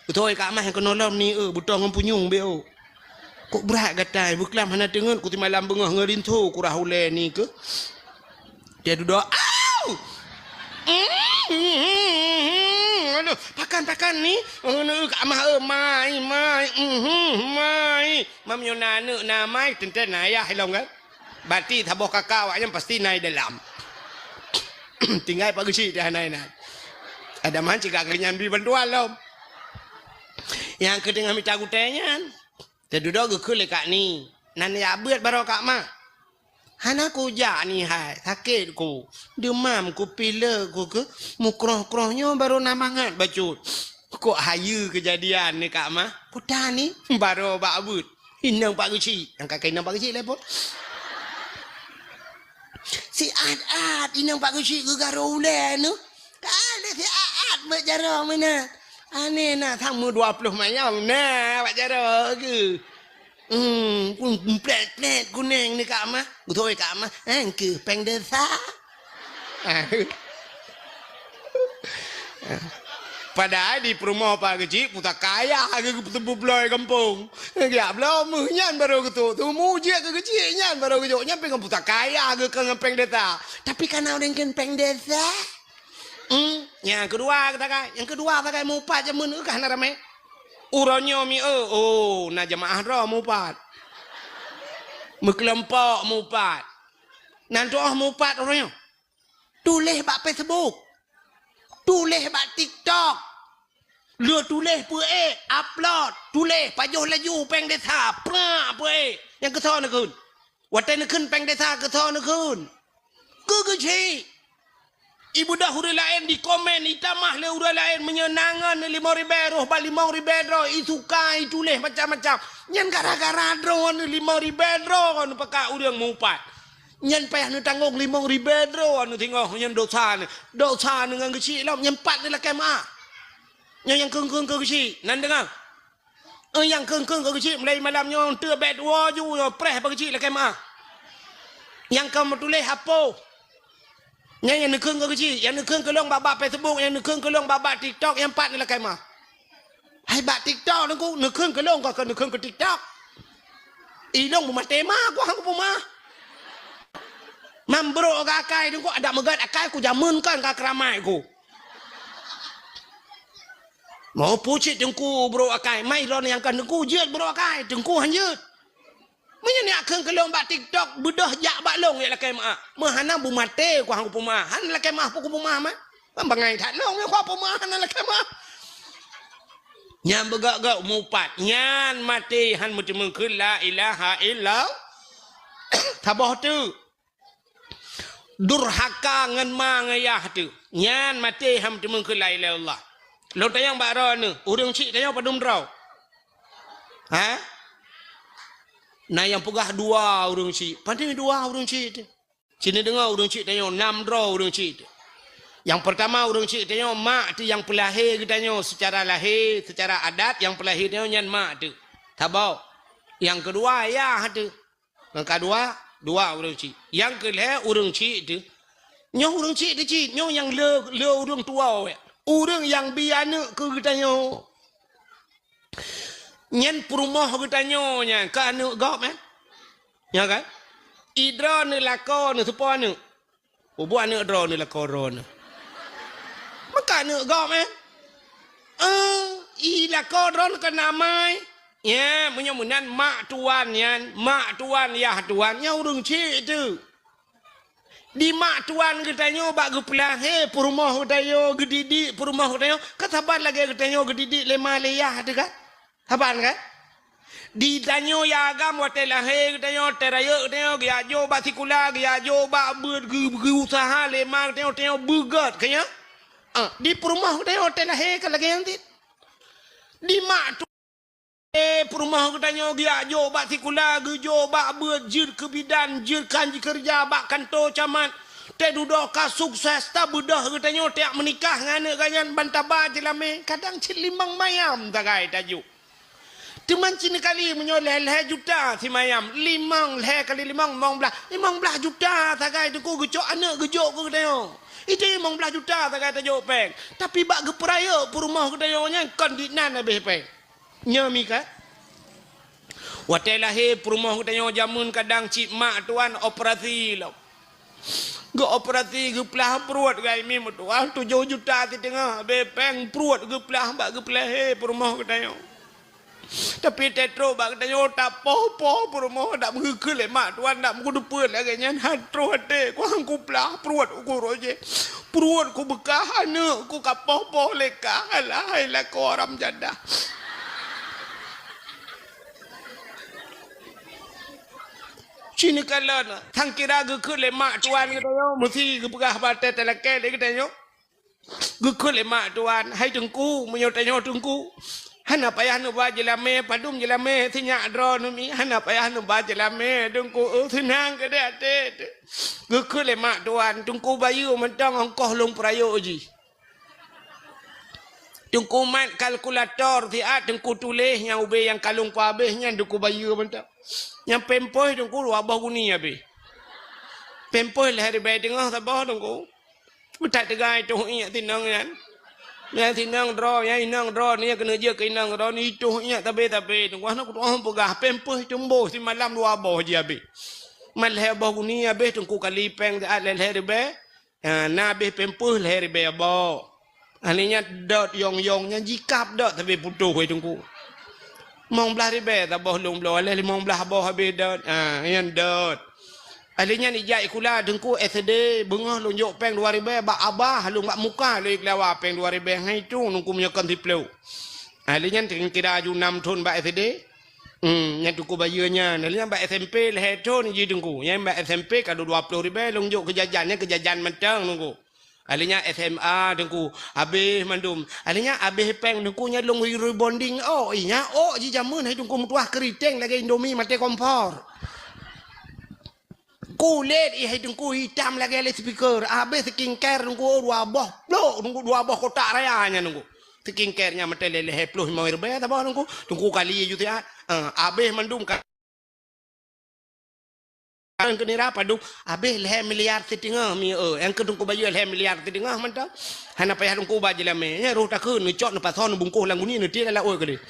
Beutôi Kak Mah nyang keunoe lom ni, eh, beutoh ngon punyueng beu. Kok brat gatai, beuklam hana teungeut, ku simalam beungoh ngon rinso, ku rhah ulèe ni keuh. Dia dudoe, au! Mhm, aduh, pakan, pakan ni, neu Kak Mah, eh, mai, mai, mhm, mai. Meunyoe na aneuk na amai, teuntèe na ayah ilong kan? Berarti saboh kaka awak nyan pasti na i dalam. Tinggai Pak Geuchik teuh hana inan. Ada man cit ka keu nyan bri bantuan lom. Nyang keu teungoh mita gutèe nyan, teududoe geukheun lé Kak Ni. Nan jak beuet baroe Kak Mak. Hana kujak Ni hai, sakét ku. Deumam ku, pilek ku keuh, mukroh-kroh nyoe barô na mangat bacut. Kok hayeue keujadian ni Kak Mah? Peue tan ni? Barô bak beuet. Inong Pak Geuchik. Nyang ka keu inong Pak Geuchik lé phôn. Siat-at inong Pak Geuchik geugarô ulèe nyoe. Ka lé siat-at bak jaroe meunan. Aneh na, sama dua ploh mayam na bak jaroe geuh. Hmm, plet-plet kuneng ni Kak Mah. Beutôi Kak Mah. Eh, keu péng desa. Padahai di peurumoh Pak Geuchik pusaka ayah geuh geuteupeue bloe gampông. Geujak bloe meuh nyan barô geutrok. Teumu jeuet keu Geuchik nyan barô geujok. Nyan pih ngon pusaka ayah geuh keu ngon péng desa. Tapi kana ureueng kheun péng desa. Hmm, nyang keudua sagai. Nyang keudua sagai mupat jameun kah na ramé. Uroe nyoe mi, eh, oh, na jeumaáh droe mupat. Meukeulompok mupat. Nan tuoh mupat uroe nyoe. Tuléh bak Facebook. Tuléh bak TikTok. Lheueh tuléh peuék, upload, tuléh, pajoh laju péng desa, prak peuék. Nyang keusoe neukheun. Watèe neukheun péng desa keusoe neukheun. Keu Geuchik. Ibeudôh ureueng laén dikomen, itamah lé ureueng laén meunyoe na ngon limong ribèe roh bak limong ribèe droe, isuka, ituléh macam-macam. Nyan gara-gara droeneuh limong ribèe droeneuh pakat ureueng mupat. Nyan payah neutanggong limong ribèe droeneuh singoh nyan dosa neuh. Dosa neuh ngon Geuchik lom, nyan pat neulakèe meu'ah. Nyan nyang kheun-kheun keu Geuchik, nan deungö. Eh, nyang kheun-kheun keu Geuchik mulai malam nyoe, eunteuk bèk tuwoe ju nyoe, preh bak Geuchik lakèe meu'ah. Nyang ka meutuléh apoh. Nyan nyang neukheun keu Geuchik, nyang neukheun keu lôn bak-bak Facebook, nyang neukheun keu lôn bak-bak TikTok, nyang pat neulakèe meu'ah. Hai bak TikTok Teungku, neukheun keu lôn, kon keu neukheun keu TikTok. I lôn beumaté ma, ku han kupeumeu'ah. Mam brôk akai Teungku, adak meugat akai ku jameun kon ka keuramai ku. Mau pucit Teungku brôk akai, mai lôn nyang ka Teungku jeuet brôk akai, Teungku han jeuet. Peue nyan neujak kheun keu lôn bak TikTok, beudôh jak bak lôn jak lakée meu'ah. Meuhana beumaté ku han kupeumeu'ah. Hana lakée meu'ah peue kupeumeu'ah mah. Kan bangai that lôn, nyoe kupeumeu'ah hana lakée meu'ah. Nyan beugok-gok mupat. Nyan maté han meuteumeung kheun la ilaha illallah. Saboh teuk. Durhaka ngon ma ngon yah teuh. Nyan maté han meuteumeung kheun la ilaha illallah. Lôn tanyong bak droeneuh, ureuëng chik tanyoe padum droe? Ha? Na nyang peugah dua ureuëng chik. Pane dua ureuëng chik teuh? Sinoe deungoe ureuëng chik tanyoe, nam droe ureuëng chik teuh. Nyang peurtama ureuëng chik tanyoe mak teuh nyang peulahé geutanyoe seucara lahé, seucara adat nyang peulahé tanyoe nyan mak teuh. Saboh. Nyang keudua yah teuh. Nyang keudua, dua ureuëng chik. Nyang keulhée ureuëng chik teuh. Nyoe ureuëng chik teuh cit, nyoe nyang le, le ureuëng tuwoe. Ureuëng nyang bi aneuëk keu geutanyoe. Nyan peurumoh geutanyoe nyan, keu aneuëk gob, eh? Nyan kan? Idroe neuh lakoe neuh seupôt aneuëk. Peubuet aneuëk droeneuh lakoe droeneuh. Meuka aneuëk gob, eh? Eh, i lakoe droeneuh keu namai. Ya, meunyoe meunan mak tuan nyan, mak tuan, yah tuan, nyan ureuëng chik teuh. Di mak tuan geutanyoe bak geupeulahé peurumoh geutanyoe, geudidik peurumoh geutanyoe, ka saban lagée geutanyoe geudidik lé ma lé yah teuh kan? Saban kan? Di tanyoe ya agam watée lahé geutanyoe, watée rayeuk geutanyoe, geujak jok bak sikula, geujak jok bak beuet, geu-, geuuseuha lé ma geutanyoe, tanyoe beugét, ka nyan? Ah, di peurumoh geutanyoe watée lahé ka lagée nyan cit. Di mak tu, eh, peurumoh geutanyoe geujak jok bak sikula, geujok bak beuet, jeuet keu bidan, jeuet kan jikeureuja bak kantô camat. Tée dudoe ka sukses, tabeudôh geutanyoe tajak meunikah ngon aneuëk geuh nyan ban taba jeulamé, kadang cit limong mayam sagai tajok. Teuma cit kali meunyoe lhée-lhée juta simayam, limong, lhée kali limong, limong blaih, limong blaih juta sagai teungku geucok aneuëk geujok keu geutanyoe. Itu limong blaih juta sagai tajok péng. Tapi bak geupeurayeuk peurumoh geutanyoe nyan kon dinan habéh péng. Nyoe mi ka. Watée lahé peurumoh geutanyoe jameun kadang cit mak tuan operasi lom. Geuoperasi geuplah pruet gai mi meutuah tujoh juta siteungoh, habéh péng pruet geuplah bak geupeulahé peurumoh geutanyoe. Tapi teutrok bak geutanyoe tapoh-poh peurumoh dak meugeukheun lé mak tuan dak meukeudeupeue lagée nyan han troh até kuang kuplah pruet uku roh jih. Pruet kubeukah aneuëk ku kapoh-poh lé kah alah hai lakoe haram jadah. Cit neukalon, sang kira geukheun lé mak tuan geutanyoe meusi geupeugah bak watée talakée lé geutanyoe. Geukheun lé mak tuan, "Hai teungku, meunyoe tanyoe teungku, hana payah neuba jeulamé, padum jeulamé sinyak droeneuh mi, hana payah neuba jeulamé teungku, eu seunang keudeh até." Geukheun lé mak tuan, "Teungku bayeue mantong ongkoh lôn peurayeuk jih." Teungku mat kalkulator siat, teungku tuléh nyang ubé nyang ka lôn peuhabéh nyan teungku bayeue mantong. Nyang pampers teungku dua boh guni habéh. Pampers lhée ribée teungoh saboh teungku. Meutat teuga itoh iék sinong nyan. Nyan sinong droe, nyan inong droe, nyan keuneuk jeuet keu inong droe, itoh iék tabé-tabé teungku. Hana kutu'oh peugah pampers teumboh simalam dua boh jih habéh. Mat lhée boh guni habéh teungku kali péng siat lhée-lhée ribée. Ha, na abéh pampers lhée ribée boh. Ahli nyan dot yong-yong nyan jikab dot sabe putôh wai teungku. Limong blaih ribée saboh lôn bloe, lhée limong blaih boh abéh dot. Ha, nyan dot. Ahli nyan ijak sikula teungku S D, beungoh lôn jok péng dua ribée bak abah, lôn bak muka lôn ikhlawa péng dua ribée ngon itong teungku meunyoe kon siplôh. Ahli nyan kira aju nam thon bak S D. Hmm, nyan teungku bayeue nyan. Lalu nyan bak S M P lhée thon jih teungku. Nyan bak S M P ka dua ploh ribée lôn jok keu jajan, nyan keu jajan mantong teungku. Lalu nyan S M A teungku, habéh mandum. Lalu nyan habéh péng teungku nyan lôn rebonding. Oh, iya, oh, jih jameun hai teungku meutuah keuriteng lagée Indomie maté kompor. Kulét ih hai teungku itam lagée loudspeaker. Abéh skincare teungku dua boh plôk teungku, dua boh kotak raya nyan teungku. Skincare nyan meuteulée lhée ploh limong ribée saboh teungku. Teungku kali ju siat. Ah, abéh mandum ka. Keu nira padum abéh lhée miliar siteungoh mi, eh, nyang keu teungku bayeue lhée miliar siteungoh mantong. Hana payah teungku ba jeulamé. Nyan roh takheun neucok neupasoe neubungkoh lam guni neutiek lam laôt keudeh.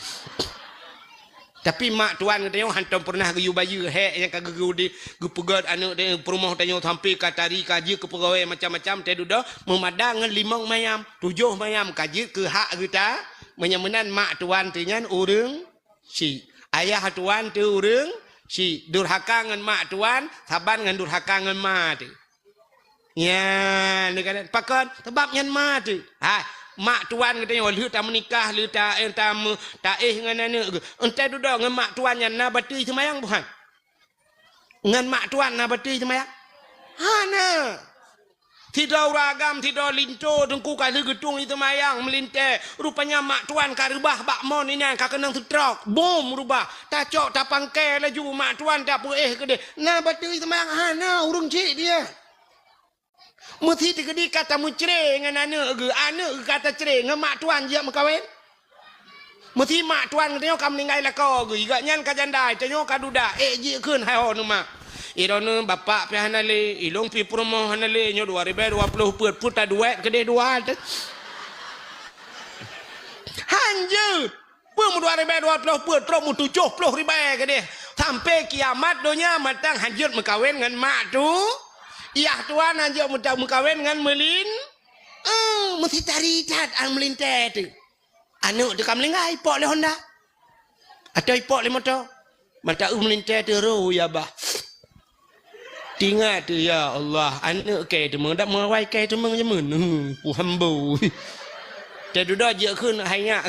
Tapi mak tuan geutanyoe hantom peureunah geuyue bayeue hék nyang ka geugeu di geupeugét aneuëk di peurumoh tanyoe sampoe ka tari ka jeuet keu peugawée macam-macam teuh dudoe meumada ngon limong mayam, tujoh mayam ka jeuet keu hak geuta. Meunyoe meunan mak tuan teuh nyan ureuëng chik, ayah tuan teuh ureuëng Cit, durhaka ngon mak tuan, saban ngon durhaka ngon ma teuh. Nyan, neukalon. Pakon? Sabab nyan ma teuh. Hai, mak tuan geutanyoe lheueh tameunikah, lheueh ta-, eh, tameu-, taéh ngon aneuk geuh. Entah dudoe ngon mak tuan nyan na batui seumayang buhan? Ngon mak tuan na batui seumayang? Hana. Sidroe ureueng agam, sidroe linto teungku ka lheueh geutueng i seumayang meulintée. Rupanya mak tuan ka reubah bak mon inan ka keunong seutrok. Bom reubah. Tacok tapangkai laju mak tuan tapeuéh keudeh. Na batui seumayang hana ureueng cit dia. Meusi teukeudi ka tameucre ngon aneuk geuh, aneuk geuh ka tacre ngon mak tuan jeuet meukawen. Meusi mak tuan geutanyoe ka meuninggai lakoe geuh, gobnyan ka janda, tanyoe ka duda, ék jikheun hai ho neu mak. Droeneuh bapak pih hana lé, ilôn pih peurumoh hana lé, nyoe dua ribée dua ploh peuet, peuet taduek keudeh dua teuh. Hanjeuet! Peue meudua ribée dua ploh peuet, trok meutujoh ploh ribée keudeh. Sampai kiamat donya mantong hanjeuet meukawen ngon mak tu. Yah tuan hanjeuet meuta-, meukawen ngon meulin. Eh, meusi tari that an meulintée teuh. Aneuk teuh ka meuninggai, ipok lé honda. Atau ipok lé moto. Mata eu meulintée teuh ro ya bah. Tingat teuh, ya Allah, aneuk kée teumong, dak meuawai kée teumong jameun. Hmm, puhambo. Teuh dudoe jeuet kheun hai nyak.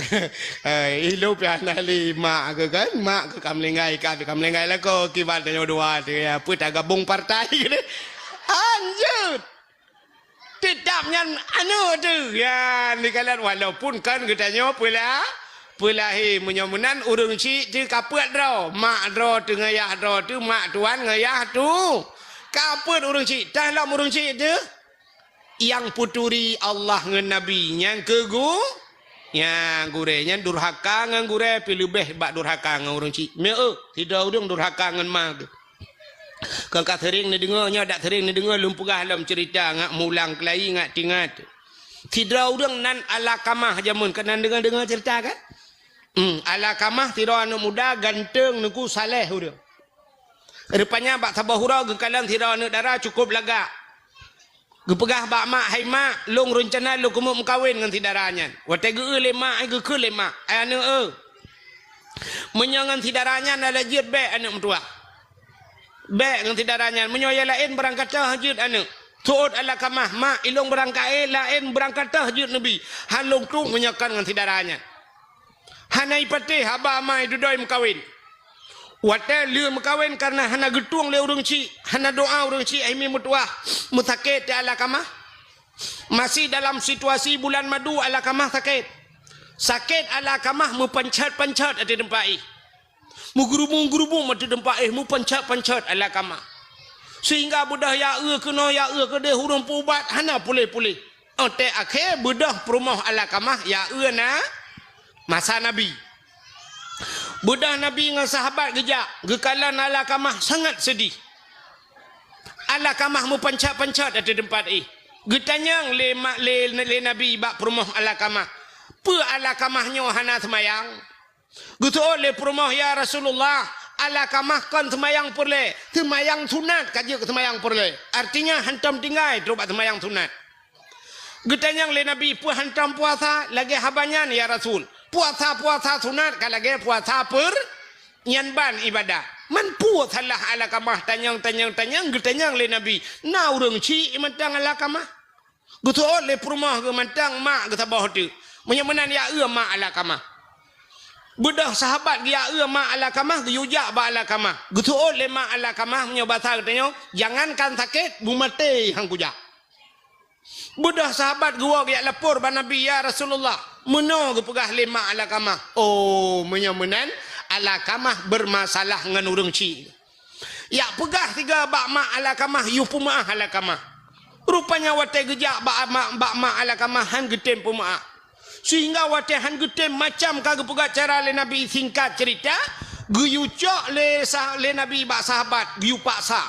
Hai, ilôn pih hana lé mak keuh kan, mak keuh ka meulinggai, ka, ka meulinggai lakoe, kiban tanyoe dua teuh, ya, peue tagabong partai keuh. Hanjeuet. Teutap nyan aneuk teuh. Ya, neukalon walaupun kan geutanyoe peula-, peulahé meunyoe meunan ureueng chik teuh ka peuet droe. Mak droe teuh ngon yah droe teuh, mak tuan ngon yah tu. Ka peuet ureueng chik, tah lom ureueng chik teuh. Nyang peuturi Allah ngon Nabi, nyang keu gu-, nyang gurée, nyan durhaka ngon gurée pih leubeh bak durhaka ngon ureueng chik. Meu, sidroe ureueng durhaka ngon ma geuh. Kon ka seuring neudeungoe, nyoe dak seuring neudeungoe lôn peugah lom ceurita ngat mulang keulayi ngat tingat. Sidroe ureueng nan Alakamah jameun, ka nan deungoe-deungoe ceurita kan? Hmm, Alakamah sidroe aneuk muda ganteng, neuku, saleh ureueng. Rupanya bak saboh uroe geukalon sidroe aneuk dara cukôp lagak. Geupeugah bak mak, "Hai mak, lôn reuncana lôn keumeung meukawen ngon si dara nyan." Watée geu-eu lé mak, geukheun lé mak, "Ai aneuk eu, meunyoe ngon si dara nyan hana jeuet, bék aneuk meutuwah. Bék ngon si dara nyan, meunyoe nyang laén barangkatoh jeuet aneuk." Seuôt Alakamah, "Mak, ilôn barangkaé laén barangkatoh jeuet neubi, han lôn tueng meunyoe kon ngon si dara nyan." Hana ipatéh haba ma dudoe meukawen. Watée lheueh meukawen kareuna hana geutueng lé ureueng chik, hana doá ureueng chik, hai mi meutuwah, meusakét teuh Alakamah. Masih dalam situasi bulan madu Alakamah sakét. Sakét Alakamah meupanchat-panchat ateueh teumpat éh. Meugeurubung-geurubung ateueh teumpat éh, meupanchat-panchat Alakamah. Sehingga beudôh ya eu keunoe ya eu keudeh ureueng peuubat hana puléh-puléh. Óh tée akhé beudôh peurumoh Alakamah ya eu na masa Nabi. Beudôh Nabi ngon sahabat geujak, geukalon Alakamah sangat seudeh. Alakamah meupanchat-panchat ateueh teumpat éh. Geutanyong lé ma-, lé, lé Nabi bak peurumoh Alakamah, "Peue Alakamah nyoe hana seumayang?" Geuseuôt lé peurumoh, "Ya Rasulullah, Alakamah kon seumayang peureulée, seumayang sunat ka jeuet keu seumayang peureulée." Artinya hantom tinggai trok bak seumayang sunat. Geutanyong lé Nabi, "Peue hantom puasa lagée haba nyan, ya Rasul? Puasa-puasa sunat ka lagée puasa peur-, nyan ban ibadah." Man peue salah Alakamah, tanyong, tanyong, tanyong, geutanyong lé Nabi, "Na ureueng chik mantong Alakamah?" Geuseuôt lé peurumoh geuh mantong mak geuh saboh teuk. Meunyoe meunan ya eu mak Alakamah. Beudôh sahabat geuya eu mak Alakamah, geuyue jak bak Alakamah. Geuseuôt lé mak Alakamah, meunyoe basa geutanyoe, "Jangankan sakét, beumaté han kujak." Beudôh sahabat geuwoe geujak lapor bak Nabi, "Ya Rasulullah, meunoe geupeugah lé mak Alakamah." Oh, meunyoe meunan, Alakamah beurmasalah ngon ureueng chik. Jak peugah sigoe bak mak Alakamah, yue peumeuáh Alakamah. Rupanya watée geujak bak mak, bak mak Alakamah han geutem peumeuáh. Sehingga watée han geutem macam ka geupeugah cara lé Nabi, singkat ceurita, geuyue cok lé sah-, lé Nabi bak sahabat, geuyue paksa.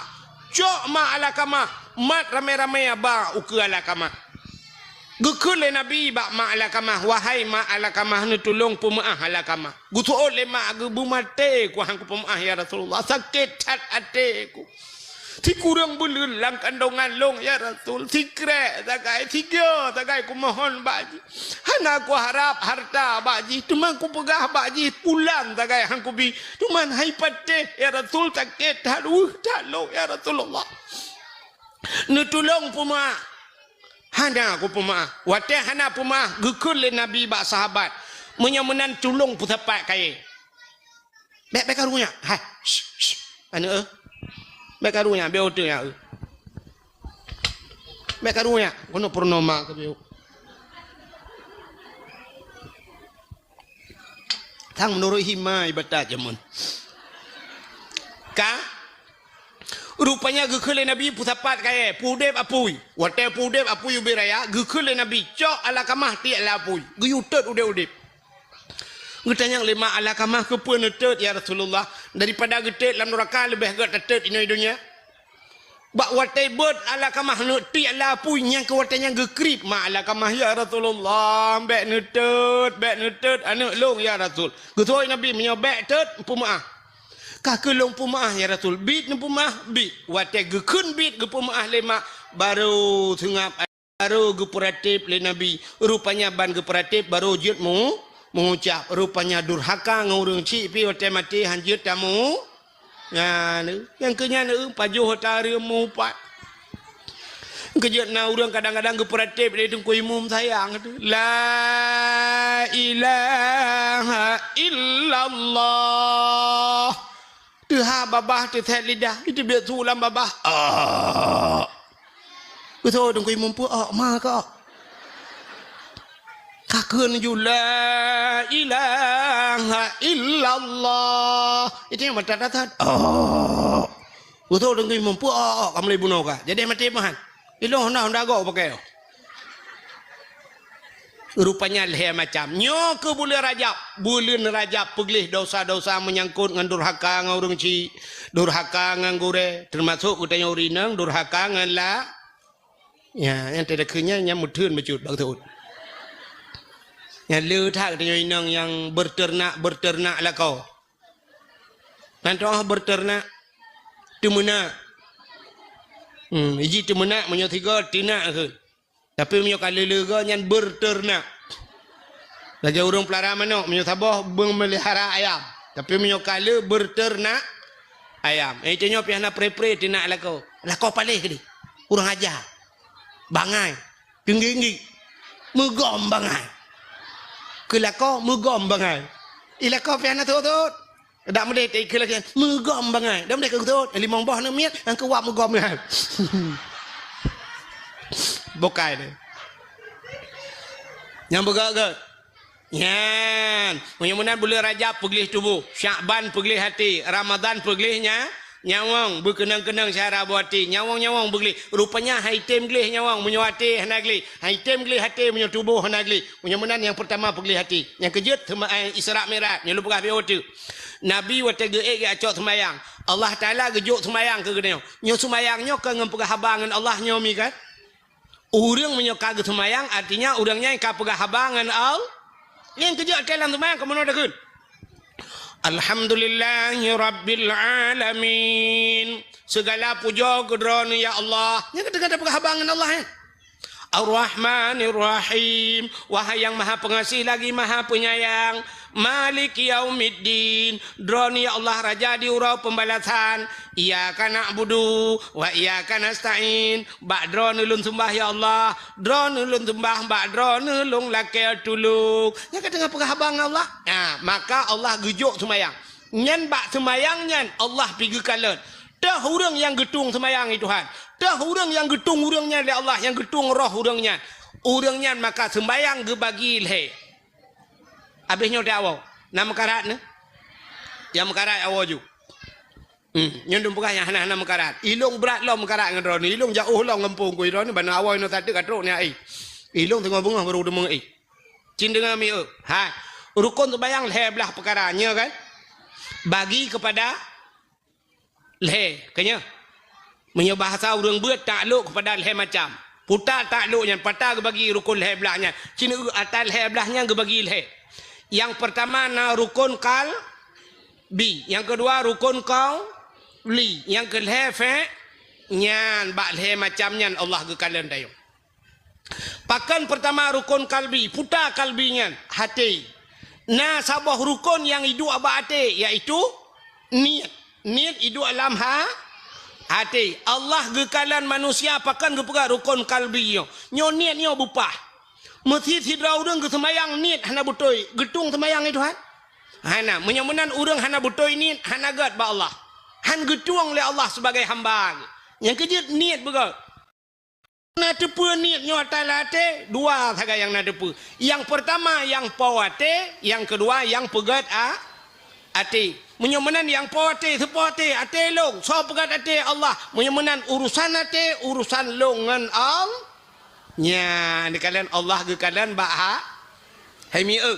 Cok mak Alakamah, mat ramé-ramé ba ukeue Alakamah. Geukheun lé Nabi bak mak Alakamah, "Wahai mak Alakamah, neutulông peumeuáh Alakamah." Geuseuôt lé mak, "Geubeumaté ku han kupeumeuáh, ya Rasulullah. Sakét that até ku." Sikureueng buleuen lam kandongan lôn, ya Rasul, sikrek sagai, sigoe sagai kumohon bak jih. Hana kuharab harta bak jih, teuma kupeugah bak jih, pulan sagai han kubi. Teuma hai patéh, ya Rasul, sakét that weueh that lôn, ya Rasulullah. Neutulông peumeu'ah. Hana kupeumeu'ah. Watée hana peumeu'ah, geukheun lé Nabi bak sahabat, "Meunyoe meunan tulông peusapat kayée." "Bék, bék karu nyak. Hai, shh, shh. Aneuk, eh. Bék karu nyak, bék uteuk nyak, eh. Bék karu nyak. Keunoe purnoma keu bék." Sang meunurot hima ibadat jameun. Ka? Rupanya geukheun lé Nabi peusapat kayée, peudeb apui. Watée peudeb apui ubé raya, geukheun lé Nabi, "Cok Alkamah tiek lam apui." Geuyue teuet udeb-udeb. Geutanyong lé mak Alkamah, "Keupeue neuteut, ya Rasulullah? Daripada geuteut lam nuraka leubeh gét tateut inoe donya." Bak watée beuet Alkamah neuk tiek lam apui, nyang keu watée nyan geukrieb mak Alkamah, "Ya Rasulullah, bék neuteut, bék neuteut aneuk lôn, ya Rasul." Geutanyong Nabi, "Meunyoe bék teut, peumeu'ah." "Ka keuh lôn peumeu'ah, ya Rasul." "Biet neupeumeu'ah?" "Biet." Watée geukheun biet geupeumeu'ah lé mak, barô seungab Barô geupeuratéb lé Nabi. Rupanya ban geupeuratéb barô jeuet meu-, meuucap. Rupanya durhaka ngon ureuëng chik pih watée maté han jeuet tamu. Nyan, nyang keu nyan, pajoh ata reuem meuupat. Keu jeuet na ureuëng kadang-kadang geupeuratéb lé Teungku Imum sayang tu. La ilaha illallah. Teuha babah teusét lidah, iteubiet su lam babah. Ah. Beutôi Teungku Imum peue, "Ah, ma ka." Ka kheun ju, "La ilaha illallah." Itu nyang mata datat. Ah. Beutôi Teungku Imum peue, "Ah, ah, ka mulai bunoe ka." Jadi maté meuhan. Ilong honda, honda gok pakai. Rupanya lhée macam. Nyoe keuh buleuen Rajab. Buleuen Rajab peugleh dosa-dosa meunyangkot ngon durhaka ngon ureuëng chik, durhaka ngon gurée, teumasok geutanyoe ureuëng inong durhaka ngon la-, ya, nyang teudeukheun nyan, nyang meutheun bacut bak teuôt. Nyang le that geutanyoe inong nyang beuteurenak-beuteurenak lakoe. Nan toh beuteurenak, teumeunak. Hmm, iji teumeunak meunyoe sigoe teunak kheun. Tapi meunyoe ka leuleue goe nyan beuteurenak. Lagée ureuëng peulara manok, meunyoe saboh beumeulihara ayam. Tapi meunyoe ka le beuteurenak ayam. Eh, tanyoe pih hana pre-pre teunak lakoe. Lakoe paléh keudeh. Kurang aja. Bangai. Teunggik-nggik. Meugom bangai. Keu lakoe meugom bangai. I lakoe pih hana thot-thot. Dak meudeh teuikeu lagée meugom bangai. Dak meudeh keu thot. Limong boh aneuk miet, nyang keu wab meugom nyan. Bukai deh. Nyang beugét-gét. Nyan, meunyoe meunan buleuen Rajab peugleh tuboh, Syakban peugleh até, Ramadhan peugleh nya-, nyawöng, beukeunong-keunong syara boh até, nyawöng-nyawöng beugleh. Rupanya han item gleh nyawöng meunyoe até hana gleh, han item gleh até meunyoe tuboh hana gleh. Meunyoe meunan nyang peurtama peugleh até. Nyang keujeuet teuma, eh, Isra Mi'raj, nyoe lôn peugah bak watée. Nabi watée geuék geucok seumayang, Allah Taala geujok seumayang keu geutanyoe. Nyoe seumayang nyoe kon ngon peugah haba ngon Allah nyoe mi kan? Ureuëng meunyoe ka geuseumayang, artinya ureuëng nyan ka peugah haba ngon Allah. Nyang keujeuet até lam seumayang ka meunoe takheun, "Alhamdulillahi rabbil alamin." Segala pujoe keu Droeneueh ya Allah. Nyang ka teuka peugah haba ngon Allah, eh? "Ar-Rahmanir Rahim." Wahai yang Maha Pengasih lagi Maha Penyayang. "Maliki yaumiddin." Droeneueh ya Allah Raja di uroe peubalasan. "Iyyaka na'budu wa iyyaka nasta'in." Bak Droeneueh lôn seumbah ya Allah. Droeneueh lôn seumbah, bak Droeneueh lôn lakée tulông. Nyang ka teungoh peugah haba ngon Allah. Nah, maka Allah geujok seumayang. Nyan bak seumayang nyan Allah pih geukalon. Teuh ureuëng nyang geutueng seumayang, ya Tuhan. Teuh ureuëng nyang geutueng ureuëng nyan lé Allah, nyang geutueng roh ureuëng nyan. Ureuëng nyan maka seumayang geubagi lhée. Abéh nyoe teuh awoe. Na meukarat nyoe? Nyang meukarat awoe ju. Hmm, nyoe dum peugah nyang hana-hana meukarat. Ilong brat lom meukarat ngon droeneueh. Ilong jaoh lom gampông ku droeneueh, bana awoe nyoe sateuk ka trok nyan ai. Ilong teungoh beungoh baru deungoe ai. Cin deungoe mi eu. Hai. Rukon seumayang lhée blaih peukara, nyoe kan? Bagi keupada lhée, ka nyoe. Meunyoe bahasa ureuëng beuet, taklok keupada lhée macam. Peue taklok nyan, peue geubagi rukon lhée blaih nyan. Cin eu ata lhée blaih nyan geubagi lhée. Nyang peurtama na rukon qalbi, nyang keudua rukon qauli, nyang keulhée fi-, Nyan bak lhée macam nyan Allah geukalon tanyoe. Pakon peurtama rukon kalbi, puta kalbi nyan, até. Na saboh rukon nyang iduek bak até, yaitu niet. Niet iduek lam ha-, até. Allah geukalon manusia pakon geupeugah rukon kalbi nyoe. Nyoe niet nyoe bupah. Meusit sidroe ureuëng geuseumayang niet hana beutôi, geutueng seumayang nyan Tuhan? Hana. Meunyoe meunan ureuëng hana beutôi niet, hana gét bak Allah. Han geutueng lé Allah sibagai hamba. Nyang keujeuet niet beugét. Na teupeue niet nyoe ata lam até, dua sagai nyang na teupeue. Nyang peurtama nyang po até, nyang keudua nyang peugét a-, até. Meunyoe meunan nyang po até, seupo até, até lôn, soe peugét até? Allah. Meunyoe meunan urusan até, urusan lôn ngon Allah. Nyan, geukalon Allah geukalon bak ha-, hai mieu.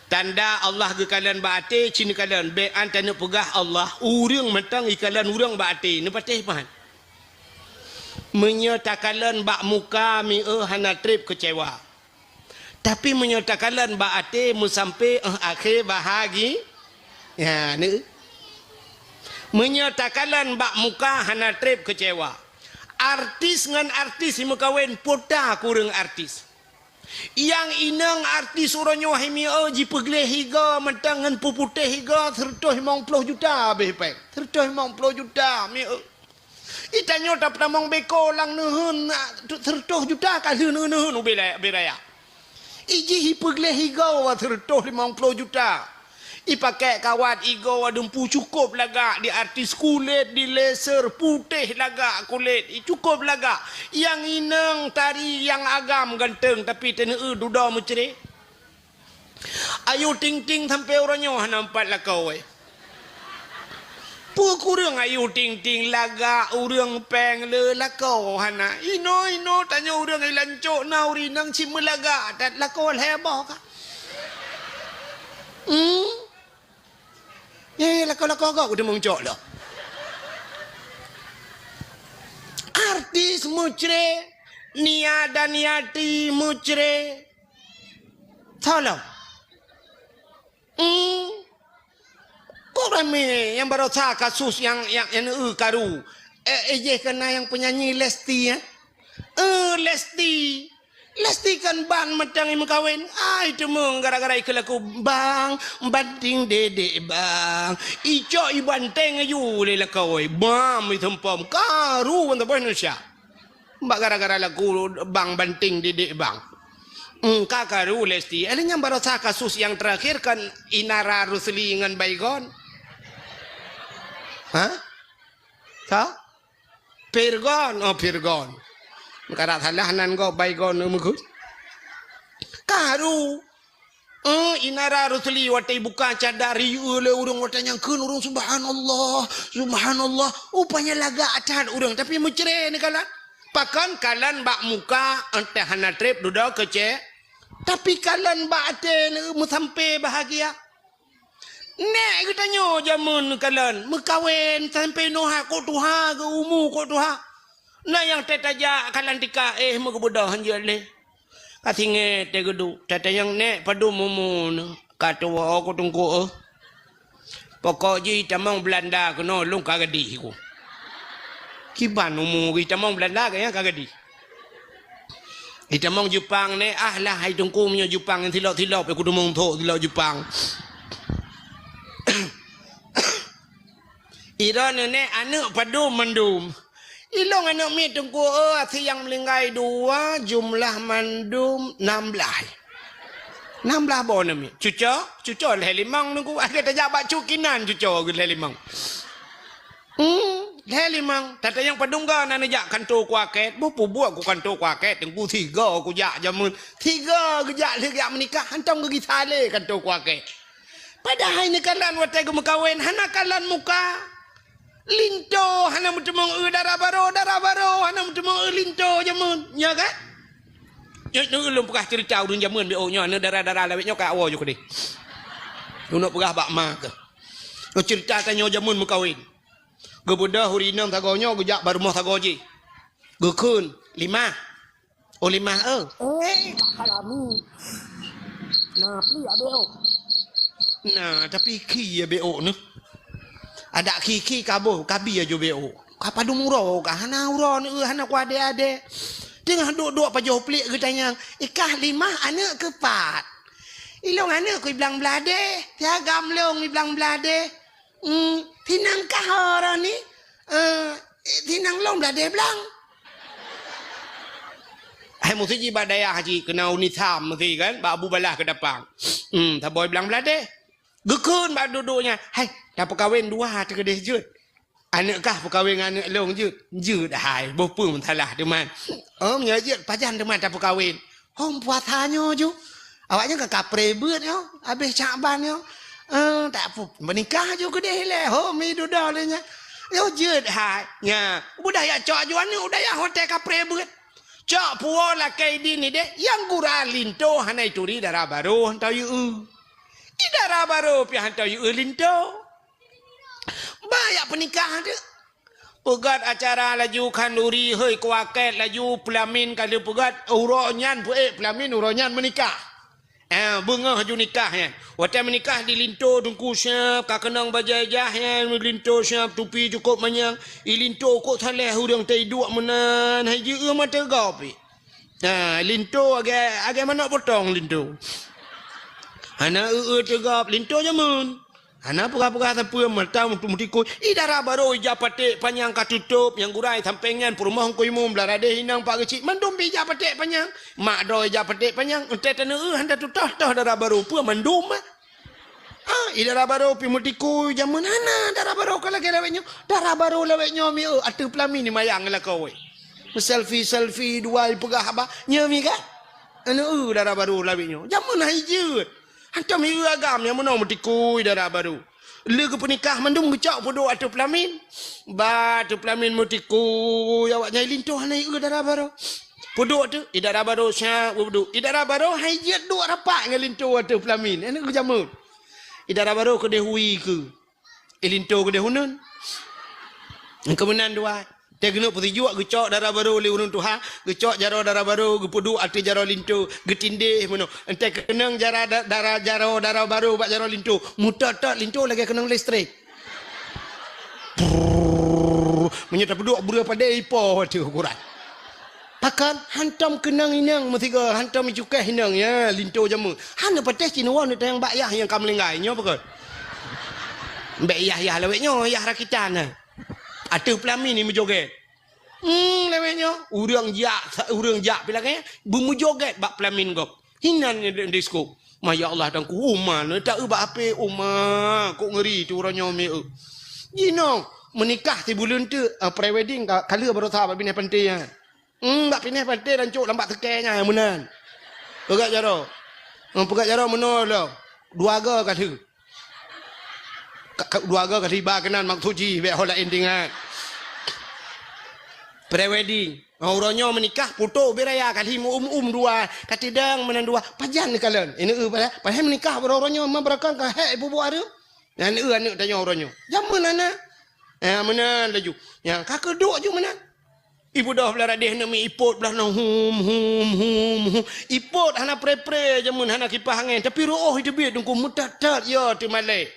Tanda Allah geukalon bak até, cit neukalon, bék an taneuk peugah Allah, ureuëng mantong ikalon ureuëng bak até, neupatéh pahan. Meunyoe takalon bak muka mieu hana treb keucewa. Tapi meunyoe takalon bak até meusampé óh akhé bahagi-, ya, ni. Meunyoe takalon bak muka hana treb keucewa. Artis ngon artis meukawen pota kureueng artis. Nyang inong artis uroe nyoe hai mieu jipeugleh higa mantong ngon peuputéh higa seureutôh limong ploh juta habéh péng. Seureutôh limong ploh juta mieu. Itanyoe tapeutamong beko lam neuheun, seureutôh juta ka lheueh neuheun ubé raya. Ijih ipeugleh higa seureutôh limong ploh juta. Ipakèk kawat igoe dumpu cukôp lagak, di artis kulét, di laser, putéh lagak kulét, cukôp lagak. Nyang inong tari nyang agam ganteng, tapi taneu dudoe meucré. Ayu Ting Ting sampoe uroe nyoe hana meupat lakoe. Peue kureueng Ayu Ting Ting lagak ureueng péng le lakoe hana. Inoe-inoe tanyoe ureueng ilancok na ureueng inong cit meulagak that lakoe lhèe boh ka. Hmm? Eh, lakoe-lakoe gob udeueng cok lom. Artis meucré, Nia Daniati meucré. Tolong. Hmm. Kok ramé nyang barosa kasus nyang, nyang, nyang, eh, karu. Eh, eh, jih kena nyang penyanyi Lesti, eh? Eh, Lesti. Lesti kan ban mantong meukawen. Ai, teumong gara-gara ikeu laku bang, banting dedek bang. Icok ibanteng aju lé lakoe. Bam, itumpom. Karu ban saboh Indonesia. Bak gara-gara lagu bang banting didik bang. Engka karu Lesti. Eh, nyang barosa kasus nyang terakhir kan Inara Rusli ngon Baygon. Hah? Sa? Pirgon. Oh, Pirgon. Kada salah nan go Baygon meugut. Karu. Eh, Inara Rusli watèe buka cadar, iyue lé ureueng watèe nyang kheun ureueng, "Subhanallah, subhanallah." Rupanya lagak that ureueng, tapi meucré neukalon. Pakon kalon bak muka, entah hana treb dudoe keucé. Tapi kalon bak até meusampé bahagia. Nèk geutanyoe jameun neukalon, meukawen sampé noe ha, kok tuha geu umu, kok tuha. Na nyang teuh tajak kalon tika, eh, meugeubeudoh hanjeuet lé. Ka singét teuh geuduek, tatanyong nèk padum umu neuh, ka tuwoe ku teungku, eh. Pokok jih tamong Belanda keunoe lôn ka gadih ku. Kiban umu jih tamong Belanda ka nyang ka gadih. Itamong Jepang nèk, ah lah hai teungku meunyoe Jepang nyang silop-silop, eh, ku teumong thok silop Jepang. Ira neunek aneuk padum mandum. Ilong aneuk miet teungku, oh, asie nyang meuninggai dua, jumlah mandum nam blaih. Nam blaih boh aneuk miet. Cuco, cuco lhèe limong teungku. Akhé tajak bak cut kinan cuco lhèe limong. Hmm, lhèe limong. Tatanyong padum ga na neujak kanto kuakét. Boh peubuet ku kanto kuakét teungku, sigo kujak jameun. Sigo geujak lheueh geujak meunikah, hantom geugisa lé kanto kuakét. Padahai neukalon watèe geumeukawen hana kalon muka. Linto hana meuteumong eu dara barô, dara barô hana meuteumong eu linto jameun, nya kan? Nyoe, nyoe ulôn peugah ceurita ureueng jameun B O nyoe, aneuk dara-dara lawét nyoe ka awoe ju keudeh. Ulôn peugah bak ma keuh. Nyoe ceurita tanyoe jameun meukawen. Geubeudôh ureueng inong sagoe nyoe geujak bak rumoh sagoe jih. Geukheun, "Limah." Oh, limah, eh. Eh, tak kalami. Nah, pli abéh, oh. Nah, tapi khi ya B O nyoe. Adak khi-khi kaboh, kabi aju B O. Ka padum uroe ka hana uroe, hana kuadé-adé. Teungoh duek-duek pajoh pliek geutanyong, "Ikah limah aneuk keu pat?" "Ilong aneuk keu iblang bladé, siagam long iblang bladé." "Hmm, tinang kah oroe ni?" "Eh, tinang long bladé blang." Hai meusi jih bak dayah jih keunan uni tham meusi kan, bak Abu Balah Keudapang. Hmm, saboh iblang bladé. Geukheun bak duek-duek nyan, "Hai, tapeukawen dua teukeudeh jeuet. Aneuk kah peukawen ngon aneuk lôn jeuet?" "Jeuet hai, boh peue meusalah teuma." "Oh, meunyoe jeuet, pajan teuma tapeukawen?" "Hom puasa nyoe ju. Awaknyan ka kapré beuet nyoe, habéh Syakban nyoe." "Eh, tak pu-, meunikah ju keudeh ilée, hom i dudoe lé nyan." "Yo jeuet hai." Nya, udah jak cok ju aneuk, udah jak hotel kapré beuet. Cok puwoe lakée idin ideh, nyang gura linto hana ituri dara barô hantom yue. I dara barô pih hantom yue linto. Ba jak peunikah teuk. Peugét acara laju khanduri, hôi kuakét laju peulamin ka lheueh peugét, uroe nyan peuék peulamin, uroe nyan meunikah. Eh, beungoh ju nikah nyan. Watée meunikah di linto teungku siab, ka keunong bajée jah nyan, linto siab tupi cukôp manyang. I linto kok saleh ureuëng teuiduek meunan, hai jieu mata gop. Ha, linto agée, agée manok potong linto. Hana eu-eu teugop linto jameun. Hana peugah-peugah sapeue mata meutikui. I dara barô ija paték panyang ka tutôp, nyang gura i sampéng nyan peurumoh Teungku Imum, blah radeh inong pak geuchik, mandum pih ija paték panyang. Mak droe ija paték panyang, entée taneu eu hana tutoh-toh dara barô peue mandum. Ah, i dara barô pih meutikui jameun hana dara barô ka lagée lawét nyoe. Dara barô lawét nyoe mi eu ateueh peulamin ni mayang lakoe. Selfie-selfie dua ipeugah haba nyoe mi kan? Anu eu dara barô lawét nyoe. Jameun hai jeuet. Hantom i eu agam nyang meunoe meutikui dara barô. Lé geupeunikah mandum geucok peuduek ateueh peulamin. Ba ateueh peulamin meutikui awaknyan linto hana i eu dara barô. Peuduek teuh, i dara barô siap peuduek. I dara barô hai jeuet duek rapat ngon linto ateueh peulamin. Anu eu jameun. I dara barô keudeh hui keu. I linto keudeh uneun. Keumeunan dua. Teuh geuneuk peusijuek geucok dara barô lé ureuëng tuha, geucok jaroe dara barô, geupeuduek ateueh jaroe linto, geutindeh meunoe. Entée keunong jara da-, dara jaroe dara barô bak jaroe linto, mutot-tot linto lagée keunong listrik. Prrrr. Meunyoe tapeuduek beureueh padé ipo ateueh ukuran. Pakon hantom keunong inong meusigoe, hantom icukéh inong, ya, linto jameun. Hana patéh cit neuwoe neutanyong bak yah nyang ka meulinggai nyoe pakon. Bék yah-yah lawét nyoe, yah rakitan na. Ateueh peulamin ni meujogét. Hmm, lawét nyoe, ureuëng jak, ureuëng jak pih lagée nyan, beumeujogét bak peulamin gob. Hinan nyan di, disko. Ma ya Allah, Teungku, uma, neuta eu bak H P, uma, kok ngeuri tu uroe nyoe mi eu. Jinoe, meunikah sibuleuen teuk, ah, pre-wedding ka, ka lheueh baroesa bak binéh panté nyan. Hmm, bak binéh panté dan cok lam bak seukée nyan meunan. Peugét jaroe. Hmm, peugét jaroe meunoe lom. Dua go ka lheueh. Ka, ka, dua go ka lheueh iba keunan maksud jih, bék ho laén teuingat. Pre-wedding. Ha, uroe nyoe meunikah, putôh ubé raya ka lheueh meu-um-um dua, ka teudong meunan dua. Pajan neukalon. Ini eu padahai, padahai meunikah uroe-uroe nyoe ma beurakang ka hék ibu-bu areuem. Nyan eu aneuëk tanyoe uroe nyoe. Jameun hana. Ha, meunan laju. Nyan ka keuduek ju meunan. Ibeudôh blah radeh neumi ipot blah nyoe hum, hum, hum, hum. Ipot hana pre-pre jameun hana kipah angén, tapi reuôh iteubiet Teungku meutat-tat ya teumalée.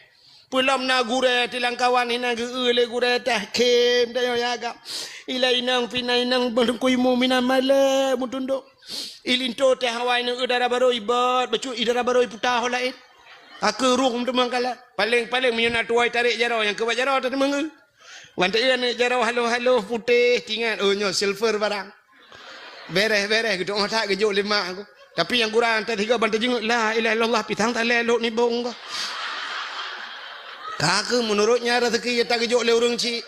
Peulom na gurée tilang kawan hinan geu-eu lé gurée tah khém tanyoe ya agam. Ilai inong pih na inong Teungku Imum hinan malée meutundok. I linto teh awai neu eu dara barô ibot, bacut i dara barô iputa ho laén. Akeue rhueng teumeung kalon. Paléng-paléng meunyoe na tuwoe tarek jaroe nyang keubat jaroe teumeung eu. Wan teu eu aneuëk jaroe haloh-haloh putéh tingat, oh nyoe silver barang. Bereh-bereh geutu'oh that geujok lé mak aku. Tapi nyang gura anta tiga ban teujeungeuet, "La ilaha illallah, pisang talé lok nibong ko." Ka keuh meunurot nyan rezeki ata geujok lé ureuëng chik.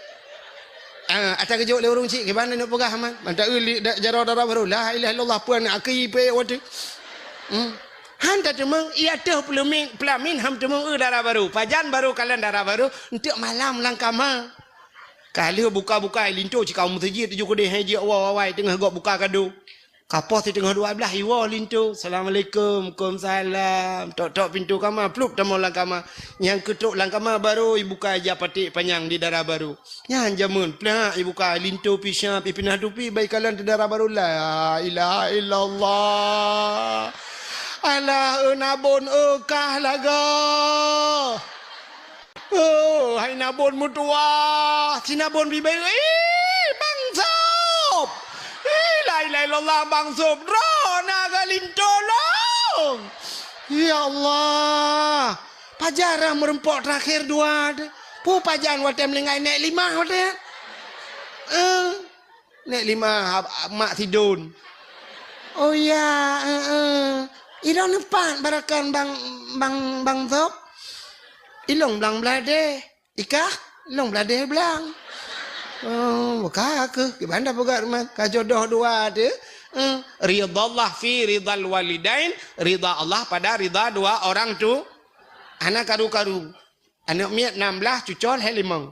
Ah, ata geujok lé ureuëng chik, kiban neuk peugah man. Mantap eu li-, da-, jaroe dara barô, "La ilaha illallah, peue aneuk akui peuék watée." Hmm. Han tateumeung, i ateueh peulamin, peulamin han teumeung eu dara barô. Pajan barô kalon dara barô, enteuk malam lam kama. Ka lheueh buka-buka, i linto cit ka u meuseujid tujoh keudeh hai jeuet awai-awai teungoh gob buka kado. Ka poh siteungoh dua blaih iwoe linto, "Assalamualaikum." "Waalaikumsalam." Tok-tok pintoe kama, plup tamong lam kama. Nyang keutrok lam kama barô ibuka ija paték panyang di dara barô. Nyan jameun, plak ibuka, linto pih siap, ipinah tupi, bai kalon teu dara barô, "La ilaha illallah. Alah, eu Nabon, eu kah lagoe. Oh, hai Nabon meutuwah, si Nabon pih bai, ih!" Allah Bang Sob, droeneuh geulinto lôn. Ya Allah, pajan rhah meurumpok teurakhir dua teuh. Peue pajan watée meuninggai nèk limah watée? Eh, nèk limah, ab-, ab-, mak Sidon. Oh ya, eh, eh. Ilôn neupat barakan Bang, Bang, Bang Sob. Ilôn blang bladeh. Ikah, lôn bladeh blang. Oh, ka keuh, kiban dah peugah rumoh, ka jodoh dua teuh. Eh, ridha Allah fi ridhal walidain, ridha Allah pada ridha dua orang tu. Hana karu-karu. Aneuk miet nam blaih, cucoe lhèe limong.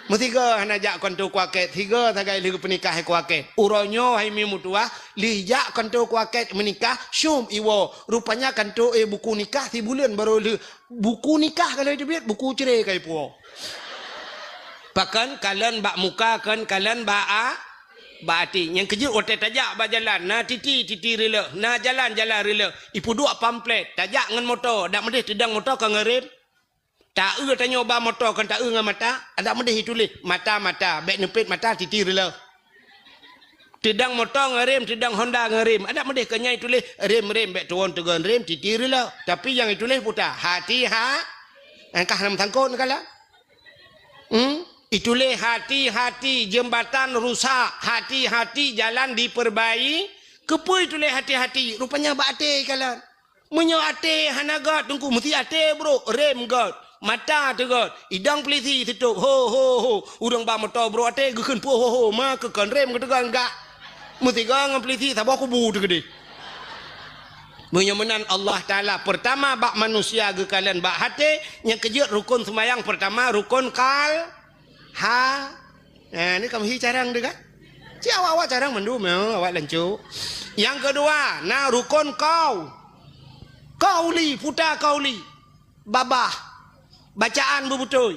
Meusigoe hana jak kantô kuakét, sigoe sagai lheueh geupeunikah kuakét. Uroe nyoe hai mi meutuwah, lheueh jak kantô kuakét meunikah, syom iwoe. Rupanya kantô é buku nikah sibuleuen barô lheueh. Buku nikah ka lheueh teubiet, buku cre ka ipuwoe. Pakon kalon bak muka, kon kalon bak a-, bak até. Nyang keujeuet watée tajak bak jalan, na titi, titi reuloh, na jalan, jalan reuloh. Ipeuduek pamflet, tajak ngon moto, dak meudeh teudong moto ka ngon rem. Taeu tanyoe ba moto kon taeu ngon mata, dak meudeh ituléh mata, mata, bék neupet mata, titi reuloh. Teudong moto ngon rem, teudong Honda ngon rem. Adak meudeh keu nyan ituléh rem-rem, bék tuwon teugon rem, titi reuloh. Tapi nyang ituléh puta, hati ha-, angkah nam sangkot neukalon. Hmm? Ituléh hati-hati jembatan rusak, hati-hati jalan diperbai-, keupeue ituléh hati-hati? Rupanya bak até kalon. Meunyoe até hana gét, Teungku, meusti até brok, rem gét, mata teuh gét, idong peulisi seutôb, ho, ho, ho. Ureuëng ba moto brok até geukheun peue ho, ho, ma keu kon rem geuteugon gak. Meusigoe ngon peulisi saboh kubu teuh keudeh. Meunyoe meunan Allah Taala peurtama bak manusia geukalon bak até, nyang keujeuet rukon seumayang peurtama rukon kal-, ha. Nah, ni kamoe hi carông teuh kan? Ci awak-awak carông mandum, ya, awak lancok. Nyang keudua, na rukon kau. Kauli, puta kauli. Babah. Bacaan beubeutôi.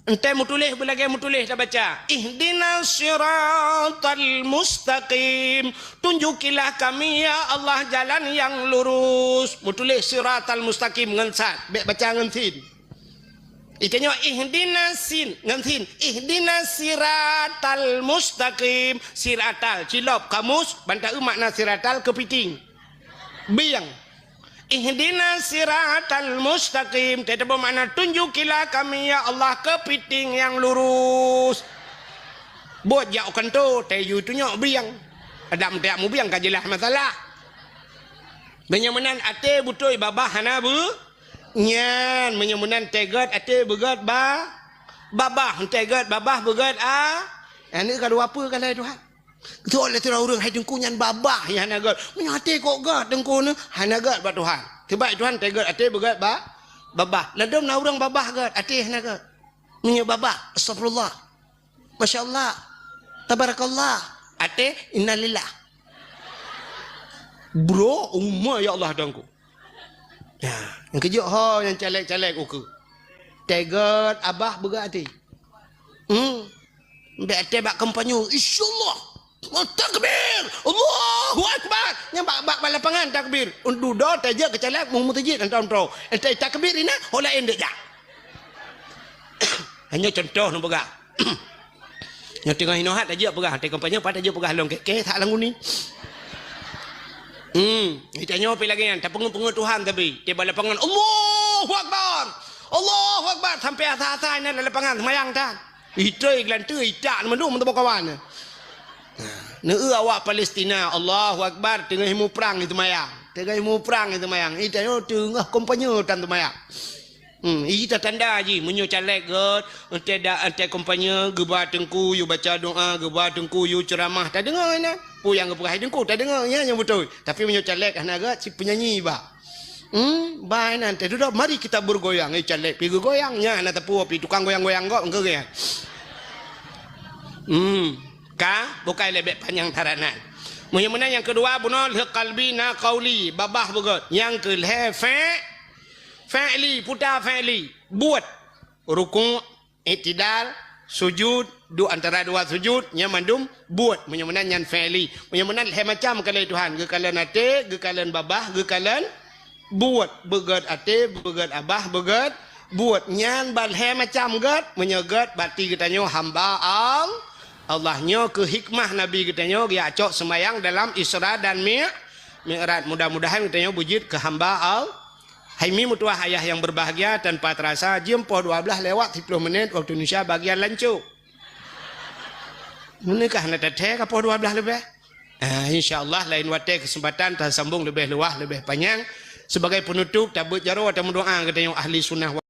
Enteuk meutuléh beulagée meutuléh tabaca. Ihdinas siratal mustaqim. Tunjukilah kami, ya Allah, jalan yang lurus. Meutuléh siratal mustaqim ngon sad. Bék baca ngon sin. Itanyoe ihdinas sin, ngon sin. Ihdinas siratal mustaqim. Siratal, cilop, kamus, ban taeu makna siratal keupiting. Bieng. Ihdinas siratal mustaqim. Teutabeuet makna tunjukilah kami, ya Allah, keupiting nyang lurus. Buet jak u kantô, tayue tunyok bieng. Adak meuteuk mubieng ka jeulaih masalah. Meunyoe meunan até beutôi babah hana beu-, Nyan, meunyoe meunan teuh gét até beugét ba-, babah, teuh gét babah beugét a-, aneuk ka dua peue ka lhée Tuhan. Geutôk lé sidroe ureuëng, hai Teungku nyan babah nyang hana gét. Meunyoe até kok gét Teungku nyoe, hana gét bak Tuhan. Seubab Tuhan teuh gét até beugét ba-, babah. Ladôm na ureuëng babah gét, até hana gét. Meunyoe babah, astagfirullah. Masya Allah. Tabarakallah. Até, innalillah. Bro, uma ya Allah Teungku. Ya, nyang keujeuet ho nyang caleg-caleg ukeue. Teuh gét babah beugét até. Hmm. Bék até bak kampanye, insyaallah. Takbir! Allahu Akbar! Nyang bak, bak, bak lapangan takbir. Untuk do tajak keu caleg mu meuseujid entong-entong. Enteuk takbir ina, ho laén dek jak. Hanya contoh nu peugah. Nyoe teungoh hinoe hat tajak peugah, teuka panyang pat tajak peugah lôn kèe-kèe that lam guni. Hmm, tanyoe pi lagèe nyan, tapeungeut-peungeut Tuhan tapi, tiba lapangan, "Allahu Akbar! Allahu Akbar!" Sampai asa-asa nyan lam lapangan seumayang tan. Itoi geulanteue itak mandum meuteumé kawan. Nah, neueu awak Palestina, Allahu Akbar, teungoh muprang seumayang. Teungoh muprang seumayang. Itanyoe teungoh kampanye tan seumayang. Hmm, ita tanda jih, meunyoe caleg gét, entèe da-, entèe kampanye, geuba teungku, yue baca doa, geuba teungku, yue ceuramah, tadeungoe nyan. Peue nyang geupeugah teungku, tadeungoe, nyan nyang beutôi. Tapi meunyoe caleg hana gét, si peunyanyi ba. Hmm, ba nyan, teuh dudoe, mari kita bergoyang. Eh, caleg pi geugoyang, nyan hana teupeu pi tukang goyang-goyang gét, engkeu nyan. Hmm, ka, bukai leubeh panyang that nyan. Meunyoe meunan nyang keudua, bunoe lheueh kalbi na kauli, babah beugét. Nyang keu lhèe fe-, Fi'li, puta fi'li. Buet. Ruku', iktidal, sujud, duek antara dua sujud, nyan mandum buet. Meunyoe meunan nyan fi'li. Meunyoe meunan lhèe macam keu lé Tuhan. Geukalon até, geukalon babah, geukalon buet. Beugét até, beugét babah, beugét buet. Nyan ban lhèe macam gét. Meunyoe gét, berarti geutanyoe hamba Al-, Allah. Nyoe keuh hikmah Nabi geutanyoe geujak cok seumayang dalam Isra dan Mi-, Mi'raj. Mudah-mudahan geutanyoe beujeuet keu hamba Al-, hai mi meutuwah ayah nyang berbahagia, tanpa terasa jeuem poh dua blaih lewat siplôh menit waktu Indonesia bagian lancok. Meunyoe ka hana teuthèe ka poh dua blaih leubeh. Ah, insya Allah lain watèe keuseumpatan tasambong leubeh luwah, leubeh panyang. Sibagai peunutup, tabeuet jaroe atawa meudoa geutanyoe ahli sunnah